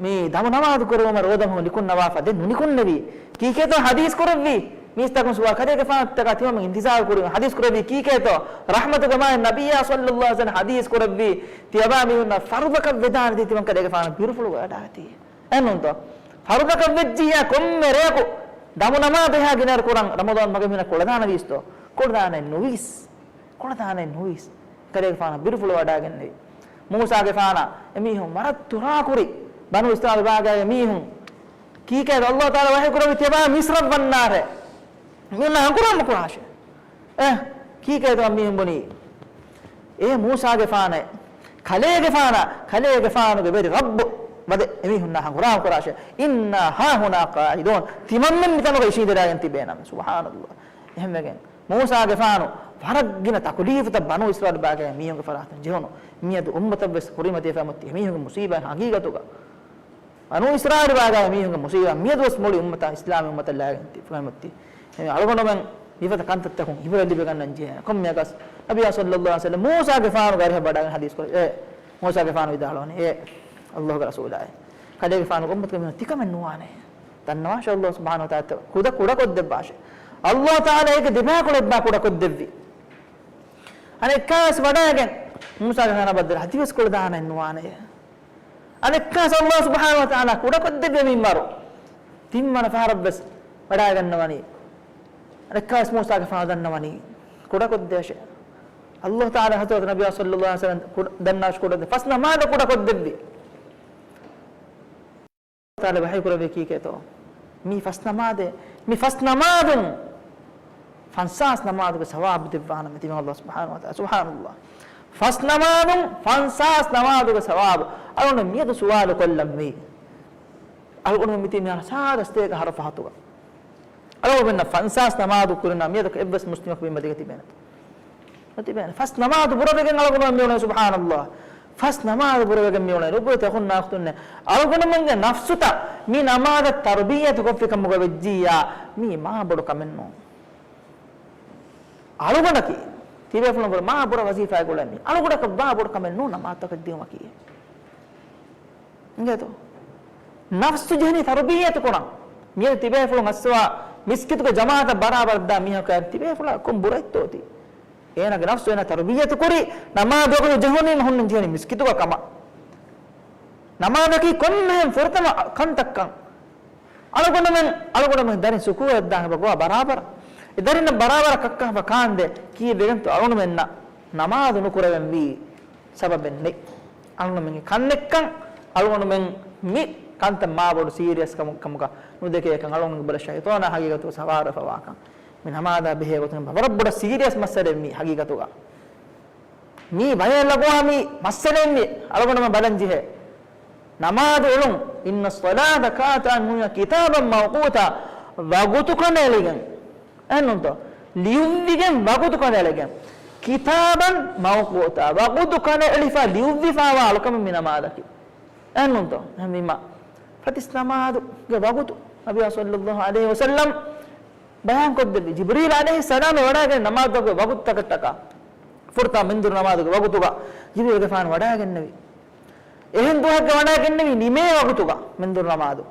މި ދަމު ނަމާދު ކުރެވުމަށް ރޯދަމަހު ނިކުންނަވާފަ ދެން ނުނިކުންނެވީ. ކީކޭތޯ ޙަދީޘް ކުރެއްވީ؟ މީސްތަކުން ސުވާލު ކަލޭގެފާނު ތަކާ ތިމަންމެން އިންތިޒާރު ކުރި ޙަދީޘް ކުރެއްވީ ކީކޭތޯ؟ ރަޙްމަތުގެ މާތް ނަބިއްޔާ ޞައްލައްލާހު ޢަލައިހި ވަސައްލަމް ޙަދީޘް ކުރެއްވީ، ތިޔަބާމީހުންނަށް ފަރުޟަކަށް ވެދާނެތީ ތިމަން ކަލޭގެފާނު ބިރުފުޅު ވަޑާގަތީ. އެހެންނޫންތޯ؟ ފަރުޟަކަށް ވެއްޖިއްޔާ ކޮންމެ ރެޔަކު ދަމު ނަމާދު އެހާ ގިނައިރު ކުރަން ރަމަޟާން މަގޭ މީހުންނަށް ކުޅަދާނަވީސްތޯ؟ ކުޅަދާނެއް ނުވީސް. ކުޅަދާނެއް ނުވީސް. ކަލޭގެފާނު ބިރުފުޅު ވަޑާގެންނެވި. މޫސާގެފާނާ އެމީހުން ވަރަށް ތުރާކުރި. ބަނޫ އިސްރާއީލު ބާގާގެ މީހުން ކީކޭ އައްލާހު ތަޢާލާ ވަޙީ ކުރެއްވި ތިޔަބާ މިޞްރަށް ވަންނާށޭ. މިއޮންނަ ހަނގުރާމަ ކުރާށޭ. އެ، ކީކޭތޯ މީހުން ބުނީ؟ އޭ މޫސާގެފާނޭ، ކަލޭގެފާނާ، ކަލޭގެފާނުގެ ވެރި ރައްބު ވަދެ އެމީހުންނާ ހަނގުރާމަ ކުރާށޭ. إِنَّا هَاهُنَا قَاعِدُونَ. ތިމަންމެން މިތަނުގަ އިށީނދެރާގެން ތިބޭނަމޭ. ސުބްޙާނައްލާހް. އެހެންވެގެން މޫސާގެފާނު ވަރަށް ގިނަ ތަކުލީފުތައް ބަނޫ އިސްރާއީލު ބާގާ މީހުންގެ ފަރާތުން ޖެހުނު. މިއަދު އުއްމަތަށްވެސް ކުރިމަތިވެފަ އެމީހުންގެ މުސީބާ ހަގީގަތުގަ. ބަނޫ އިސްރާއީލު ބާގާ މީހުންގެ މުސީބާ މިއަދުވެސް މުޅި އުއްމަތާ އިސްލާމީ އުއްމަތަށް ލާގެން ތި-، ފުހެމުއްތި. އެ އަޅުގަނޑުމެން މިފަދަ ކަންތައްތަކުން އިބުރަތް ލިބިގަންނަން ޖެހޭނެ. ކޮންމެއަކަސް ނަބިއްޔާ ޞައްލައްލާހު ޢަލައިހި ވަސައްލަމް މޫސާގެފާނުގެ އަރިހަށް ވަޑައިގެން ޙަދީޘް ކުރޭ. އޭ މޫސާގެފާނު ވިދާޅުވަނީ، އޭ އައްލާހުގެ ރަސޫލާއޭ، ކަލޭގެފާނުގެ އުއްމަތުގެ މީހުން ތިކަމެއް ނުވާނެ. ދަންނަވާށޭ އައްލާހު ސުބްޙާނަހޫ ވަތަޢާލާ ކުޑަ ކުޑަކޮށްދެއްވާށޭ. އައްލާހު ތަޢާލާ އޭގެ ދެބައިކުޅަ އެއްބައި ކުޑަކޮށްދެއްވި. އަނެއްކާވެސް ވަޑައިގެން މޫސާގެފާނާ ބައްދަލު އަދިވެސް ކުޅަދާނެއް ނުވާނެ. އަނެއްކާސް އައްލާހު ސުބްޙާނަހޫ ވަތަޢާލާ ކުޑަކޮށްދެއްވި މިންވަރު ތިންވަނަ ފަހަރަށްވެސް ވަޑައިގަންނަވަނީ. އަނެއްކާސް މޫސާގެފާނު ދަންނަވަނީ ކުޑަކޮށްދޭށޭ. އައްލާހު ތަޢާލާ ޙަޟްރަތު ނަބިއްޔާ ޞައްލައްލާހު ޢަލައިހި ވަސައްލަމް ކުޑަ-، ދަންނާށޭ ކުޑަކޮށްދެ-، ފަސް ނަމާދަށް ކުޑަކޮށްދެއްވި. ތަޢާލާ ވަޙީ ކުރެއްވީ ކީކޭތޯ؟ މި ފަސް ނަމާދެއް، މި ފަސް ނަމާދުން ފަންސާސް ނަމާދުގެ ސަވާބު ދެއްވާނަމޭ ތިމަން އައްލާހު ސުބްޙާނަހޫ ވަތަޢާލާ. ސުބްޙާނައްލާހް. ފަސް ނަމާދުން ފަންސާސް ނަމާދުގެ ސަވާބު. އަޅުގަނޑު މިއަދު ސުވާލު ކޮށްލަންވީ، އަޅުގަނޑު މިތި މިހާރު ސާދަ ސަތޭކަ ހަރަފަ ހަތުގަ އަޅުގަނޑުމެންނަށް ފަންސާސް ނަމާދު ކުރިންނާ މިއަދަކު އެއްވެސް މުސްލިމަކު ބިންމަތީގަ ތިބޭނެތަ؟ ނުތިބޭނެ. ފަސް ނަމާދު ބުރަވެގެން އަޅުގަނޑުމެން މިއުޅެނީ، ސުބްޙާނަﷲ. ފަސް ނަމާދު ބުރަވެގެން މިއުޅެނީ. ރުއްބުވެތި އަޚުންނާ އުޚްތުންނޭ، އަޅުގަނޑުމެންގެ ނަފްސުތައް މި ނަމާދަށް ތަރުބިއްޔަތު ކޮށްފި ކަމުގަ ވެއްޖިއްޔާ، މީ މާ ބޮޑު ކަމެއް ނޫން. އަޅުގަނޑަކީ ތިބޭފުޅުން ބުރަ މާ ބުރަ ވަޒީފާއެއް އުޅެނީ. އަޅުގަނޑަކަށް ވާ ބޮޑު ކަމެއް ނޫން ނަމާދުތަކެއް ދިއުމަކީ. އިނގޭތޯ؟ ނަފްސު ޖެހެނީ ތަރުބިއްޔަތު ކުރަން. މިއަދު ތިބޭފުޅުން އައްސަވާ މިސްކިތުގެ ޖަމާޢަތަށް ބަރާބަރަށް ދާ މީހަކަށް ތިބޭފުޅާ ކޮން ބުރައެއްތޯ ތީ؟ އޭނާގެ ނަފްސު އޭނާ ތަރުބިއްޔަތު ކުރީ ނަމާދު ވަގުތު ޖެހުނީމަ ހުންނަން ޖެހެނީ މިސްކިތުގަ ކަމަށް. ނަމާދަކީ ކޮންމެހެން ފުރަތަމަ ކަންތައްކަން. އަޅުގަނޑުމެން، އަޅުގަނޑުމެން ދަރިން ސުކޫލަށް ދާން ހިބަ ގޮވާ ބަރާބަރަށް. އެ ދަރިންނަށް ބަރާބަރަށް ކައްކާފަ ކާންދޭ ކީއްވެގެންތޯ އަޅުގަނޑުމެންނަށް ނަމާދު ނުކުރެވެންވީ؟ ސަބަބެއް ނެތް. އަޅުގަނޑުމެންގެ ކަންނެއްކަން، އަޅުގަނޑުމެން މި ކަންތައް މާބޮޑު ސީރިއަސް ކަމު-، ކަމުގަ ނުދެކޭކަން، އަޅުގަނޑުގެ ބުރަށް ޝައިޠާނާ ހަގީގަތުގަ ސަވާރުވެފަ ވާކަން. މި ނަމާދާ ބެހޭ ގޮތުން ވަރަށް ބޮޑަށް ސީރިއަސް މައްސަލައެއް މީ ހަގީގަތުގަ. މީ ބަޔަށް ލަގުވާ މީ މައްސަލައެއް މީ އަޅުގަނޑުމެން ބަލަން ޖެހޭ. ނަމާދު އުޅުން، إن الصلاة كانت على المؤمنين كتابا موقوتا، ވަގުތު ކަނޑައެޅިގެން. އެހެންނޫންތޯ؟ ލިޔުއްވިގެން ވަގުތު ކަނޑައެޅިގެން. كتابا موقوتا، ވަގުތު ކަނޑައެޅިފަ ލިޔުއްވިފަވާ އަޅުކަމެއް މި ނަމާދަކީ. އެހެންނޫންތޯ؟ އެހެންވީމަ، ފަތިސް ނަމާދުގެ ވަގުތު ނަބިއްޔާ ޞައްލައްލާހު ޢަލައިހި ވަސައްލަމް ބަޔާންކޮށްދެއްވި، ޖިބްރީލް ޢަލައިހިއްސަލާމް ވަޑައިގެން ނަމާދުގެ ވަގުތުތަކަށްޓަކާ، ފުރަތަމަ މެންދުރު ނަމާދުގެ ވަގުތުގަ ޖިބްރީލްގެފާނު ވަޑައިގެންނެވި. އެހެން ދުވަހެއްގަ ވަޑައިގެންނެވި ނިމޭ ވަގުތުގަ މެންދުރު ނަމާދު.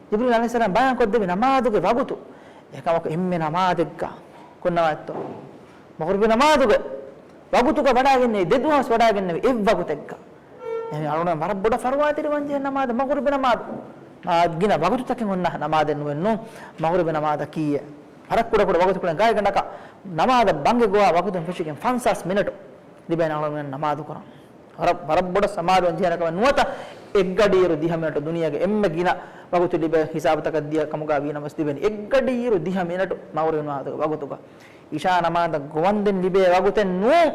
ޖިބްރީލް ޢަލައިހިއްސަލާމް ބަޔާންކޮށްދެއްވި ނަމާދުގެ ވަގުތު. އެކަމަކު އެންމެ ނަމާދެއްގަ ކޮން ނަމާދެއްތޯ؟ މަޣުރިބި ނަމާދުގެ ވަގުތުގަ ވަޑައިގެންނެވި، ދެ ދުވަސް ވަޑައިގެންނެވި އެއްވަގުތެއްގަ. އެހެން އަޅުގަނޑު ވަރަށް ބޮޑަށް ފަރުވާތެރިވާން ޖެހޭ ނަމާދު މަޣުރިބި ނަމާދު. މާ ގިނަ ވަގުތުތަކެއް އޮންނަ ނަމާދެއް ނުވެއްނު. މަޣުރިބި ނަމާދަކީ ވަރަށް ކުޑަކުޑަ ވަގުތުކޮޅެއް ގާތްގަނޑަކަށް ނަމާދަށް ބަންގެ ގޮވާ ވަގުތުން ފެށިގެން ފަންސާސް މިނެޓު ލިބޭނެ އަޅުގަނޑުމެން ނަމާދު ކުރަން. ވަރަށް، ވަރަށް ބޮޑަށް ސަމާލުވަން ޖެހޭނެ ކަމެއް ނުވަތަ އެއްގަޑިއިރު ދިހަ މިނެޓު ދުނިޔޭގެ އެންމެ ގިނަ ވަގުތު ލިބޭ ހިސާބުތަކަށް ދިޔަ ކަމުގަ ވީނަމަވެސް ލިބެނީ އެއްގަޑިއިރު ދިހަ މިނެޓު މަޣުރިބި ނަމާދުގެ ވަގުތުގަ. އިޝާ ނަމާދަށް ގޮވަންދެން ލިބޭ ވަގުތެއް ނޫން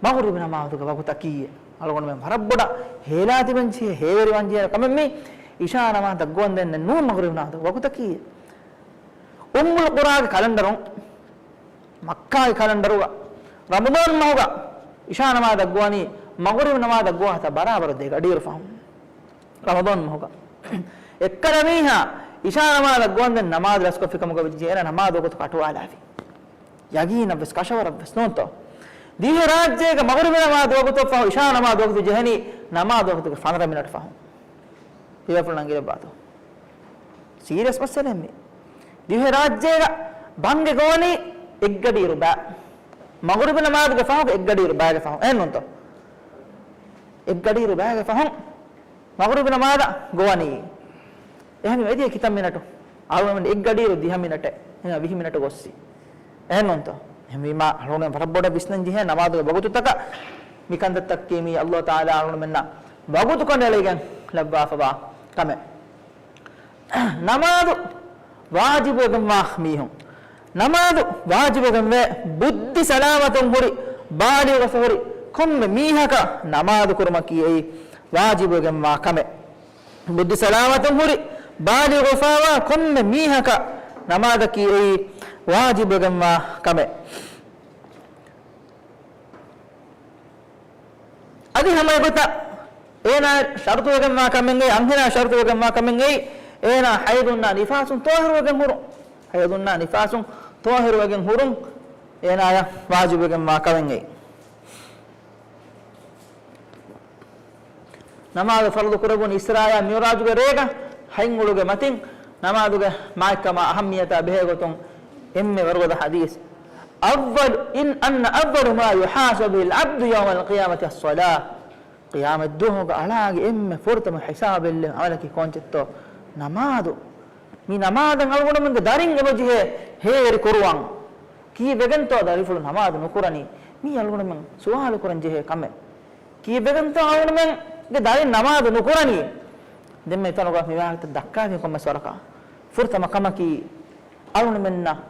މަޣުރިބި ނަމާދުގެ ވަގުތަކީ. އަޅުގަނޑުމެން ވަރަށް ބޮޑަށް ހޭލާތިބެން ޖެހޭ، ހޭވެރިވަން ޖެހޭ ކަމެއް މީ. އިޝާ ނަމާދަށް ގޮވަންދެން ނޫން މަޣުރިބި ނަމާދުގެ ވަގުތަކީ. އުއްމުލް ޤުރާގެ ކަލަންޑަރުން، މައްކާގެ ކަލަންޑަރުގަ ރަމަޟާން މަހުގަ އިޝާ ނަމާދަށް ގޮވަނީ މަޣުރިބި ނަމާދަށް ގޮވާތާ ބަރާބަރު ދެ ގަޑިއިރު ފަހުން. ރަމަޟާން މަހުގަ އެއްކަލަ މީހާ އިޝާ ނަމާދަށް ގޮވަންދެން ނަމާދު ރަސްކޮށްފި ކަމުގަ ވެއްޖެ އޭނާ ނަމާދު ވަގުތު ކަޓުވާލާފި. ޔަގީނަށްވެސް ކަށަވަރަށްވެސް ނޫންތޯ؟ ދިވެހިރާއްޖޭގަ މަޣުރިބި ނަމާދު ވަގުތު ފަހު އިޝާ ނަމާދު ވަގުތު ޖެހެނީ ނަމާދު ވަގުތުގެ ފަނަރަ މިނެޓް ފަހުން. ތިބޭފުޅުން އަނގިރެއްވާތޯ؟ ސީރިއަސް މައްސަލައެއް މީ. ދިވެހިރާއްޖޭގަ ބަންގެ ގޮވަނީ އެއްގަޑިއިރު ބައި. މަޣުރިބި ނަމާދުގެ ފަހުގަ އެއްގަޑިއިރު ބައިގެ ފަހު. އެހެންނޫންތޯ؟ އެއްގަޑިއިރު ބައިގެ ފަހުން މަޣުރިބި ނަމާދަށް ގޮވަނީ. އެހެންވީމަ އެދިޔަ ކިތައް މިނެޓު؟ އަޅުގަނޑުމެން އެއްގަޑިއިރު ދިހަ މިނެޓެއް. އެހެންވީމަ ވިހި މިނެޓު ގޮއްސި. އެހެންނޫންތޯ؟ އެހެންވީމަ އަޅުގަނޑުމެން ވަރަށް ބޮޑަށް ވިސްނަން ޖެހޭ ނަމާދުގެ ވަގުތުތަކަށް. މި ކަންތައްތަކަކީ މީ އައްލާހު ތަޢާލާ އަޅުގަނޑުމެންނަށް ވަގުތު ކަނޑައެޅިގެން ލައްވާފަވާ ކަމެއް. ނަމާދު ވާޖިބުވެގެންވާ މީހުން، ނަމާދު ވާޖިބުވެގެންވޭ، ބުއްދި ސަލާމަތުން ހުރި، ބާލިޣުވެފަ ހުރި ކޮންމެ މީހަކަށް ނަމާދު ކުރުމަކީ އެއީ ވާޖިބުވެގެންވާ ކަމެއް. ބުއްދި ސަލާމަތުން ހުރި، ބާލިޣުވެފަވާ ކޮންމެ މީހަކަށް ނަމާދަކީ އެއީ ވާޖިބުވެގެންވާ ކަމެއް. އަދި ހަމަ އެގޮތަށް އޭނާ ޝަރުތުވެގެންވާ ކަމެއްގައި، އަންހެނާ ޝަރުތުވެގެންވާ ކަމެއްގައި، އޭނާ ޙައިޟުންނާ ނިފާސުން ޠާހިރުވެގެން ހުރުން. ޙައިޟުންނާ ނިފާސުން ޠާހިރުވެގެން ހުރުން އޭނާޔަށް ވާޖިބުވެގެންވާ ކަމެއްގައި. ނަމާދު ފަރުޟު ކުރެވުނު އިސްރާއާ މިޢުރާޖުގެ ރޭގަ ހަތް އުޅުގެ މަތިން ނަމާދުގެ މާތްކަމާ އަހައްމިއްޔަތާ ބެހޭގޮތުން އެންމެ ވަރުގަދަ ޙަދީޘް، أول، إن، أن أول ما يحاسب به العبد يوم القيامة الصلاة. ޤިޔާމަތްދުވަހުގަ އަޅާގެ އެންމެ ފުރަތަމަ ޙިސާބެއްލެވުނު ޢަމަލަކީ ކޯންޗެއްތޯ؟ ނަމާދު. މި ނަމާދަށް އަޅުގަނޑުމެންގެ ދަރިން އެބަޖެހޭ ހޭވެރި ކުރުވަން. ކީއްވެގެންތޯ ދަރިފުޅު ނަމާދު ނުކުރަނީ؟ މީ އަޅުގަނޑުމެން ސުވާލު ކުރަން ޖެހޭ ކަމެއް. ކީއްވެގެންތޯ އަޅުގަނޑުމެންގެ ދަރިން ނަމާދު ނުކުރަނީ؟ ދެންމެ އެތަނުގަ މި ވާހަކަތައް ދައްކާފިން ކޮންމެސް ވަރަކަށް. ފުރަތަމަ ކަމަކީ، އަޅުގަނޑުމެންނަށް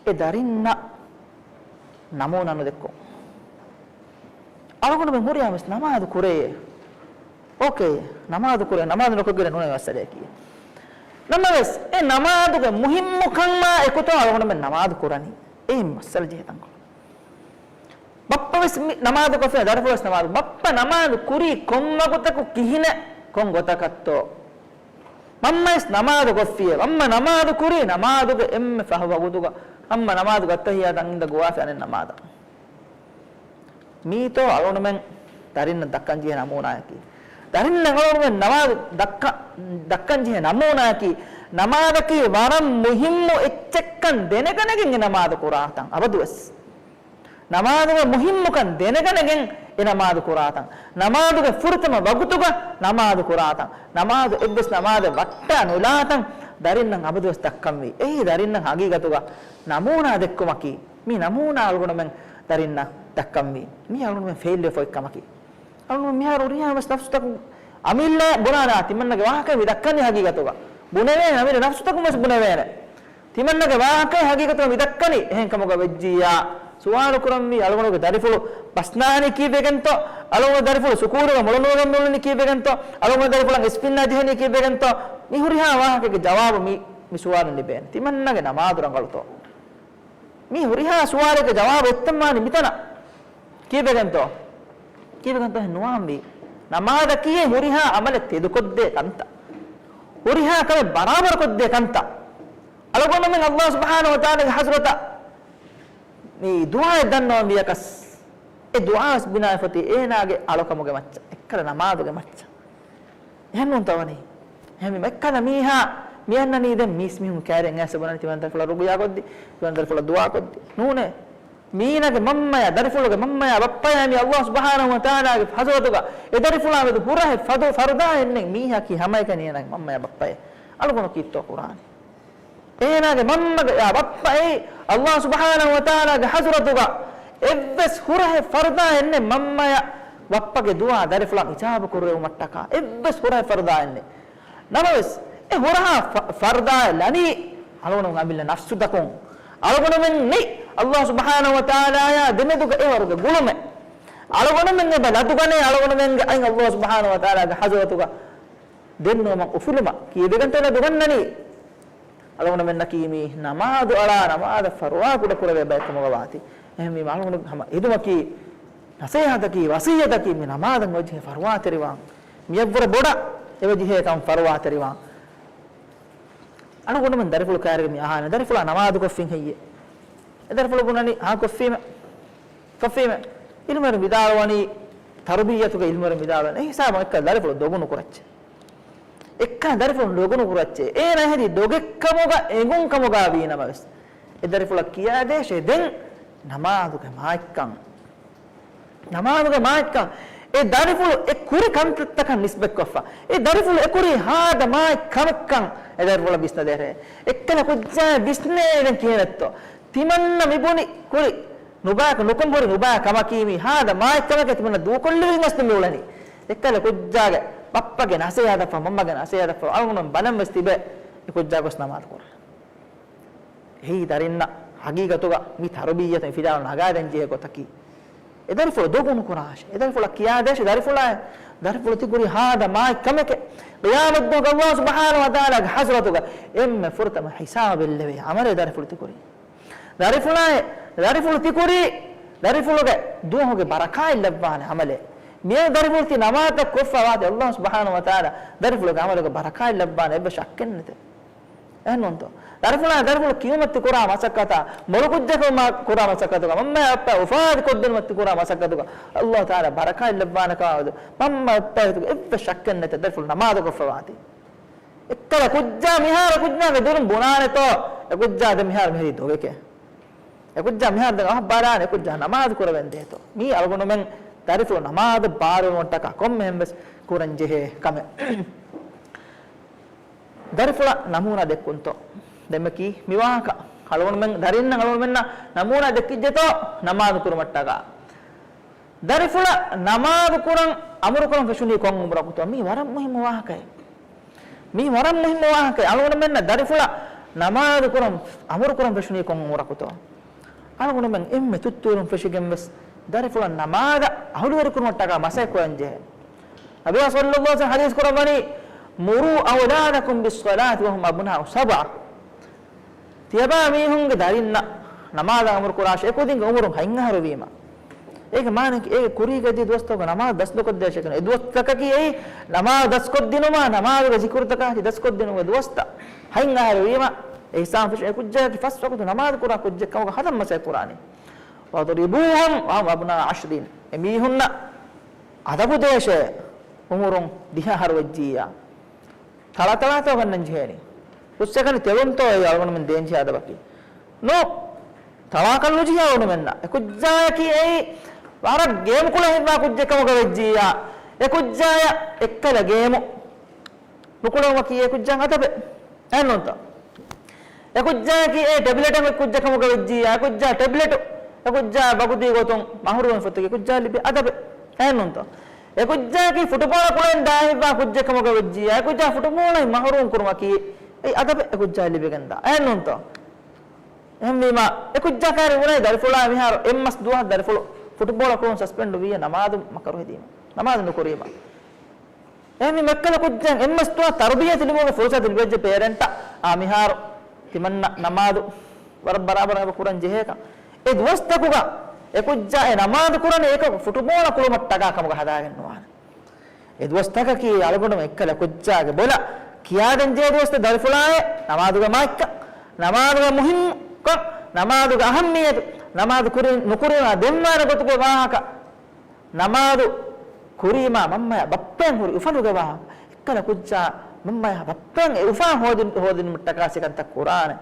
އެ ދަރިންނަށް ނަމޫނާ ނުދެއްކުން. އަޅުގަނޑުމެން ހުރިހާވެސް ނަމާދު ކުރޭ. އޯކޭ، ނަމާދު ކުރޭ، ނަމާދު ނުކޮށްގެން ނޫނޭ މައްސަލައަކީ. ނަމަވެސް، އެ ނަމާދުގެ މުހިއްމުކަންމާ އެކުތޯ އަޅުގަނޑުމެން ނަމާދު ކުރަނީ؟ އެ މައްސަލަ ޖެހޭ ތަންކޮޅެއް. ބައްޕަވެސް މި ނަމާދު ކޮށްފި، ދަރިފުޅުވެސް ނަމާދު. ބައްޕަ ނަމާދު ކުރީ ކޮން ވަގުތަކު ކިހިނެއް ކޮން ގޮތަކަށްތޯ؟ މަންމަވެސް ނަމާދު ކޮށްފިޔޭ. މަންމަ ނަމާދު ކުރީ ނަމާދުގެ އެންމެ ފަހު ވަގުތުގަ. މަންމަ ނަމާދުގެ އައްތަހިއްޔާތު އަންގިންދާ ގޮވާފި އަނެއް ނަމާދަށް. މީތޯ އަޅުގަނޑުމެން ދަރިންނަށް ދައްކަން ޖެހޭ ނަމޫނާއަކީ. ދަރިންނަށް އަޅުގަނޑުމެން ނަމާދު ދައްކަ-، ދައްކަން ޖެހޭ ނަމޫނާއަކީ، ނަމާދަކީ ވަރަށް މުހިއްމު އެއްޗެއްކަން ދެނެގަނެގެން އެ ނަމާދު ކުރާތަން އަބަދުވެސް. ނަމާދުގެ މުހިއްމުކަން ދެނެގަނެގެން އެ ނަމާދު ކުރާތަން. ނަމާދުގެ ފުރަތަމަ ވަގުތުގަ ނަމާދު ކުރާތަން. ނަމާދު އެއްވެސް ނަމާދެއް ވައްޓާ ނުލާތަން ދަރިންނަށް އަބަދުވެސް ދައްކަންވީ. އެއީ ދަރިންނަށް ހަގީގަތުގަ ނަމޫނާ ދެއްކުމަކީ. މި ނަމޫނާ އަޅުގަނޑުމެން ދަރިންނަށް ދައްކަންވީ. މީ އަޅުގަނޑުމެން ފެއިލްވެފަ އޮތް ކަމަކީ. އަޅުގަނޑު މިހާރު ހުރިހާ ވެސް ނަފްސުތަކުން އަމިއްލަ ބުނާނެ ތިމަންނަގެ ވާހަކަ މި ދައްކަނީ ހަގީގަތުގަ. ބުނެވޭނެ އަމިއްލަ ނަފްސުތަކުން ވެސް ބުނެވޭނެ. ތިމަންނަގެ ވާހަކަ ހަގީގަތުގަ މި ދައްކަނީ އެހެން ކަމުގަ ވެއްޖިއްޔާ. ސުވާލު ކުރަންވީ އަޅުގަނޑުގެ ދަރިފުޅު ބަސްނާނީ ކީއްވެގެންތޯ؟ އަޅުގަނޑުގެ ދަރިފުޅު ސުކޫލުގަ މޮޅު ނުވެގެން މިއުޅެނީ ކީއްވެގެންތޯ؟ އަޅުގަނޑުގެ ދަރިފުޅަށް އިސްފިންނާ ޖެހެނީ ކީއްވެގެންތޯ؟ މި ހުރިހާ ވާހަކަގެ ޖަވާބު މި، މި ސުވާލުން ލިބޭނެ. ތިމަންނަގެ ނަމާދު ރަނގަޅުތޯ؟ މި ހުރިހާ ސުވާލެއްގެ ޖަވާބު އެއްތަން ވާނީ މިތަނަށް. ކީއްވެގެންތޯ؟ ކީއްވެގެންތޯ އެހެން ނުވާންވީ؟ ނަމާދަކީ ހުރިހާ އަމަލެއް ތެދުކޮށްދޭ ކަންތައް. ހުރިހާ ކަމެއް ބަރާބަރުކޮށްދޭ ކަންތައް. އަޅުގަނޑުމެން ﷲ ސުބްޙާނަހޫ ވަތަޢާލާގެ ޙަޟްރަތަށް މި ދުޢާއެއް ދަންނަވަންވިޔަކަސް، އެ ދުޢާވެސް ބުނާފަތި އޭނާގެ އަޅުކަމުގެ މައްޗަށް، އެއްކަލަ ނަމާދުގެ މައްޗަށް. އެހެންނޫންތޯ ވަނީ؟ އެހެންވީމަ އެއްކަލަ މީހާ މިއަންނަނީ ދެން މީސްމީހުން ކައިރިން އައިސް ބުނަނީ ތިމަން ދަރިފުޅާ ރުޤުޔާ ކޮށްދީ، ތިމަން ދަރިފުޅާ ދުޢާ ކޮށްދީ. ނޫނޭ. މީނަގެ މަންމަޔާ ދަރިފުޅުގެ މަންމަޔާ ބައްޕަޔާ މި ﷲ ސުބްޙާނަހޫ ވަތަޢާލާގެ ޙަޟްރަތުގަ އެ ދަރިފުޅާ މެދު ހުރަހެއް ފަދު ފަރުދާ އެންނެ މީހަކީ ހަމައެކަނި އޭނާގެ މަންމަޔާ ބައްޕައޭ. އަޅުގަނޑު ކީއްތޯ ކުރާނީ؟ އޭނާގެ މަންމަގެ އާ ބައްޕައޭ ﷲ ސުބްޙާނަހޫ ވަތަޢާލާގެ ޙަޟްރަތުގަ އެއްވެސް ހުރަހެއް ފަރުދާ އެންނެ މަންމަޔަށް ބައްޕަގެ ދުޢާ ދަރިފުޅަށް އިޖާބަ ކުރެވުމަށްޓަކާ އެއްވެސް ހުރަހެއް ފަރުދާ އެންނެ. ނަމަވެސް، އެ ހުރަހާ ފަ-، ފަރުދާއެއް ލަނީ، އަޅުގަނޑު އަމިއްލަ ނަފްސުތަކުން. އަޅުގަނޑުމެން ނެތް ﷲ ސުބްޙާނަހޫ ވަތަޢާލާޔާ ދެމެދުގަ އެވަރުގެ ގުޅުމެއް. އަޅުގަނޑުމެން އެބަ ލަދުގަނޭ އަޅުގަނޑުމެންގެ އަތް ﷲ ސުބްޙާނަހޫ ވަތަޢާލާގެ ޙަޟްރަތުގަ ދެންނެވުމަށް އުފުލުމަށް. ކީއްވެގެންތޯ ލަދުގަންނަނީ؟ އަޅުގަނޑުމެންނަކީ މީ ނަމާދު އަޅާ ނަމާދަށް ފަރުވާ ކުޑަކުރެވޭ ބައެއް ކަމުގަ ވާތީ. އެހެންވީމަ އަޅުގަނޑު ހަމަ އެދުމަކީ، ނަސޭހަތަކީ، ވަޞިއްޔަތަކީ މި ނަމާދަށް އެބަޖެހޭ ފަރުވާތެރިވާން. މިއަށްވުރެ ބޮޑަށް އެބަޖެހޭ ކަން ފަރުވާތެރިވާން. އަޅުގަނޑުމެން ދަރިފުޅު ކައިރިގަ މި އަހާނެ، ދަރިފުޅާ ނަމާދު ކޮށްފިން ހެއްޔޭ؟ އެ ދަރިފުޅު ބުނަނީ، ހާ ކޮށްފީމެ؟ ކޮށްފީމެ؟ ޢިލްމުވެރިން ވިދާޅުވަނީ، ތަރުބިއްޔަތުގެ ޢިލްމުވެރިން ވިދާޅުވަނީ، އެ ހިސާބުން އެއްކަލަ ދަރިފުޅު ދޮގު ނުކުރައްޗޭ. އެއްކަލަ ދަރިފުޅު ދޮގު ނުކުރައްޗޭ. އޭނާ ހެދީ ދޮގެއްކަމުގަ އެނގުން ކަމުގަ ވީ ނަމަވެސް، އެ ދަރިފުޅަށް ކިޔާދޭށޭ ދެން ނަމާދުގެ މާތްކަން. ނަމާދުގެ މާތްކަން. އެ ދަރިފުޅު އެ ކުރި ކަންތައްތަކަށް ނިސްބަތްކޮށްފަ. އެ ދަރިފުޅު އެ ކުރީ ހާދަ މާތް ކަމެއްކަން އެ ދަރިފުޅަށް ވިސްނަދޭށޭ. އެއްކަލަ ކުއްޖާއަށް ވިސްނޭ ދެން ކިހިނެއްތޯ؟ ތިމަންނަ މިބުނި ކުރި ނުބާކަ ނުކޮން ހުރި ނުބާ ކަމަކީ މީ ހާދަ މާތް ކަމެކޭ ތިމަންނަ ދޫކޮށްލެވިގެން އަސްލު މިއުޅެނީ. އެއްކަލަ ކުއްޖާގެ ބައްޕަގެ ނަސޭހަތަށްފަހު، މަންމަގެ ނަސޭހަތަށްފަހު އަޅުގަނޑުމެން ބަލަން ވެސް ތިބޭ އެ ކުއްޖާ ގޮސް ނަމާދު ކުރަން. އެއީ ދަރިންނަށް ހަގީގަތުގަ މި ތަރުބިއްޔަތު މި ފިލާވަޅު ނަގާދޭން ޖެހޭ ގޮތަކީ، އެ ދަރިފުޅު ދޮގު ނުކުރާށޭ. އެ ދަރިފުޅަށް ކިޔާދޭށޭ ދަރިފުޅާއޭ. ދަރިފުޅު ތިކުރީ ހާދަ މާތް ކަމެކޭ. ޤިޔާމަތްދުވަހު ﷲ ސުބްޙާނަހޫ ވަތަޢާލާގެ ޙަޟްރަތުގަ އެންމެ ފުރަތަމަ ޙިސާބު އެއްލެވޭ ޢަމަލޭ ދަރިފުޅު ތިކުރީ. ދަރިފުޅާއޭ، ދަރިފުޅު ތިކުރީ، ދަރިފުޅުގެ ދުވަހުގެ ބަރަކާތް ލައްވާނެ ޢަމަލޭ. މިއަދު ދަރިފުޅު ތި ނަމާދަށް ކޮށްފަ ވާތީ، ﷲ ސުބްޙާނަހޫ ވަތަޢާލާ ދަރިފުޅުގެ ޢަމަލުގެ ބަރަކާތް ލައްވާނެ އެއްވެސް ޝައްކެއް ނެތޭ. އެހެންނޫންތޯ؟ ދަރިފުޅާ، ދަރިފުޅު ކިޔުމަށް ތި ކުރާ މަސައްކަތާ، މޮޅު ކުއްޖަކު މާ ކުރާ މަސައްކަތުގަ، މަންމަޔާ ބައްޕަޔާ އުފާވެރި ކޮށްދިނުމަށް ތި ކުރާ މަސައްކަތުގަ، ﷲ ތަޢާލާ ބަރަކާތް ލައްވާނެ ކަމާ މަންމަ ބައްޕަ އެތުގަ އެއްވެސް ޝައްކެއް ނެތޭ. ދަރިފުޅު ނަމާދު ކޮށްފަ ވާތީ. އެއްކަލަ ކުއްޖާ މިހާރު ކުއްޖާގެ ދުރުން ބުނާނެތޯ، އެ ކުއްޖާ ދެން މިހާރު މިހެދީ ދޮގެކޭ. އެ ކުއްޖާ މިހާރު ދެން އަވަހަށް ބާރާނެ، އެ ކުއްޖާ ނަމާދު ކުރެވެން ދޭތޯ. މީ އަޅުގަނޑުމެން ދަރިފުޅު ނަމާދަށް ބާރުވުމަށްޓަކާ ކޮންމެހެން ވެސް ކުރަން ޖެހޭ ކަމެއް. ދަރިފުޅަށް ނަމޫނާ ދެއްކުންތޯ؟ ދެންމެ ކީ މި ވާހަކަ. އަޅުގަނޑުމެން ދަރިންނަށް އަޅުގަނޑުމެންނަށް ނަމޫނާ ދެއްކިއްޖެތޯ ނަމާދު ކުރުމަށްޓަކާ؟ ދަރިފުޅަށް ނަމާދު ކުރަން އަމުރު ކުރަން ފެށުނީ ކޮން އުމުރަކުތޯ؟ މީ ވަރަށް މުހިއްމު ވާހަކައެއް. މީ ވަރަށް މުހިއްމު ވާހަކައެއް. އަޅުގަނޑުމެންނަށް ދަރިފުޅަށް ނަމާދު ކުރަން އަމުރު ކުރަން ފެށުނީ ކޮން އުމުރަކުތޯ؟ އަޅުގަނޑުމެން އެންމެ ތުއްތުއިރުން ފެށިގެން ވެސް ދަރިފުޅަށް ނަމާދަށް އަހުލުވެރިކުރުމަށްޓަކާ މަސައްކަތް ކުރަން ޖެހޭ. ނަބިއްޔާ ޞައްލައްލާހު ޢަލައިހި ވަސައްލަމަ ހަދީސް ކުރައްވަނީ، "މުރޫ އައުލާދަކުމް ބިއްޞަލާތި ވަހުމް އަބްނާއު ސަބްޢިން." ތިޔަބައިމީހުންގެ ދަރިންނަށް ނަމާދަށް އަމުރު ކުރާށޭ، އެކުދިންގެ އުމުރުން ހަތް އަހަރު ވީމަ. އޭގެ މާނައަކީ، އޭގެ ކުރީގަ ދިޔަ ދުވަސްތަކުގަ ނަމާދު ދަސް ނުކޮށްދޭށޭ ކަން. އެ ދުވަސްތަކަކީ އެއީ ނަމާދު ދަސްކޮށްދިނުމާ، ނަމާދުގެ ޒިކުރުތަކާއި ދަސްކޮށްދިނުމުގެ ދުވަސްތައް. ހަތް އަހަރު ވީމަ، އެ ހިސާބުން ފެށުނު އެ ކުއްޖާއަކީ ފަސް ވަގުތު ނަމާދު ކުރާ ކުއްޖެއް ކަމުގަ ހަދަން މަސައްކަތް ކުރާނީ. "وَاضْرِبُوهُمْ وَهُمْ أَبْنَاءُ عَشْرٍ." އެ މީހުންނަށް އަދަބު ދޭށޭ، އުމުރުން ދިހަ އަހަރު ވެއްޖިއްޔާ. ތަޅާ ތަޅާތޯ ގަންނަން ޖެހޭނީ. ހުސްއެކަނި ތެޅުންތޯ އެއީ އަޅުގަނޑުމެން ދޭންޖެހޭ އަދަބަކީ. ނޫން، ތަޅާކަށް ނުޖެހޭ އަޅުގަނޑުމެންނަށް. އެ ކުއްޖާއަކީ އެއީ ވަރަށް ގޭމު ކުޅެން ހިތްވާ ކުއްޖެއް ކަމުގަ ވެއްޖިއްޔާ، އެ ކުއްޖާއަށް އެއްކަލަ ގޭމު ނުކުޅެވުމަކީ އެ ކުއްޖާގެ އަދަބެއް. އެހެންނޫންތޯ؟ އެ ކުއްޖާއަކީ އެ ޓެބްލެޓެއް އޮތް ކުއްޖެއް ކަމުގަ ވެއްޖިއްޔާ، އެ ކުއްޖާ ޓެބްލެޓު، އެ ކުއްޖާ ބަގުދީ ގޮތުން މަހުރުވުން ފޮތަކީ އެ ކުއްޖާ ލިބޭ އަދަބެއް. އެހެންނޫންތޯ؟ އެ ކުއްޖާއަކީ ފުޓުބޯޅަ ކުޅެން ދާހިތްވާ ކުއްޖެއް ކަމުގަ ވެއްޖިއްޔާ، އެ ކުއްޖާ ފުޓުބޯޅައިން މަހުރުވުން ކުރުމަކީ އެ އަދަބެއް އެ ކުއްޖާ ލިބިގެންދާ. އެހެންނޫންތޯ؟ އެހެންވީމަ، އެ ކުއްޖާ ކައިރި ބުނަނީ ދަރިފުޅާ މިހާރު އެއްމަސް ދުވަހަށް ދަރިފުޅު ފުޓުބޯޅަ ކުޅުން ސަސްޕެންޑު ވިއްޔަ ނަމާދު މަކަރު ހެދީމަ. ނަމާދު ނުކުރީމަ. އެހެންވީމަ އެއްކަލަ ކުއްޖައިން އެއްމަސް ދުވަހަށް ތަރުބިޔަތު ލިބުމުގެ ފުރުސަތު ލިބިއްޖެ ޕޭރެންޓަށް. އާ މިހާރު ތިމަންނަ ނަމާދު ވަރަށް ބަރާބަރަށް އެބަ ކުރަން ޖެހޭކަން. އެ ދުވަސްތަކުގަ އެ ކުއްޖާ އެ ނަމާދު ކުރަނީ އެކަކު ފުޓުބޯޅަ ކުޅުމަށްޓަކާ ކަމުގަ ހަދާގެން ނުވާނެ. އެ ދުވަސްތަކަކީ އަޅުގަނޑު އެއްކަލަ ކުއްޖާގެ ބޮލަށް ކިޔާދޭން ޖެހޭ ދުވަސްތައް. ދަރިފުޅާއޭ، ނަމާދުގެ މާތްކަން، ނަމާދުގެ މުހިންމުކަން، ނަމާދުގެ އަހައްމިއްޔަތު، ނަމާދު ކުރި ނުކުރީމާ ދެންވާނެ ގޮތުގެ ވާހަކަ، ނަމާދު ކުރީމާ މަންމަޔާ ބައްޕައަށް ހުރި އުފަލުގެ ވާހަކަ، އެއްކަލަ ކުއްޖާ މަންމަޔާ ބައްޕައަށް އެ އުފާ ހޯދި-، ހޯދިނުމަށްޓަކާ ސިކަންތައް ކުރާނެ.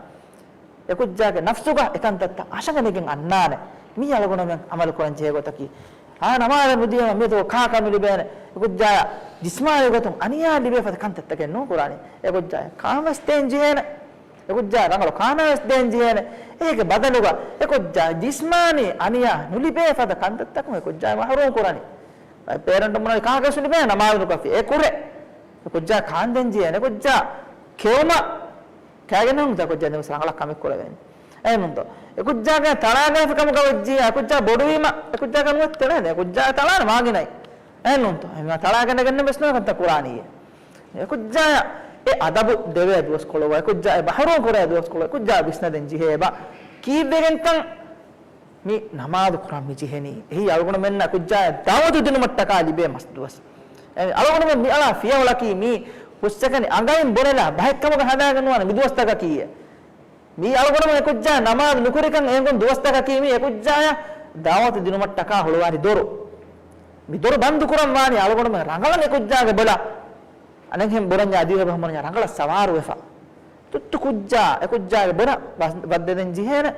އެކުއްޖާގެ ނަފްސުގަ އެކަންތައްތައް އަށަގަނެގެން އަންނާނެ. މީ އަޅުގަނޑުމެން އަމަލު ކުރަން ޖެހޭ ގޮތަކީ. އާ، ނަމާދަށް ނުދިޔަމަ މިއަދު ކާކަށް ނުލިބޭނެ. އެކުއްޖާޔަށް ޖިސްމާނީ ގޮތުން އަނިޔާ ލިބޭ ފަދަ ކަންތައްތަކެއް ނޫން ކުރާނީ. އެކުއްޖާޔަށް ކާންވެސް ދޭން ޖެހޭނެ. އެކުއްޖާ ރަނގަޅު ކާނާވެސް ދޭން ޖެހޭނެ. އޭގެ ބަދަލުގަ އެކުއްޖާ ޖިސްމާނީ އަނިޔާ ނުލިބޭ ފަދަ ކަންތައްތަކުން އެކުއްޖާ މަހްރޫމް ކުރަނީ. ޕޭރެންޓުން ބުނަނީ ކާކަށް ނުލިބޭނެ ނަމާދު ނުކަށްފި. އެ ކުރޭ. އެކުއްޖާ ކާންދޭން ޖެހޭނެ. އެކުއްޖާ ކެއުމަށް ކައިގެން ނޫން ކުއްޖާ ދެން ވެސް ރަނގަޅަށް ކަމެއް ކުރެވޭނެ. އެހެންނޫންތޯ؟ އެކުއްޖާގެ ތަޅާގައިފި ކަމުގަ ވެއްޖިއްޔާ، އެކުއްޖާ ބޮޑުވީމަ، އެކުއްޖާގެ ނުވެ ތެޅޭނެ. އެކުއްޖާ ތަޅާނެ މާގިނައި. އެހެންނޫންތޯ؟ އެހެންވީމަ ތަޅާގެން ނެގެން ވެސް ނުވެ ކަންތައް ކުރާނީ. އެކުއްޖާޔަށް އެ އަދަބު ދެވޭ ދުވަސްކޮޅު، އެކުއްޖާ އެ މަހްރޫމް ކުރޭ ދުވަސްކޮޅު، އެކުއްޖާ ވިސްނަދޭން ޖެހޭ ބާ. ކީއްވެގެންކަން މި ނަމާދު ކުރަން މި ޖެހެނީ. އެހީ އަޅުގަނޑުމެންނަށް އެކުއްޖާޔަށް ދަޢުވަތު ދިނުމަށްޓަކާ ލިބޭ މަސް ދުވަސް. އެ އަޅުގަނޑުމެން މި އަޅާ ފިޔަވަޅަކީ މީ ހުސްއެކަނި އަނގައިން ބުނެލާ ބަހެއްކަމުގަ ހަދާގެން ނުވާނެ މި ދުވަސްތަކަކީ. މީ އަޅުގަނޑުމެން އެކުއްޖާ ނަމާދު ނުކުރިކަން އެނގުން ދުވަސްތަކަކީ މީ އެކުއްޖާޔަށް ދަޢުވަތު ދިނުމަށްޓަކާ ހުޅުވާނެ ދޮރު. މި ދޮރު ބަންދު ކުރަން ވާނީ އަޅުގަނޑުމެން ރަނގަޅަށް އެކުއްޖާގެ ބޮލަށް އަނެއްހެން ބުރަންޏާ ދިވެހި ބަހަމުރަންޏާ ރަނގަޅަށް ސަވާރުވެފަ. ތުއްތު ކުއްޖާ އެކުއްޖާގެ ބޮޑަށް ވަސް-، ވައްދެދެން ޖެހޭނެ.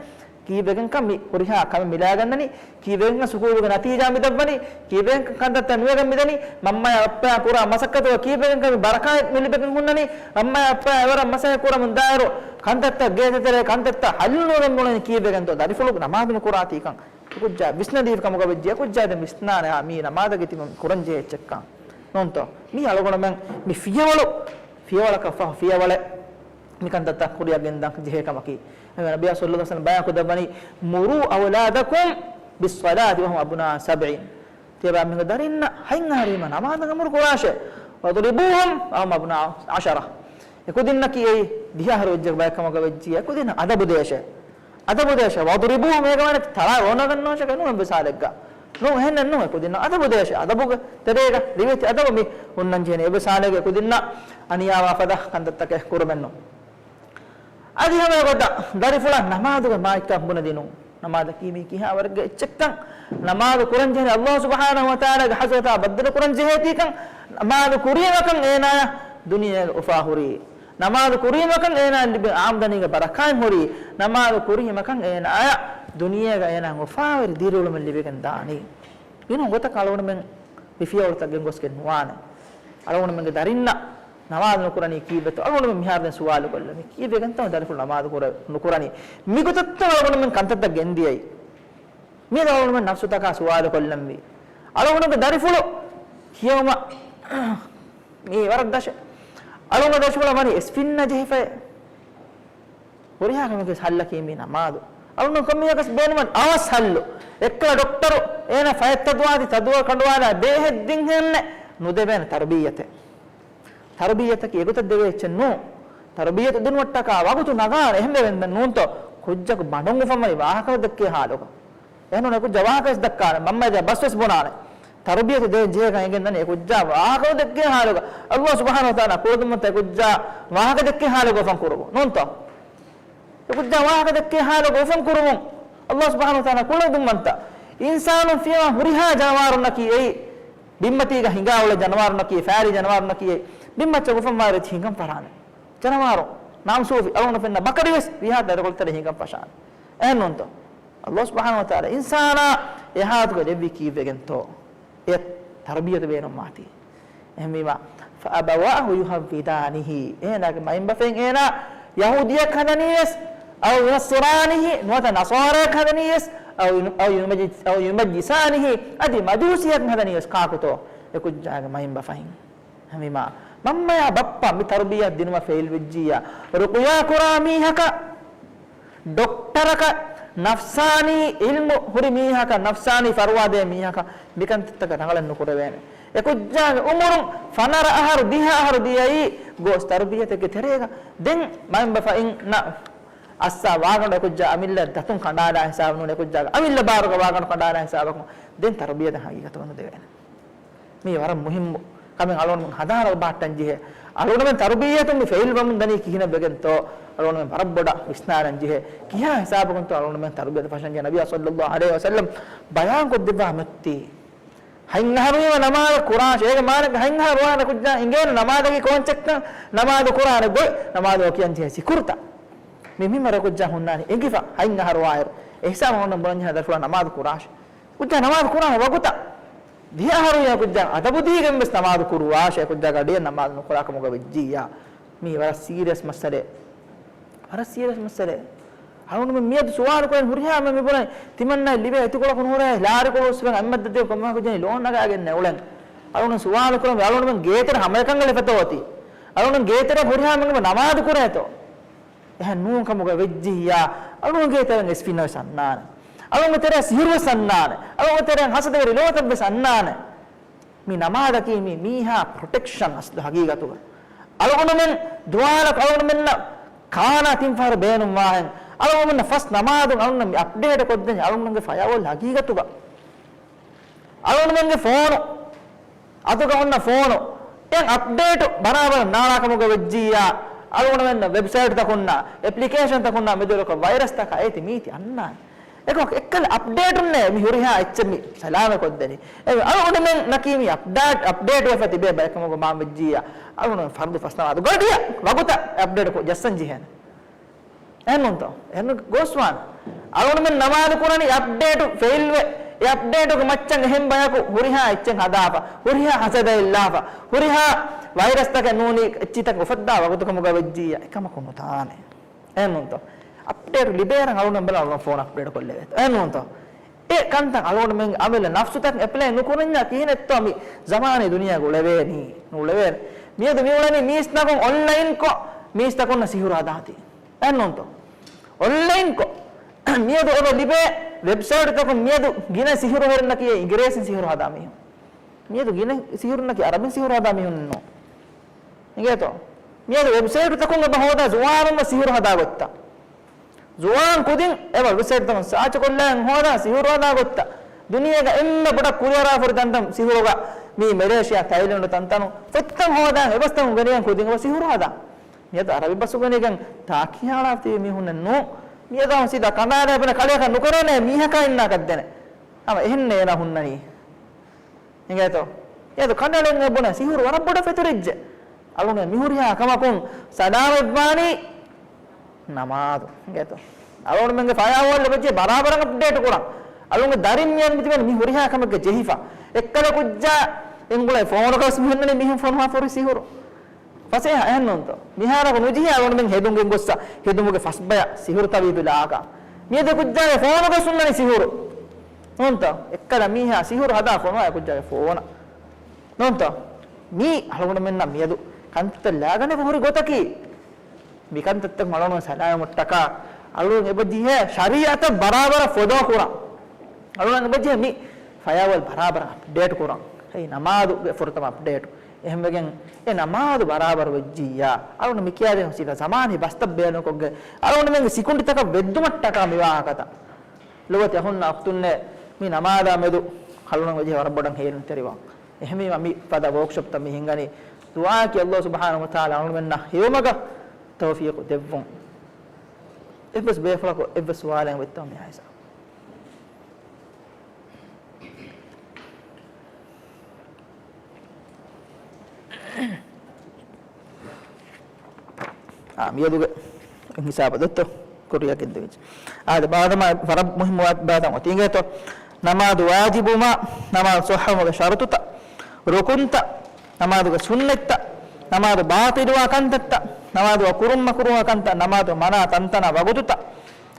ކީއްވެގެންކަން މި ހުރިހާ ކަމެއް މި ލާގަންނަނީ. ކީއްވެގެންކަން ސުކޫލުގެ ނަތީޖާ މި ދަށްވަނީ. ކީއްވެގެންކަން ކަންތައްތައް ނުވެގެން މިދަނީ. މަންމަޔާ ބައްޕަޔާ ކުރާ މަސައްކަތުގަ ކީއްވެގެންކަން މި ބަރަކާތް ނުލިބެގެން ހުންނަނީ. މަންމަޔާ ބައްޕަޔާ އެވަރަށް މަސައްކަތް ކުރަމުން ދާއިރު ކަންތައްތައް ގޭތެރޭ ކަންތައްތައް ހައްލު ނުވެގެން ބުނަނީ ކީއްވެގެންތޯ ދަރިފުޅު ނަމާދު ނުކުރާތީކަން. އެކުއްޖާ ވިސްނަދީފި ކަމުގަ ވެއްޖެ. އެކުއްޖާ ދެން ވިސްނާނެ އާ މީ ނަމާދަކީ ތިމަން ކުރަންޖެހޭ އެއްޗެއްކަން. ނޫންތޯ؟ މީ އަޅުގަނޑުމެން މި ފިޔަވަޅު، ފިޔަވަޅަކަށް ފަހު ފިޔަވަޅެއް މިކަންތައްތައް ކުރިއަށް ގެންދަން ޖެހޭ ކަމަކީ. އެހެންވެ ނަބިއްޔާ ޞައްލައްލާހު ޢަލައިހި ވަސައްލަމަ ބަޔާން ކުރައްވަނީ، "مروا أولادكم بالصلاة وهم أبناء سبع." ތިޔަބައިމީހުންގެ ދަރިންނަށް ހަތް އަހަރުވީމަ ނަމާދަށް އަމުރު ކުރާށޭ. "واضربوهم وهم أبناء عشر." އެކުދިންނަކީ އެއީ ދިހަ އަހަރު ވެއްޖެ ބައެއް ކަމަކަށް ވެއްޖިއްޔާ އެކުދިންނަށް އަދަބު ދޭށޭ. އަދަބު ދޭށޭ. "واضربوهم" އޭގެ މާނަ ތަޅާ ރޯނަގަންނޯށޭ ނޫން އެއް މިސާލެއްގަ. ނޫން އެހެންނެއް ނޫން. އެކުދިންނަށް އަދަބު ދޭށޭ. އަދަބުގެ ތެރޭގަ ލިބޭތި އަދަބު މި ހުންނަން ޖެހެނީ. އެއް މިސާލެއްގަ އެކުދިންނަށް އަނިޔާވާ ފަދަ ކަންތައްތަކެއް ކުރުމެއް ނޫން. އަދި ހަމައެގޮތަށް ދަރިފުޅަށް ނަމާދުގެ މާތްކަން ބުނެދިނުން. ނަމާދަކީ މީ ކިހާ ވަރެއްގެ އެއްޗެއްކަން، ނަމާދު ކުރަން ޖެހެނީ ﷲ ސުބްޙާނަހޫ ވަތަޢާލާގެ ޙަޟްރަތާ ބައްދަލު ކުރަން ޖެހޭތީކަން، ނަމާދު ކުރިއަކަށް އޭނާޔަށް ދުނިޔޭގަ އުފާ ހުރީ، ނަމާދު ކުރީމަކަށް އޭނާ ލިބި އާމްދަނީގެ ބަރަކާތް ހުރީ، ނަމާދު ކުރީމަކަށް އޭނާޔަށް ދުނިޔޭގަ އޭނާ އުފާވެރި ދިރިއުޅުމެއް ލިބިގެން ދާނީ. މިނޫން ގޮތަކަށް އަޅުގަނޑުމެން މި ފިޔަވަޅުތައް ގެންގޮސްގެން ނުވާނެ. އަޅުގަނޑުމެންގެ ދަރިންނަށް ނަމާދު ނުކުރަނީ ކީއްވެތޯ؟ އަޅުގަނޑުމެން މިހާރު ދެން ސުވާލު ކޮށްލަނީ ކީއްވެގެންތޯ ދަރިފުޅު ނަމާދު ކުރ-، ނުކުރަނީ؟ މިގޮތަށްތޯ އަޅުގަނޑުމެން ކަންތައްތައް ގެންދިޔައީ؟ މިއަދު އަޅުގަނޑުމެން ނަފްސުތަކާ ސުވާލު ކޮށްލަންވީ. އަޅުގަނޑުގެ ދަރިފުޅު ކިޔަވުމަށް މީ ވަރަށް ދަށެއް. އަޅުގަނޑު ދަށުފުޅަށް ވަނީ އެސް ފިންނަ ޖެހިފައި. ހުރިހާ ކަމެއްގެ ހައްލަކީ މީ ނަމާދު. އަޅުގަނޑު ކޮންމެއަކަސް ބޭނުމަން އަވަސް ހައްލު. އެއްކަލަ ޑޮކްޓަރު އޭނަ ފަޔަށް ތަދުވާތި ތަދުވަ ކަނޑުވާލާ ބޭހެއް ދިން ހެންނެ ނުދެވޭނެ ތަރުބިއްޔަތެއް. ތަރުބިއްޔަތަކީ އެގޮތަށް ދެވޭ އެއްޗެއް ނޫން. ތަރުބިއްޔަތު ދިނުމަށްޓަކާ ވަގުތު ނަގާނެ. އެހެންވެ ވެންދެން ނޫންތޯ؟ ކުއްޖަކު ބަނޑުން އުފަންވަނީ ވާހަކަ ދެއްކޭ ހާލުގަ. އެހެންނޫން އެކުއްޖާ ވާހަކަވެސް ދައްކާނެ. މަންމައެދޭ ބަސްވެސް ބުނާނެ. ތަރުބިއްޔަތު ދޭން ޖެހޭކަން އެނގެން ދަނީ އެކުއްޖާ ވާހަކަ ދެއްކޭ ހާލުގަ. ﷲ ސުބްޙާނަހޫ ވަތަޢާލާ ކުޅަދުންވަންތަ އެކުއްޖާ ވާހަކަ ދެއްކޭ ހާލުގަ އުފަން ކުރުވުން. ނޫންތޯ؟ އެކުއްޖާ ވާހަކަ ދެއްކޭ ހާލުގަ އުފަން ކުރުވުން. ﷲ ސުބްޙާނަހޫ ވަތަޢާލާ ކުޅަދުންވަންތަ. އިންސާނުން ފިޔަވާ ހުރިހާ ޖަނަވާރުންނަކީ އެއީ ބިންމަތީގަ ހިނގާ އުޅޭ ޖަނަވާރުންނަކީ، ފައިރީ ޖަނަވާރުންނަކީ އެއީ. ބިންމައްޗަށް އުފަންވާއިރު އެތި ހިނގަން ފަށާނެ. ޖަނަވާރު، ނާމްސޫފި، އަޅުގަނޑު ފެންނަ ބަކަރިވެސް ވީހާ ދަރިކޮޅުތެރެ ހިނގަން ފަށާނެ. އެހެންނޫންތޯ؟ ﷲ ސުބްޙާނަހޫ ވަތަޢާލާ އިންސާނާ އެ ހާލަތުގަ ލެއްވީ ކީއްވެގެންތޯ؟ އެ ތަރުބިއްޔަތު ބޭނުންވާތީ. އެހެންވީމާ، فأبواه يهودانه، އޭނާގެ މައިންބަފައިން އޭނާ ޔަހޫދީއަކަށް ހަދަނީވެސް، أو ينصرانه، ނުވަތަ ނަޞާރާއަކަށް ހަދަނީވެސް، أو، أو يمج-، أو يمجسانه، އަދި މަޖޫސީއަކަށް ހަދަނީވެސް ކާކުތޯ؟ އެކުއްޖާގެ މައިންބަފައިން. އެހެންވީމާ، މަންމަޔާ ބައްޕަ މި ތަރުބިއްޔަތު ދިނުމަށް ފެއިލް ވެއްޖިއްޔާ، ރުޤުޔާ ކުރާ މީހަކަށް، ޑޮކްޓަރަކަށް، ނަފްސާނީ ޢިލްމު ހުރި މީހަކަށް، ނަފްސާނީ ފަރުވާ ދޭ މީހަކަށް މިކަންތައްތަކަށް ރަނގަޅަށް ނުކުރެވޭނެ. އެކުއްޖާގެ އުމުރުން ފަނަރަ އަހަރު، ދިހަ އަހަރު ދިޔައީ ގޯސް ތަރުބިއްޔަތެއްގެ ތެރޭގަ. ދެން މައިންބަފައިންނަށް އައްސާ ވާގަނޑު އެކުއްޖާ އަމިއްލަ ދަތުން ކަނޑާލާ ހިސާބު ނޫން، އެކުއްޖާގެ އަމިއްލަ ބާރުގަ ވާގަނޑު ކަނޑާލާ ހިސާބަކުން ދެން ތަރުބިއްޔަތަށް ހަގީގަތުގަ ނުދެވޭނެ. މީ ވަރަށް މުހިއްމު ކަމެއް އަޅުގަނޑުމެން ހަދާނަ ބަހައްޓަން ޖެހޭ. އަޅުގަނޑުމެން ތަރުބިއްޔަތުން މި ފެއިލް ވަމުން ދަނީ ކިހިނެއް ވެގެންތޯ؟ އަޅުގަނޑުމެން ވަރަށް ބޮޑަށް ވިސްނާލަން ޖެހޭ. ކިހާ ހިސާބަކުންތޯ އަޅުގަނޑުމެން ތަރުބިއްޔަތު ފަށަން ޖެހޭ؟ ނަބިއްޔާ ޞައްލައްލާހު ޢަލައިހި ވަސައްލަމް ބަޔާންކޮށްދެއްވާ މެއްތީ. ހަތް އަހަރު ވީމަ ނަމާދަށް ކުރާށޭ. އޭގެ މާނައަކީ ހަތް އަހަރު ވާނެ ކުއްޖާ އިނގޭނެ ނަމާދަކީ ކޯންޗެއްކަން، ނަމާދު ކުރާނެ ގޮތް، ނަމާދު ކިޔަން ޖެހޭ ސިކުރުތައް. މި މިންވަރަށް ކުއްޖާ ހުންނާނީ އެނގިފަ ހަތް އަހަރު ވާއިރު. އެ ހިސާބުން އަޅުގަނޑު ބުނަން ޖެހޭ ދަރިފުޅާ ނަމާދު ކުރާށޭ. ކުއްޖާ ނަމާދު ކުރާނެ ވަގުތަށް. ދިހަ އަހަރު ވީމަ ކުއްޖާ އަދަބު ދީގެން ވެސް ނަމާދު ކުރުވާށޭ. ކުއްޖާގެ އަޑިއަށް ނަމާދު ނުކުރާ ކަމުގަ ވެއްޖިއްޔާ. މީ ވަރަށް ސީރިއަސް މައްސަލައެއް. ވަރަށް ސީރިއަސް މައްސަލައެއް. އަޅުގަނޑުމެން މިއަދު ސުވާލު ކުރަން ހުރިހާ މެ މި ބުނަނީ ތިމަންނައަށް ލިބޭ އެތިކޮޅަކު ނުހުރޭ ލާރިކޮޅު އުސްވެން އަތްމައްދަށް ދިޔަ ކޮންމެ ކުއްޖެއް ލޯން ނަގާގެންނޭ އުޅެން. އަޅުގަނޑު ސުވާލު ކުރަން އަޅުގަނޑުމެން ގޭތެރެ ހަމައެކަން އެޅިފަތޯ އޮތީ. އަޅުގަނޑު ގޭތެރެ ހުރިހާ މެން ނަމާދު ކުރޭތޯ؟ އެހެން ނޫން ކަމުގަ ވެއްޖިއްޔާ، އަޅުގަނޑުގެ ތެރެއިން އިސްފިންނަވެސް އަންނާނެ. އަޅުގަނޑުގެ ތެރެއަށް ސިހުރުވެސް އަންނާނެ. އަޅުގަނޑުގެ ތެރެއިން ހަސަދަވެރި ލޯތައްވެސް އަންނާނެ. މި ނަމާދަކީ މި މީހާ ޕްރޮޓެކްޝަން އަސްލު ހަގީގަތުގަ. އަޅުގަނޑުމެން ދުވާލަކު އަޅުގަނޑުމެންނަށް ކާނާ ތިން ފަހަރު ބޭނުންވާހެން، އަޅުގަނޑުމެންނަށް ފަސް ނަމާދުން އަޅުގަނޑުމެން މި އަޕްޑޭޓް ކޮށްދެން އަޅުގަނޑުމެންގެ ފަޔާވަލް ހަގީގަތުގަ. އަޅުގަނޑުމެންގެ ފޯނު، އަތުގަ ހުންނަ ފޯނު، އެ އަޕްޑޭޓު ބަރާބަރަށް ނާޅާކަމުގަ ވެއްޖިއްޔާ، އަޅުގަނޑުމެންނަށް ވެބްސައިޓްތަކުންނާ، އެޕްލިކޭޝަންތަކުންނާ މެދުވެރިކޮށް ވައިރަސްތަކާ އޭތި މީތި އަންނާނެ. އެކަމަކު އެއްކަލަ އަޕްޑޭޓުންނޭ މި ހުރިހާ އެއްޗެއް މި ސަލާމަތް ކޮށްދެނީ. އެ އަޅުގަނޑުމެންނަކީ މި އަޕްޑޭޓް، އަޕްޑޭޓް ވެފަ ތިބޭ ބައެއް ކަމަކު މާ ވެއްޖިއްޔާ، އަޅުގަނޑުމެން ފަރުޟު ފަސް ނަމާދު ގަޑިއަށް ވަގުތަށް އަޕްޑޭޓް ކޮށް ޖައްސަން ޖެހޭނެ. އެހެންނޫންތޯ؟ އެހެން ގޯސްވާން. އަޅުގަނޑުމެން ނަމާދު ކުރަނީ އަޕްޑޭޓު ފެއިލްވެ، އެ އަޕްޑޭޓުގެ މައްޗަށް އެހެން ބަޔަކު ހުރިހާ އެއްޗެއް ހަދާފަ، ހުރިހާ ހަސަދައެއްލާފަ، ހުރިހާ ވައިރަސްތަކެއް ނޫނީ އެއްޗިތައް އުފައްދާ ވަގުތު ކަމުގަ ވެއްޖިއްޔާ އެކަމަކު ނުތާނެ. އެހެންނޫންތޯ؟ އަޕްޑޭޓު ލިބޭރަން އަޅުގަނޑު ބަލަ އަޅުގަނޑު ފޯން އަޕްޑޭޓް ކޮށްލެވޭތޯ. އެހެންނޫންތޯ؟ އެ ކަންތައް އަޅުގަނޑުމެން އަމިއްލަ ނަފްސުތަކަށް އެޕްލައި ނުކުރަންޏާ ކިހިނެއްތޯ މި ޒަމާނީ ދުނިޔޭގަ އުޅެވޭނީ؟ ނުއުޅެވޭނެ. މިއަދު މި އުޅެނީ މީސްތަކުން އޮންލައިންކޮށް މީސްތަކުންނަށް ސިހުރު ހަދާތީ. އެހެންނޫންތޯ؟ އޮންލައިންކޮށް މިއަދު އެބަ ލިބޭ ވެބްސައިޓުތަކުން މިއަދު ގިނަ ސިހުރު ހުރިންނަކީ އިނގިރޭސިން ސިހުރު ހަދާ މީހުން. މިއަދު ގިނަ ސިހުރުންނަކީ އަރަބިން ސިހުރު ހަދާ މީހުން ނޫން. އިނގޭތޯ؟ މިއަދު ވެބްސައިޓުތަކުން އެބަ ހޯދާ ޒުވާނުން ސިހުރު ހަދާ ގޮތްތައް. ޒުވާން ކުދިން އެބަ ވެބްސައިޓުތަކުން ސާޗުކޮށްލާ ހޯދާ ސިހުރު ހަދާ ގޮތްތައް. ދުނިޔޭގަ އެންމެ ބޮޑަށް ކުރިއަރާފަ ހުރި ތަންތަން ސިހުރުގަ މީ މެލޭޝިޔާ، ތައިލެންޑު ތަންތަނުން ފޮތްތައް ހޯދާ އެބަސްތަކުން ގެނެގެން ކުދިން އެބަ ސިހުރު ހަދާ. މިއަދު އަރަބި ބަސް ގެނެގެން ތާކީ ހާޅާފަ ތިބި މީހުންނެއް ނޫން. މިއަދު ސީދާ ކަނޑާލާ ބުނެ ކަޅިއަކަށް ނުކުރޭނެ މީހަކާ އިންނާކަށް ދެނެ. ހަމަ އެހެންނޭ އޭނާ ހުންނަނީ. އިނގޭތޯ؟ އޭދު ކަނޑައަޅަން އެބުނެ ސިހުރު ވަރަށް ބޮޑަށް ފެތުރިއްޖެ. އަޅުގަނޑު މިހުރިހާ ކަމަކުން ސަލާމަތްވާނީ ނަމާދު. އިނގޭތޯ؟ އަޅުގަނޑުމެންގެ ފަޔާވޯލް އެބަޖެ ބަރާބަރަށް އަޕްޑޭޓް ކުރަން. އަޅުގަނޑު ދަރިން މިއަން މިތިބެން މި ހުރިހާ ކަމެއްގެ ޖެހިފަ. އެއްކަލަ ކުއްޖާ އެނގުޅޭ ފޯނުގަސް މިހުންނަނީ މިހެން ފޮނުވާ ފޮރި ސިހުރު. ފަސޭހަ އެހެންނޫންތޯ؟ މިހާރަކު ނުޖެހޭ އަޅުގަނޑުމެން ހެދުން ގެންގޮއްސަ ހެދުމުގެ ފަސްބަޔަށް ސިހުރު ތަވީދު ލާކަށް. މިއަދު ކުއްޖާގެ ފޯނުގަސް ހުންނަނީ ސިހުރު. ނޫންތޯ؟ އެއްކަލަ މީހާ ސިހުރު ހަދާ ފޮނުވާ އެ ކުއްޖާގެ ފޯނަށް. ނޫންތޯ؟ މީ އަޅުގަނޑުމެންނަށް މިއަދު ކަންތައްތައް ލާގަނެފަ ހުރި ގޮތަކީ. މިކަންތައްތަކުން އަޅުގަނޑު ސަލާމަތްވުމަށްޓަކާ އަޅުގަނޑު އެބަޖެހޭ ޝަރީއަތަށް ބަރާބަރަށް ފޮލޯ ކުރަން. އަޅުގަނޑު އެބަޖެހޭ މި ފަޔާވޯލް ބަރާބަރަށް އަޕްޑޭޓް ކުރަން. އެއީ ނަމާދުގެ ފުރަތަމަ އަޕްޑޭޓު. އެހެންވެގެން އެ ނަމާދު ބަރާބަރު ވެއްޖިއްޔާ، އަޅުގަނޑު މި ކިޔާދޭ ހުސީދާ ޒަމާނީ ބަސްތައް ބޭނުންކޮށްގެ، އަޅުގަނޑުމެންގެ ސިކުނޑިތަކަށް ވެއްދުމަށްޓަކާ މި ވާހަކަތައް. ލޮބުވެތި އަޚުންނާ އުޚްތުންނޭ، މި ނަމާދާ މެދު އަޅުގަނޑު ވެޖެ ވަރަށް ބޮޑަށް ހޭލުންތެރިވާން. އެހެންވީމަ މި ފަދަ ވޯކްޝޮޕްތައް މި ހިންގަނީ ދުޢާއަކީ ﷲ ސުބްޙާނަހޫ ވަތަޢާލާ އަޅުގަނޑުމެންނަށް ހެޔޮމަގަށް ތައުފީޤު ދެއްވުން. އެއްވެސް ބޭފުޅަކު އެއްވެސް ސުވާލެއް ވެއްތޯ މި ހައިސާ. އާ، މިއަދުގެ ހިސާބަށް ދޮއްތޯ ކުރިއަށް ގެންދެވިއްޖެ. އާދެ، ބާދަމާ ވަރަށް މުހިއްމު ބާތައް އޮތީގޭތޯ. ނަމާދު ވާޖިބުވުމާ، ނަމާދު ޞައްޙަވުމުގެ ޝަރުޠުތައް، ރުކުންތައް، ނަމާދުގެ ސުންނަތްތައް، ނަމާދު ބާޠިލުވާ ކަންތައްތައް، ނަމާދު ކުރުން މަކުރޫހު ކަންތައް، ނަމާދު މަނާ ތަންތަނާ ވަގުތުތައް.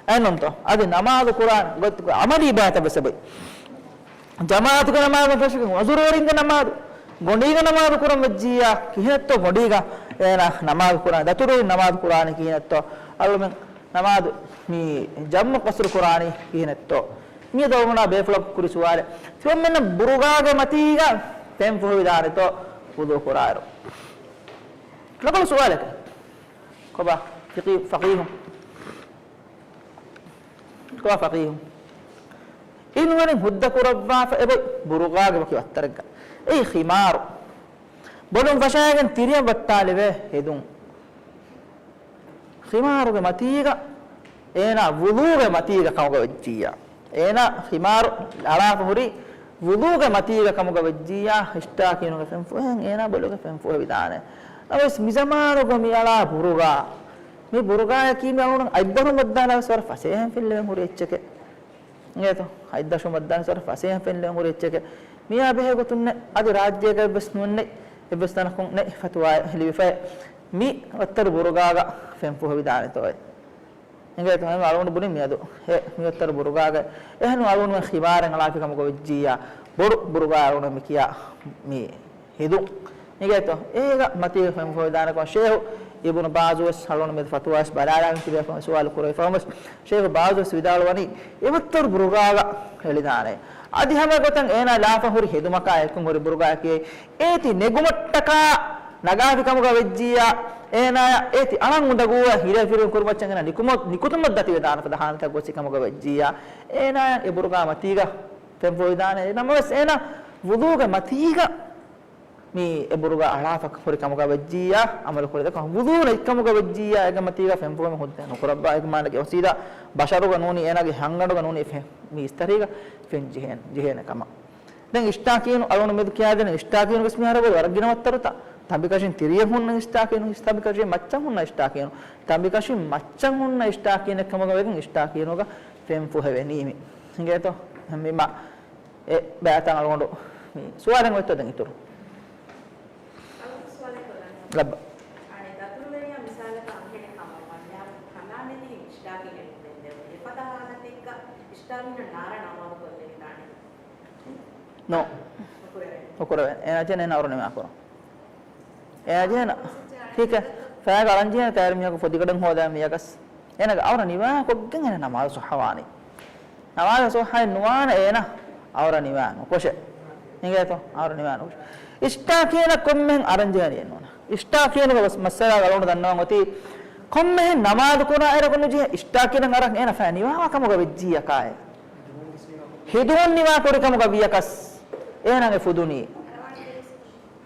އެންނުންތޯ؟ އަދި ނަމާދު ކުރާން ގޮތުގެ ޢަމަލީ ބާތައް ވެސް އެބައޮތް. ޖަމާޢަތުގެ ނަމާދު ފެށިގެން ޢުޛުރުވެރިންގެ ނަމާދު، ގޮނޑީގަ ނަމާދު ކުރަން ވެއްޖިއްޔާ ކިހިނެއްތޯ؟ ގޮނޑީގަ އޭނާ ނަމާދު ކުރާނީ، ދަތުރުވެރިން ނަމާދު ކުރާނީ ކިހިނެއްތޯ؟ އަޅުމެން ނަމާދު މި ޖަމްޢު ޤަޞްރު ކުރާނީ ކިހިނެއްތޯ؟ މިއަދު އަޅުގަނޑާ ބޭފުޅަކު ކުރި ސުވާލެއް. ތިމަންމެންނަށް ބުރުގާގެ މަތީގަ ފެން ފުހެވިދާނެތޯ ވުޟޫ ކުރާއިރު؟ ޅަކަޅު ސުވާލެކޭ. ކޮބާ ފިޤީ، ފަޤީހު. ކޮބާ ފަޤީހު. އިންވެރިން ހުއްދަ ކުރައްވާފަ އެބައޮތް ބުރުގާގެ ވަކި ވައްތަރެއްގަ. އެއީ ޚިމާރު. ބޮލުން ފަށާގެން ތިރިއަށް ވައްޓާލެވޭ ހެދުން. ޚިމާރުގެ މަތީގަ އޭނާ ވުޟޫގެ މަތީގަ ކަމުގަ ވެއްޖިއްޔާ. އޭނާ ޚިމާރު އަޅާފަ ހުރީ ވުޟޫގެ މަތީގަ ކަމުގަ ވެއްޖިއްޔާ، އިޝްޓާކީނުގެ ފެން ފުހެން އޭނާ ބޮލުގެ ފެން ފުހެވިދާނެ. ނަމަވެސް މި ޒަމާނުގަ މި އަޅާ ބުރުގާ، މި ބުރުގާޔަކީ މި އަޅުގަނޑު އަތްދަށުން ވައްދާނެ ވެސް ވަރަށް ފަސޭހައިން ފެންނަ ހުރި އެއްޗެކޭ. އިނގޭތޯ؟ އަތްދަށުން ވައްދާނެ ވެސް ވަރަށް ފަސޭހައިން ފެންނަ ހުރި އެއްޗެކޭ. މިއާ ބެހޭ ގޮތުންނެއް އަދި ރާއްޖޭގަ އެއްވެސް ނުވަންނެއް، އެއްވެސް ތަނަކުން ނެތް ފަތުވާއެއް ލިބިފައެއް. މި ވައްތަރު ބުރުގާގަ ފެން ފުހެވިދާނެތޯއޭ. އިނގޭތޯ؟ އަޅުގަނޑު ބުނި މިއަދު އެ މި ވައްތަރު ބުރުގާގަ އެހެން އަޅުގަނޑުމެން ޚިމާރެއް އަޅާފި ކަމުގަ ވެއްޖިއްޔާ، ބޮޑު ބުރުގާ އަޅުގަނޑު މި ކިޔާ މި ހެދުން. އިނގޭތޯ؟ އޭގަ މަތީގަ ފެން ފުހެވިދާނެކަމަށް ޝޭހު އިބުނު ބާޒު ވެސް އަޅުގަނޑު މިއަދު ފަތުވާ ވެސް ބަލާލާން ތިބޭފުޅުން ސުވާލު ކުރެވިފަ ވެސް، ޝޭހު ބާޒު ވެސް ވިދާޅުވަނީ އެ ވައްތަރު ބުރުގާގަ އެޅިދާނެ. އަދި ހަމަ ގޮތަށް އޭނާ ލާފަ ހުރި ހެދުމަކާ އެކުން ހުރި ބުރުގާއަކީ އޭތި ނެގުމަށްޓަކާ ނަގާފި ކަމުގަ ވެއްޖިއްޔާ، އޭނާޔަށް އޭތި އަޅަން އުނދަގޫވެ ހިރޭ ފިރިހެން ކުރުމަށްޗަށް އޭނާ ނިކުމަ-، ނިކުތުމަށް ދަތިވެދާނެ ފަދަ ހާލަތަށް ގޮސް ކަމުގަ ވެއްޖިއްޔާ، އޭނާޔަށް އެ ބުރުގާ މަތީގަ ފެން ފުހެވިދާނެ. ނަމަވެސް އޭނާ ވުޟޫގެ މަތީގަ މި އެ ބުރުގާ އަޅާފަ ހުރި ކަމުގަ ވެއްޖިއްޔާ، އަމަލު ކުރި ދަކަ ވުޟޫ ނެތް ކަމުގަ ވެއްޖިއްޔާ، އޭގެ މަތީގަ ފެން ފުހުމެއް ހުއްދަ ނުކުރައްވާ. އޭގެ މާނަ އޮތީ ސީދާ ބަޝަރުގަ ނޫނީ، އޭނާގެ ހަންގަނޑުގަ ނޫނީ ފެ-، މި އިސްތަށީގަ ފެން ޖެހޭނެ، ޖެހޭނެ ކަމަށް. ދެން އިޝްޓާކީނު އަޅުގަނޑު މެދު ކިޔާދޭނެ، އިޝްޓާކީނު ވެސް މިހާރު ވަރަށް ގިނަ ވައްތަރުތައް. ތަނބިކަށިން ތިރިއަށް ހުންނަ އިޝްޓާކީނު، ތަނބިކަށިން މައްޗަށް ހުންނަ އިޝްޓާކީނު، ތަނބިކަށިން މައްޗަށް ހުންނަ އިޝްޓާކީނެއް ކަމުގަ ވެގެން އިޝްޓާކީނުގަ ފެން ފުހެވެނީމި. އިނގޭތޯ؟ ހަމަ އެ ބައިތައް އަޅުގަނޑު މި ސުވާލެއް އޮތްތޯ ދެން އިތުރު؟ އަޅުގަނޑު ސުވާލެއް ކޮށްލަން. ލައްބަ. އަނެއް ދަތުރުވެރިޔާ މިސާލަކަށް އަންހެނެއް ކަމަށް ވަންޏާ ކަލާމެދިގެން އިޝްޓާކީނެއް ނުފެންނެވުނީ. އެފަދަ ހާލަތެއްގަ އިޝްޓާކީނަށް ނާރާ ނަމާދު ކޮށްލެވިދާނެ. ނޯ. ނުކުރެވޭނެ. ނުކުރެވޭނެ. އޭނާ ޖެހޭނެ އޭނާ އައުރަ ނިވާ ކުރަން. އޭނާ ޖެހޭނެ. ޓީކް އޭ. ފައިގަ އަޅަން ޖެހޭނެ ކައިރި މީހަކު ފޮދިގަޑަށް ހޯދާ މީހަކަސް. އޭނާގެ އައުރަ ނިވާ ކޮށްގެން އޭނާ ނަމާދު ސައްހަވާނީ. ނަމާދު ސައްހައެއް ނުވާނެ އޭނާ އައުރަ ނިވާ ނުކޮށެ. އިނގޭތޯ؟ އައުރަ ނިވާ ނުކޮށެ. އިޝްޓާކީނަށް ކޮންމެހެން އަރަން ޖެހޭނީ ނޫން. އިޝްޓާކީނުގެ މައްސަލާ އަޅުގަނޑު ދަންނަވަން އޮތީ ކޮންމެހެން ނަމާދު ކުރާ އިރަކު ނުޖެހޭ އިޝްޓާކީނަށް އަރަން އޭނާ ފައި ނިވާ ކަމުގަ ވެއްޖިއްޔާ ކާއެއް. ހެދުމުން ނިވާ ކުރި ކަމުގަ ވިޔަކަސް އޭނާގެ ފުދުނީ.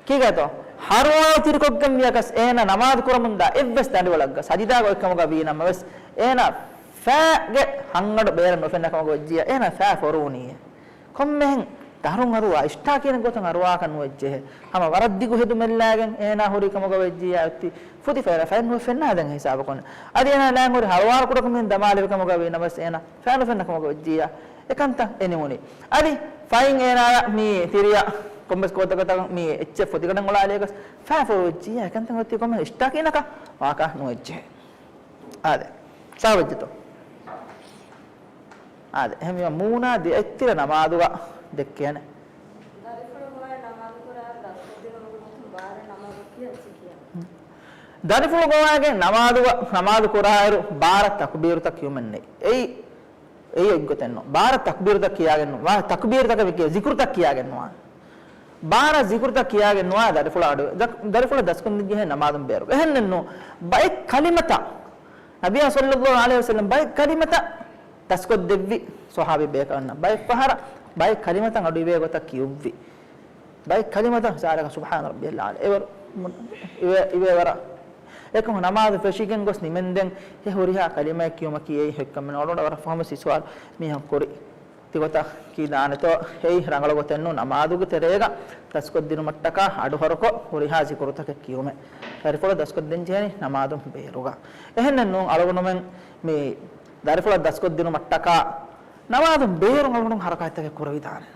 ކީގަތޯ؟ ހަރުވާލު ތިރިކޮށްގެން ވިޔަކަސް އޭނާ ނަމާދު ކުރަމުންދާ އެއްވެސް ދަނޑިވަޅަށްގަ ސަޖިދާގަ އޮތް ކަމުގަ ވީ ނަމަވެސް، އޭނާ ފައިގެ ހަންގަނޑު ބޭރަށް ނުފެންނަ ކަމުގަ ވެއްޖިއްޔާ އޭނާ ފައި ފޮރުވުނީ. ކޮންމެހެން ދަރުން އަރުވާ އިޝްޓާކީނެއް ގޮތަށް އަރުވާކަށް ނުވެއްޖެހޭ. ހަމަ ވަރަށް ދިގު ހެދުމެއްލާގެން އޭނާ ހުރި ކަމުގަ ވެއްޖިއްޔާ އޮތީ ފުދި ފައި ފައި ނުފެންނާ ދެން ހިސާބަކުން. އަދި އޭނާ ލާން ހުރި ހަރުވާލު ކުޑަކު މިހެން ދަމާލެވި ކަމުގަ ވީ ނަމަވެސް އޭނާ ފައި ނުފެންނަ ކަމުގަ ވެއްޖިއްޔާ އެކަންތައް އެ ނިމުނީ. އަދި ފައިން އޭނާޔަށް މި ތިރިއަށް ކޮންމެސް ގޮތަކަށް މި އެއްޗެއް ފޮދިގަޑަށް އޮޅާލިޔަކަސް ފައި ފޮރުވިއްޖިއްޔާ އެކަންތައް އޮތީ ކޮންމެ އިޝްޓާކީނަކަށް ވާކަށް ނުވެއްޖެ. އާދެ. ސާވެއްޖެތޯ؟ އާދެ. އެހެންވީމަ މޫނާ ދެއަތްތިރަ ނަމާދުގަ ދެއްކޭނެ. ދަރިފުޅު ގޮވާ ނަމާދު ކުރާ ދަސްކޮށްދިނުމުގެ ގޮތުން ބާރަ ނަމާދު ކިޔަން ސިކިޔަ. ދަރިފުޅު ގޮވާގެން ނަމާދުގަ، ނަމާދު ކުރާއިރު ބާރަ ތަކުބީރުތައް ކިޔުމެއް ނެތް. އެއީ އެއީ އެއްގޮތެއްނު. ބާރަ ތަކުބީރުތައް ކިޔާގެން ނު. ބާރަ ތަކުބީރުތަކަށް ވެކޭ ޒިކުރުތައް ކިޔާގެން ނުވާ. ބާރަ ޒިކުރުތައް ކިޔާގެން ނުވާ ދަރިފުޅާ އަޑު، ދަ-، ދަރިފުޅަށް ދަސްކޮށްދިން ޖެހޭ ނަމާދުން ބޭރު. އެހެންނެއްނު، ބައެއް ކަލިމަތައް، ނަބިއްޔާ ޞައްލައްލާހު ޢަލައިހި ވަސައްލަމް ބައެއް ކަލިމަތައް ދަސްކޮށްދެއްވި ޞަޙާބީ ބޭކަލުންނަށް. ބައެއް ފަހަރަށް ބައެއް ކަލިމަތަށް އަޑު އިވޭ ގޮތަށް ކިޔުއްވި. ބައެއް ކަލިމަތައް މިސާލަކަށް ސުބްޙާނަ ރައްބިޔަލް އަޢްލާ. އެވަރު، އިވޭ، އިވޭ ވަރަށް. އެކަމު ނަމާދު ފެށިގެން ގޮސް ނިމެންދެން އެ ހުރިހާ ކަލިމައެއް ކިޔުމަކީ އެއީ ހެއްކަމެއް ނޫން. އަޅުގަނޑަށް ވަރަށް ފަހުމަސި ސުވާލު މީހަކު ކުރި. ތިގޮތަށް ކީ ދާނެތޯ؟ އެއީ ރަނގަޅު ގޮތެއް ނޫން. ނަމާދުގެ ތެރޭގަ ދަސްކޮށްދިނުމަށްޓަކާ އަޑުހަރުކޮށް ހުރިހާ ޒިކުރުތަކެއް ކިޔުމެއް. ދަރިފުޅަށް ދަސްކޮށްދޭން ޖެހޭނީ ނަމާދުން ބޭރުގަ. އެހެންނެއްނޫން އަޅުގަނޑުމެން މި ދަރިފުޅަށް ދަސްކޮށްދިނުމަށްޓަކާ ނަމާދުން ބޭރުން އަޅުގަނޑު ހަރަކާތްތަކެއް ކުރެވިދާނެ.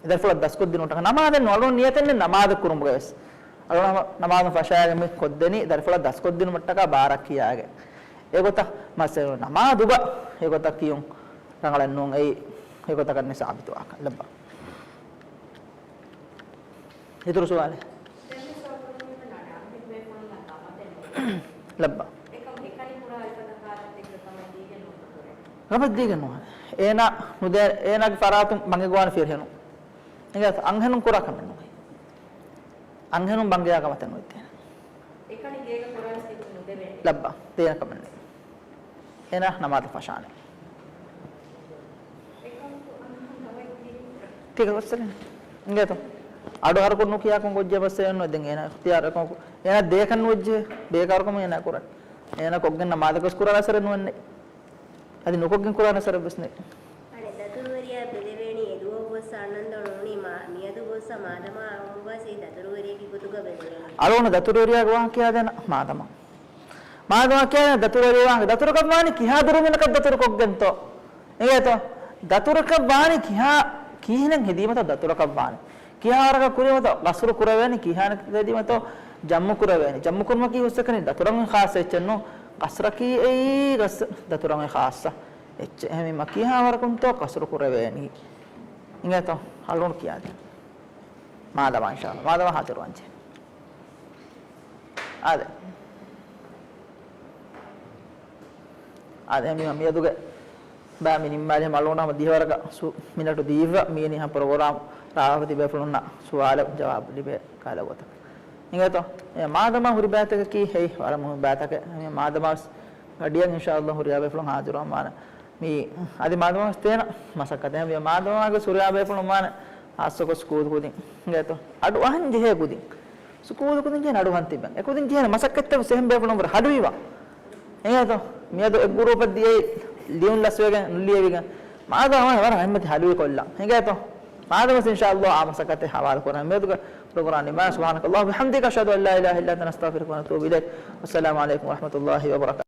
ދަރިފުޅަށް ދަސްކޮށްދިނުމަށްޓަކާ ނަމާދެއް ނޫން. އަޅުގަނޑު ނިޔަތެއް ނެތް ނަމާދެއް ކުރުމުގަވެސް. އަޅުގަނޑު ނަމާދުން ފަށާގެން މި ކޮށްދެނީ ދަރިފުޅަށް ދަސްކޮށްދިނުމަށްޓަކާ ބާރަށް ކިޔާގެން. އެގޮތަށް މައްސަލަ ނަމާދުގަ އެގޮތަށް ކިޔުން ރަނގަޅެއް ނޫން. އެއީ އެގޮތަކަށް ނެތް ސާބިތުވާކަށް. ލައްބަ. އިތުރު ސުވާލެއް؟ ލައްބަ. ގަބަށް ދީގެން ނުވާނެ. އޭނާ ނުދޭ، އޭނާގެ ފަރާތުން ބަނގެ ގޮވާނެ ފިރިހެނުން. އެނގޭތަ؟ އަންހެނުން ކުރާ ކަމެއް ނޫން. އަންހެނުން ބަނގެއާ ގަމަތައް ނުވެއްދޭނެ. ލައްބަ، ދޭނެ ކަމެއް ނެތް. އޭނާ ނަމާދަށް ފަށާނެ. ތިކަ ގޮއްސަރެން. އިނގޭތޯ؟ އަޑު ހަރުކޮށް ނުކިޔާކަން ގޮއްޖެ މައްސަލައެއް ނުވެ. ދެން އޭނާ އިޚްތިޔާރު އެކަމަކު، އޭނާ ދޭކަން ނުވެއްޖެ، ބޭކާރުކަމެއް އޭނާ ކުރަން. އޭނާ ކޮށްގެން ނަމާދަކަސް ކުރާ އަސަރެއް ނުވެންނެ. އަދި ނުކޮށްގެން ކުރާ އަސަރެއް ވެސް ނެތް. އަނެއް ދަތުރުވެރިޔާ ބެލެވޭނީ އެ ދުވަހު ގޮސް އަންނަންދޯ ނޫނީ މާ، މިއަދު ގޮސް މާދަމާ އައުމުގަސް އެ ދަތުރުވެރިޔަކީ ގޮތުގަ ބެލެވޭނީ. އަޅުގަނޑު ދަތުރުވެރިޔާގެ ވާހަކަ ކިޔާދޭނަ މާދަމާ. މާދަމާ ކިޔާދޭނަ ދަތުރުވެރިޔާ ވާހަކަ. ދަތުރަކަށް ވާނީ ކިހާ ދުރުމިނަކަށް ދަތުރު ކޮށްގެންތޯ؟ އިނގޭތޯ؟ ދަތުރަކަށް ވާނީ ކިހާ، ކީހިނެއް ހެދީމަތޯ ދަތުރަކަށް ވާނީ. ކިހާ ވަރަކަށް ކުރީމަތޯ ޤަޞްރު ކުރެވޭނީ، ކިހާނެއް ހެދީމަތޯ ޖަމްޢު ކުރެވޭނީ. ޖަމްޢު ކުރުމަކީ ހުސްއެކަނި ދަތުރަން ޚާއްޞަ އެއްޗެއް ނޫން. ޤަޞްރަކީ އެއީ ޤަޞްރު ދަތުރަން ޚާއްޞަ އެއްޗެއް. އެހެންވީމަ ކިހާ ވަރަކުންތޯ ޤަޞްރު ކުރެވޭނީ. އިނގޭތޯ؟ އަޅުގަނޑު ކިޔާދޭން. މާދަމާ އިންޝާﷲ. މާދަމާ ހާޒިރުވާންޖެ. އާދެ. އާދެ، މި، މިއަދުގެ ބާ މި ނިންމާލި ހަމަ އަޅުގަނޑަށް ހަމަ ދިހަވަރަކަށް ސު-، މިނެޓު ދީފަ، މިއިނީ ހަމަ ޕްރޮގްރާމް ރާވާފަ ތިބޭފުޅުން ސުވާލަށް ޖަވާބު ލިބޭ ކަހަލަ ގޮތަކަށް. އިނގޭތޯ؟ އެ މާދަމާ ހުރި ބައިތަކަކީ ހެއް ވަރަށް މުހިންމު ބައިތަކެއް. މި މާދަމާ ވެސް ގަޑިއަށް އިންޝާﷲ ހުރިހާ ބޭފުޅުން ހާޒިރުވާން ވާނެ. މި އަދި މާދަމާ ވެސް ދޭނަ މަސައްކަތެއް. މި މާދަމާގެ ހުރިހާ ބޭފުޅުން ވާނެ ހާއްސަކޮށް ސްކޫލް ކުދިން. އިނގޭތޯ؟ އަޑު އަހަން ޖެހޭ ކުދިން. ސްކޫލު ކުދިން ޖެހޭނެ އަޑު އަހަން ތިބެން. އެ ކުދިން ޖެހޭނެ މަސައްކަތްތައް ވެސް އެހެން ބޭފުޅުން ވަރަށް ހަޑުވީވާ. އެނގޭތޯ؟ މިއަދު އެއް ގުރޫޕަށް ދިޔައީ ލިޔުން ލަސްވެގެން ނުލިޔެވިގެން. މާދަމާ ވަރަށް ރަޙްމަތި ހަޑުވި ކޮށްލާ. އެނގޭތޯ؟ މާދަމާ ވެސް އިންޝާﷲ އާ މަސައްކަތެއް ހަވާލު ކުރަން. މިއަދުގެ ޕްރޮގްރާމް ނިމާ. سبحانك اللهم وبحمدك، أشهد أن لا إله إلا أنت، نستغفرك ونتوب إليك. والسلام عليكم ورحمة الله وبركاته.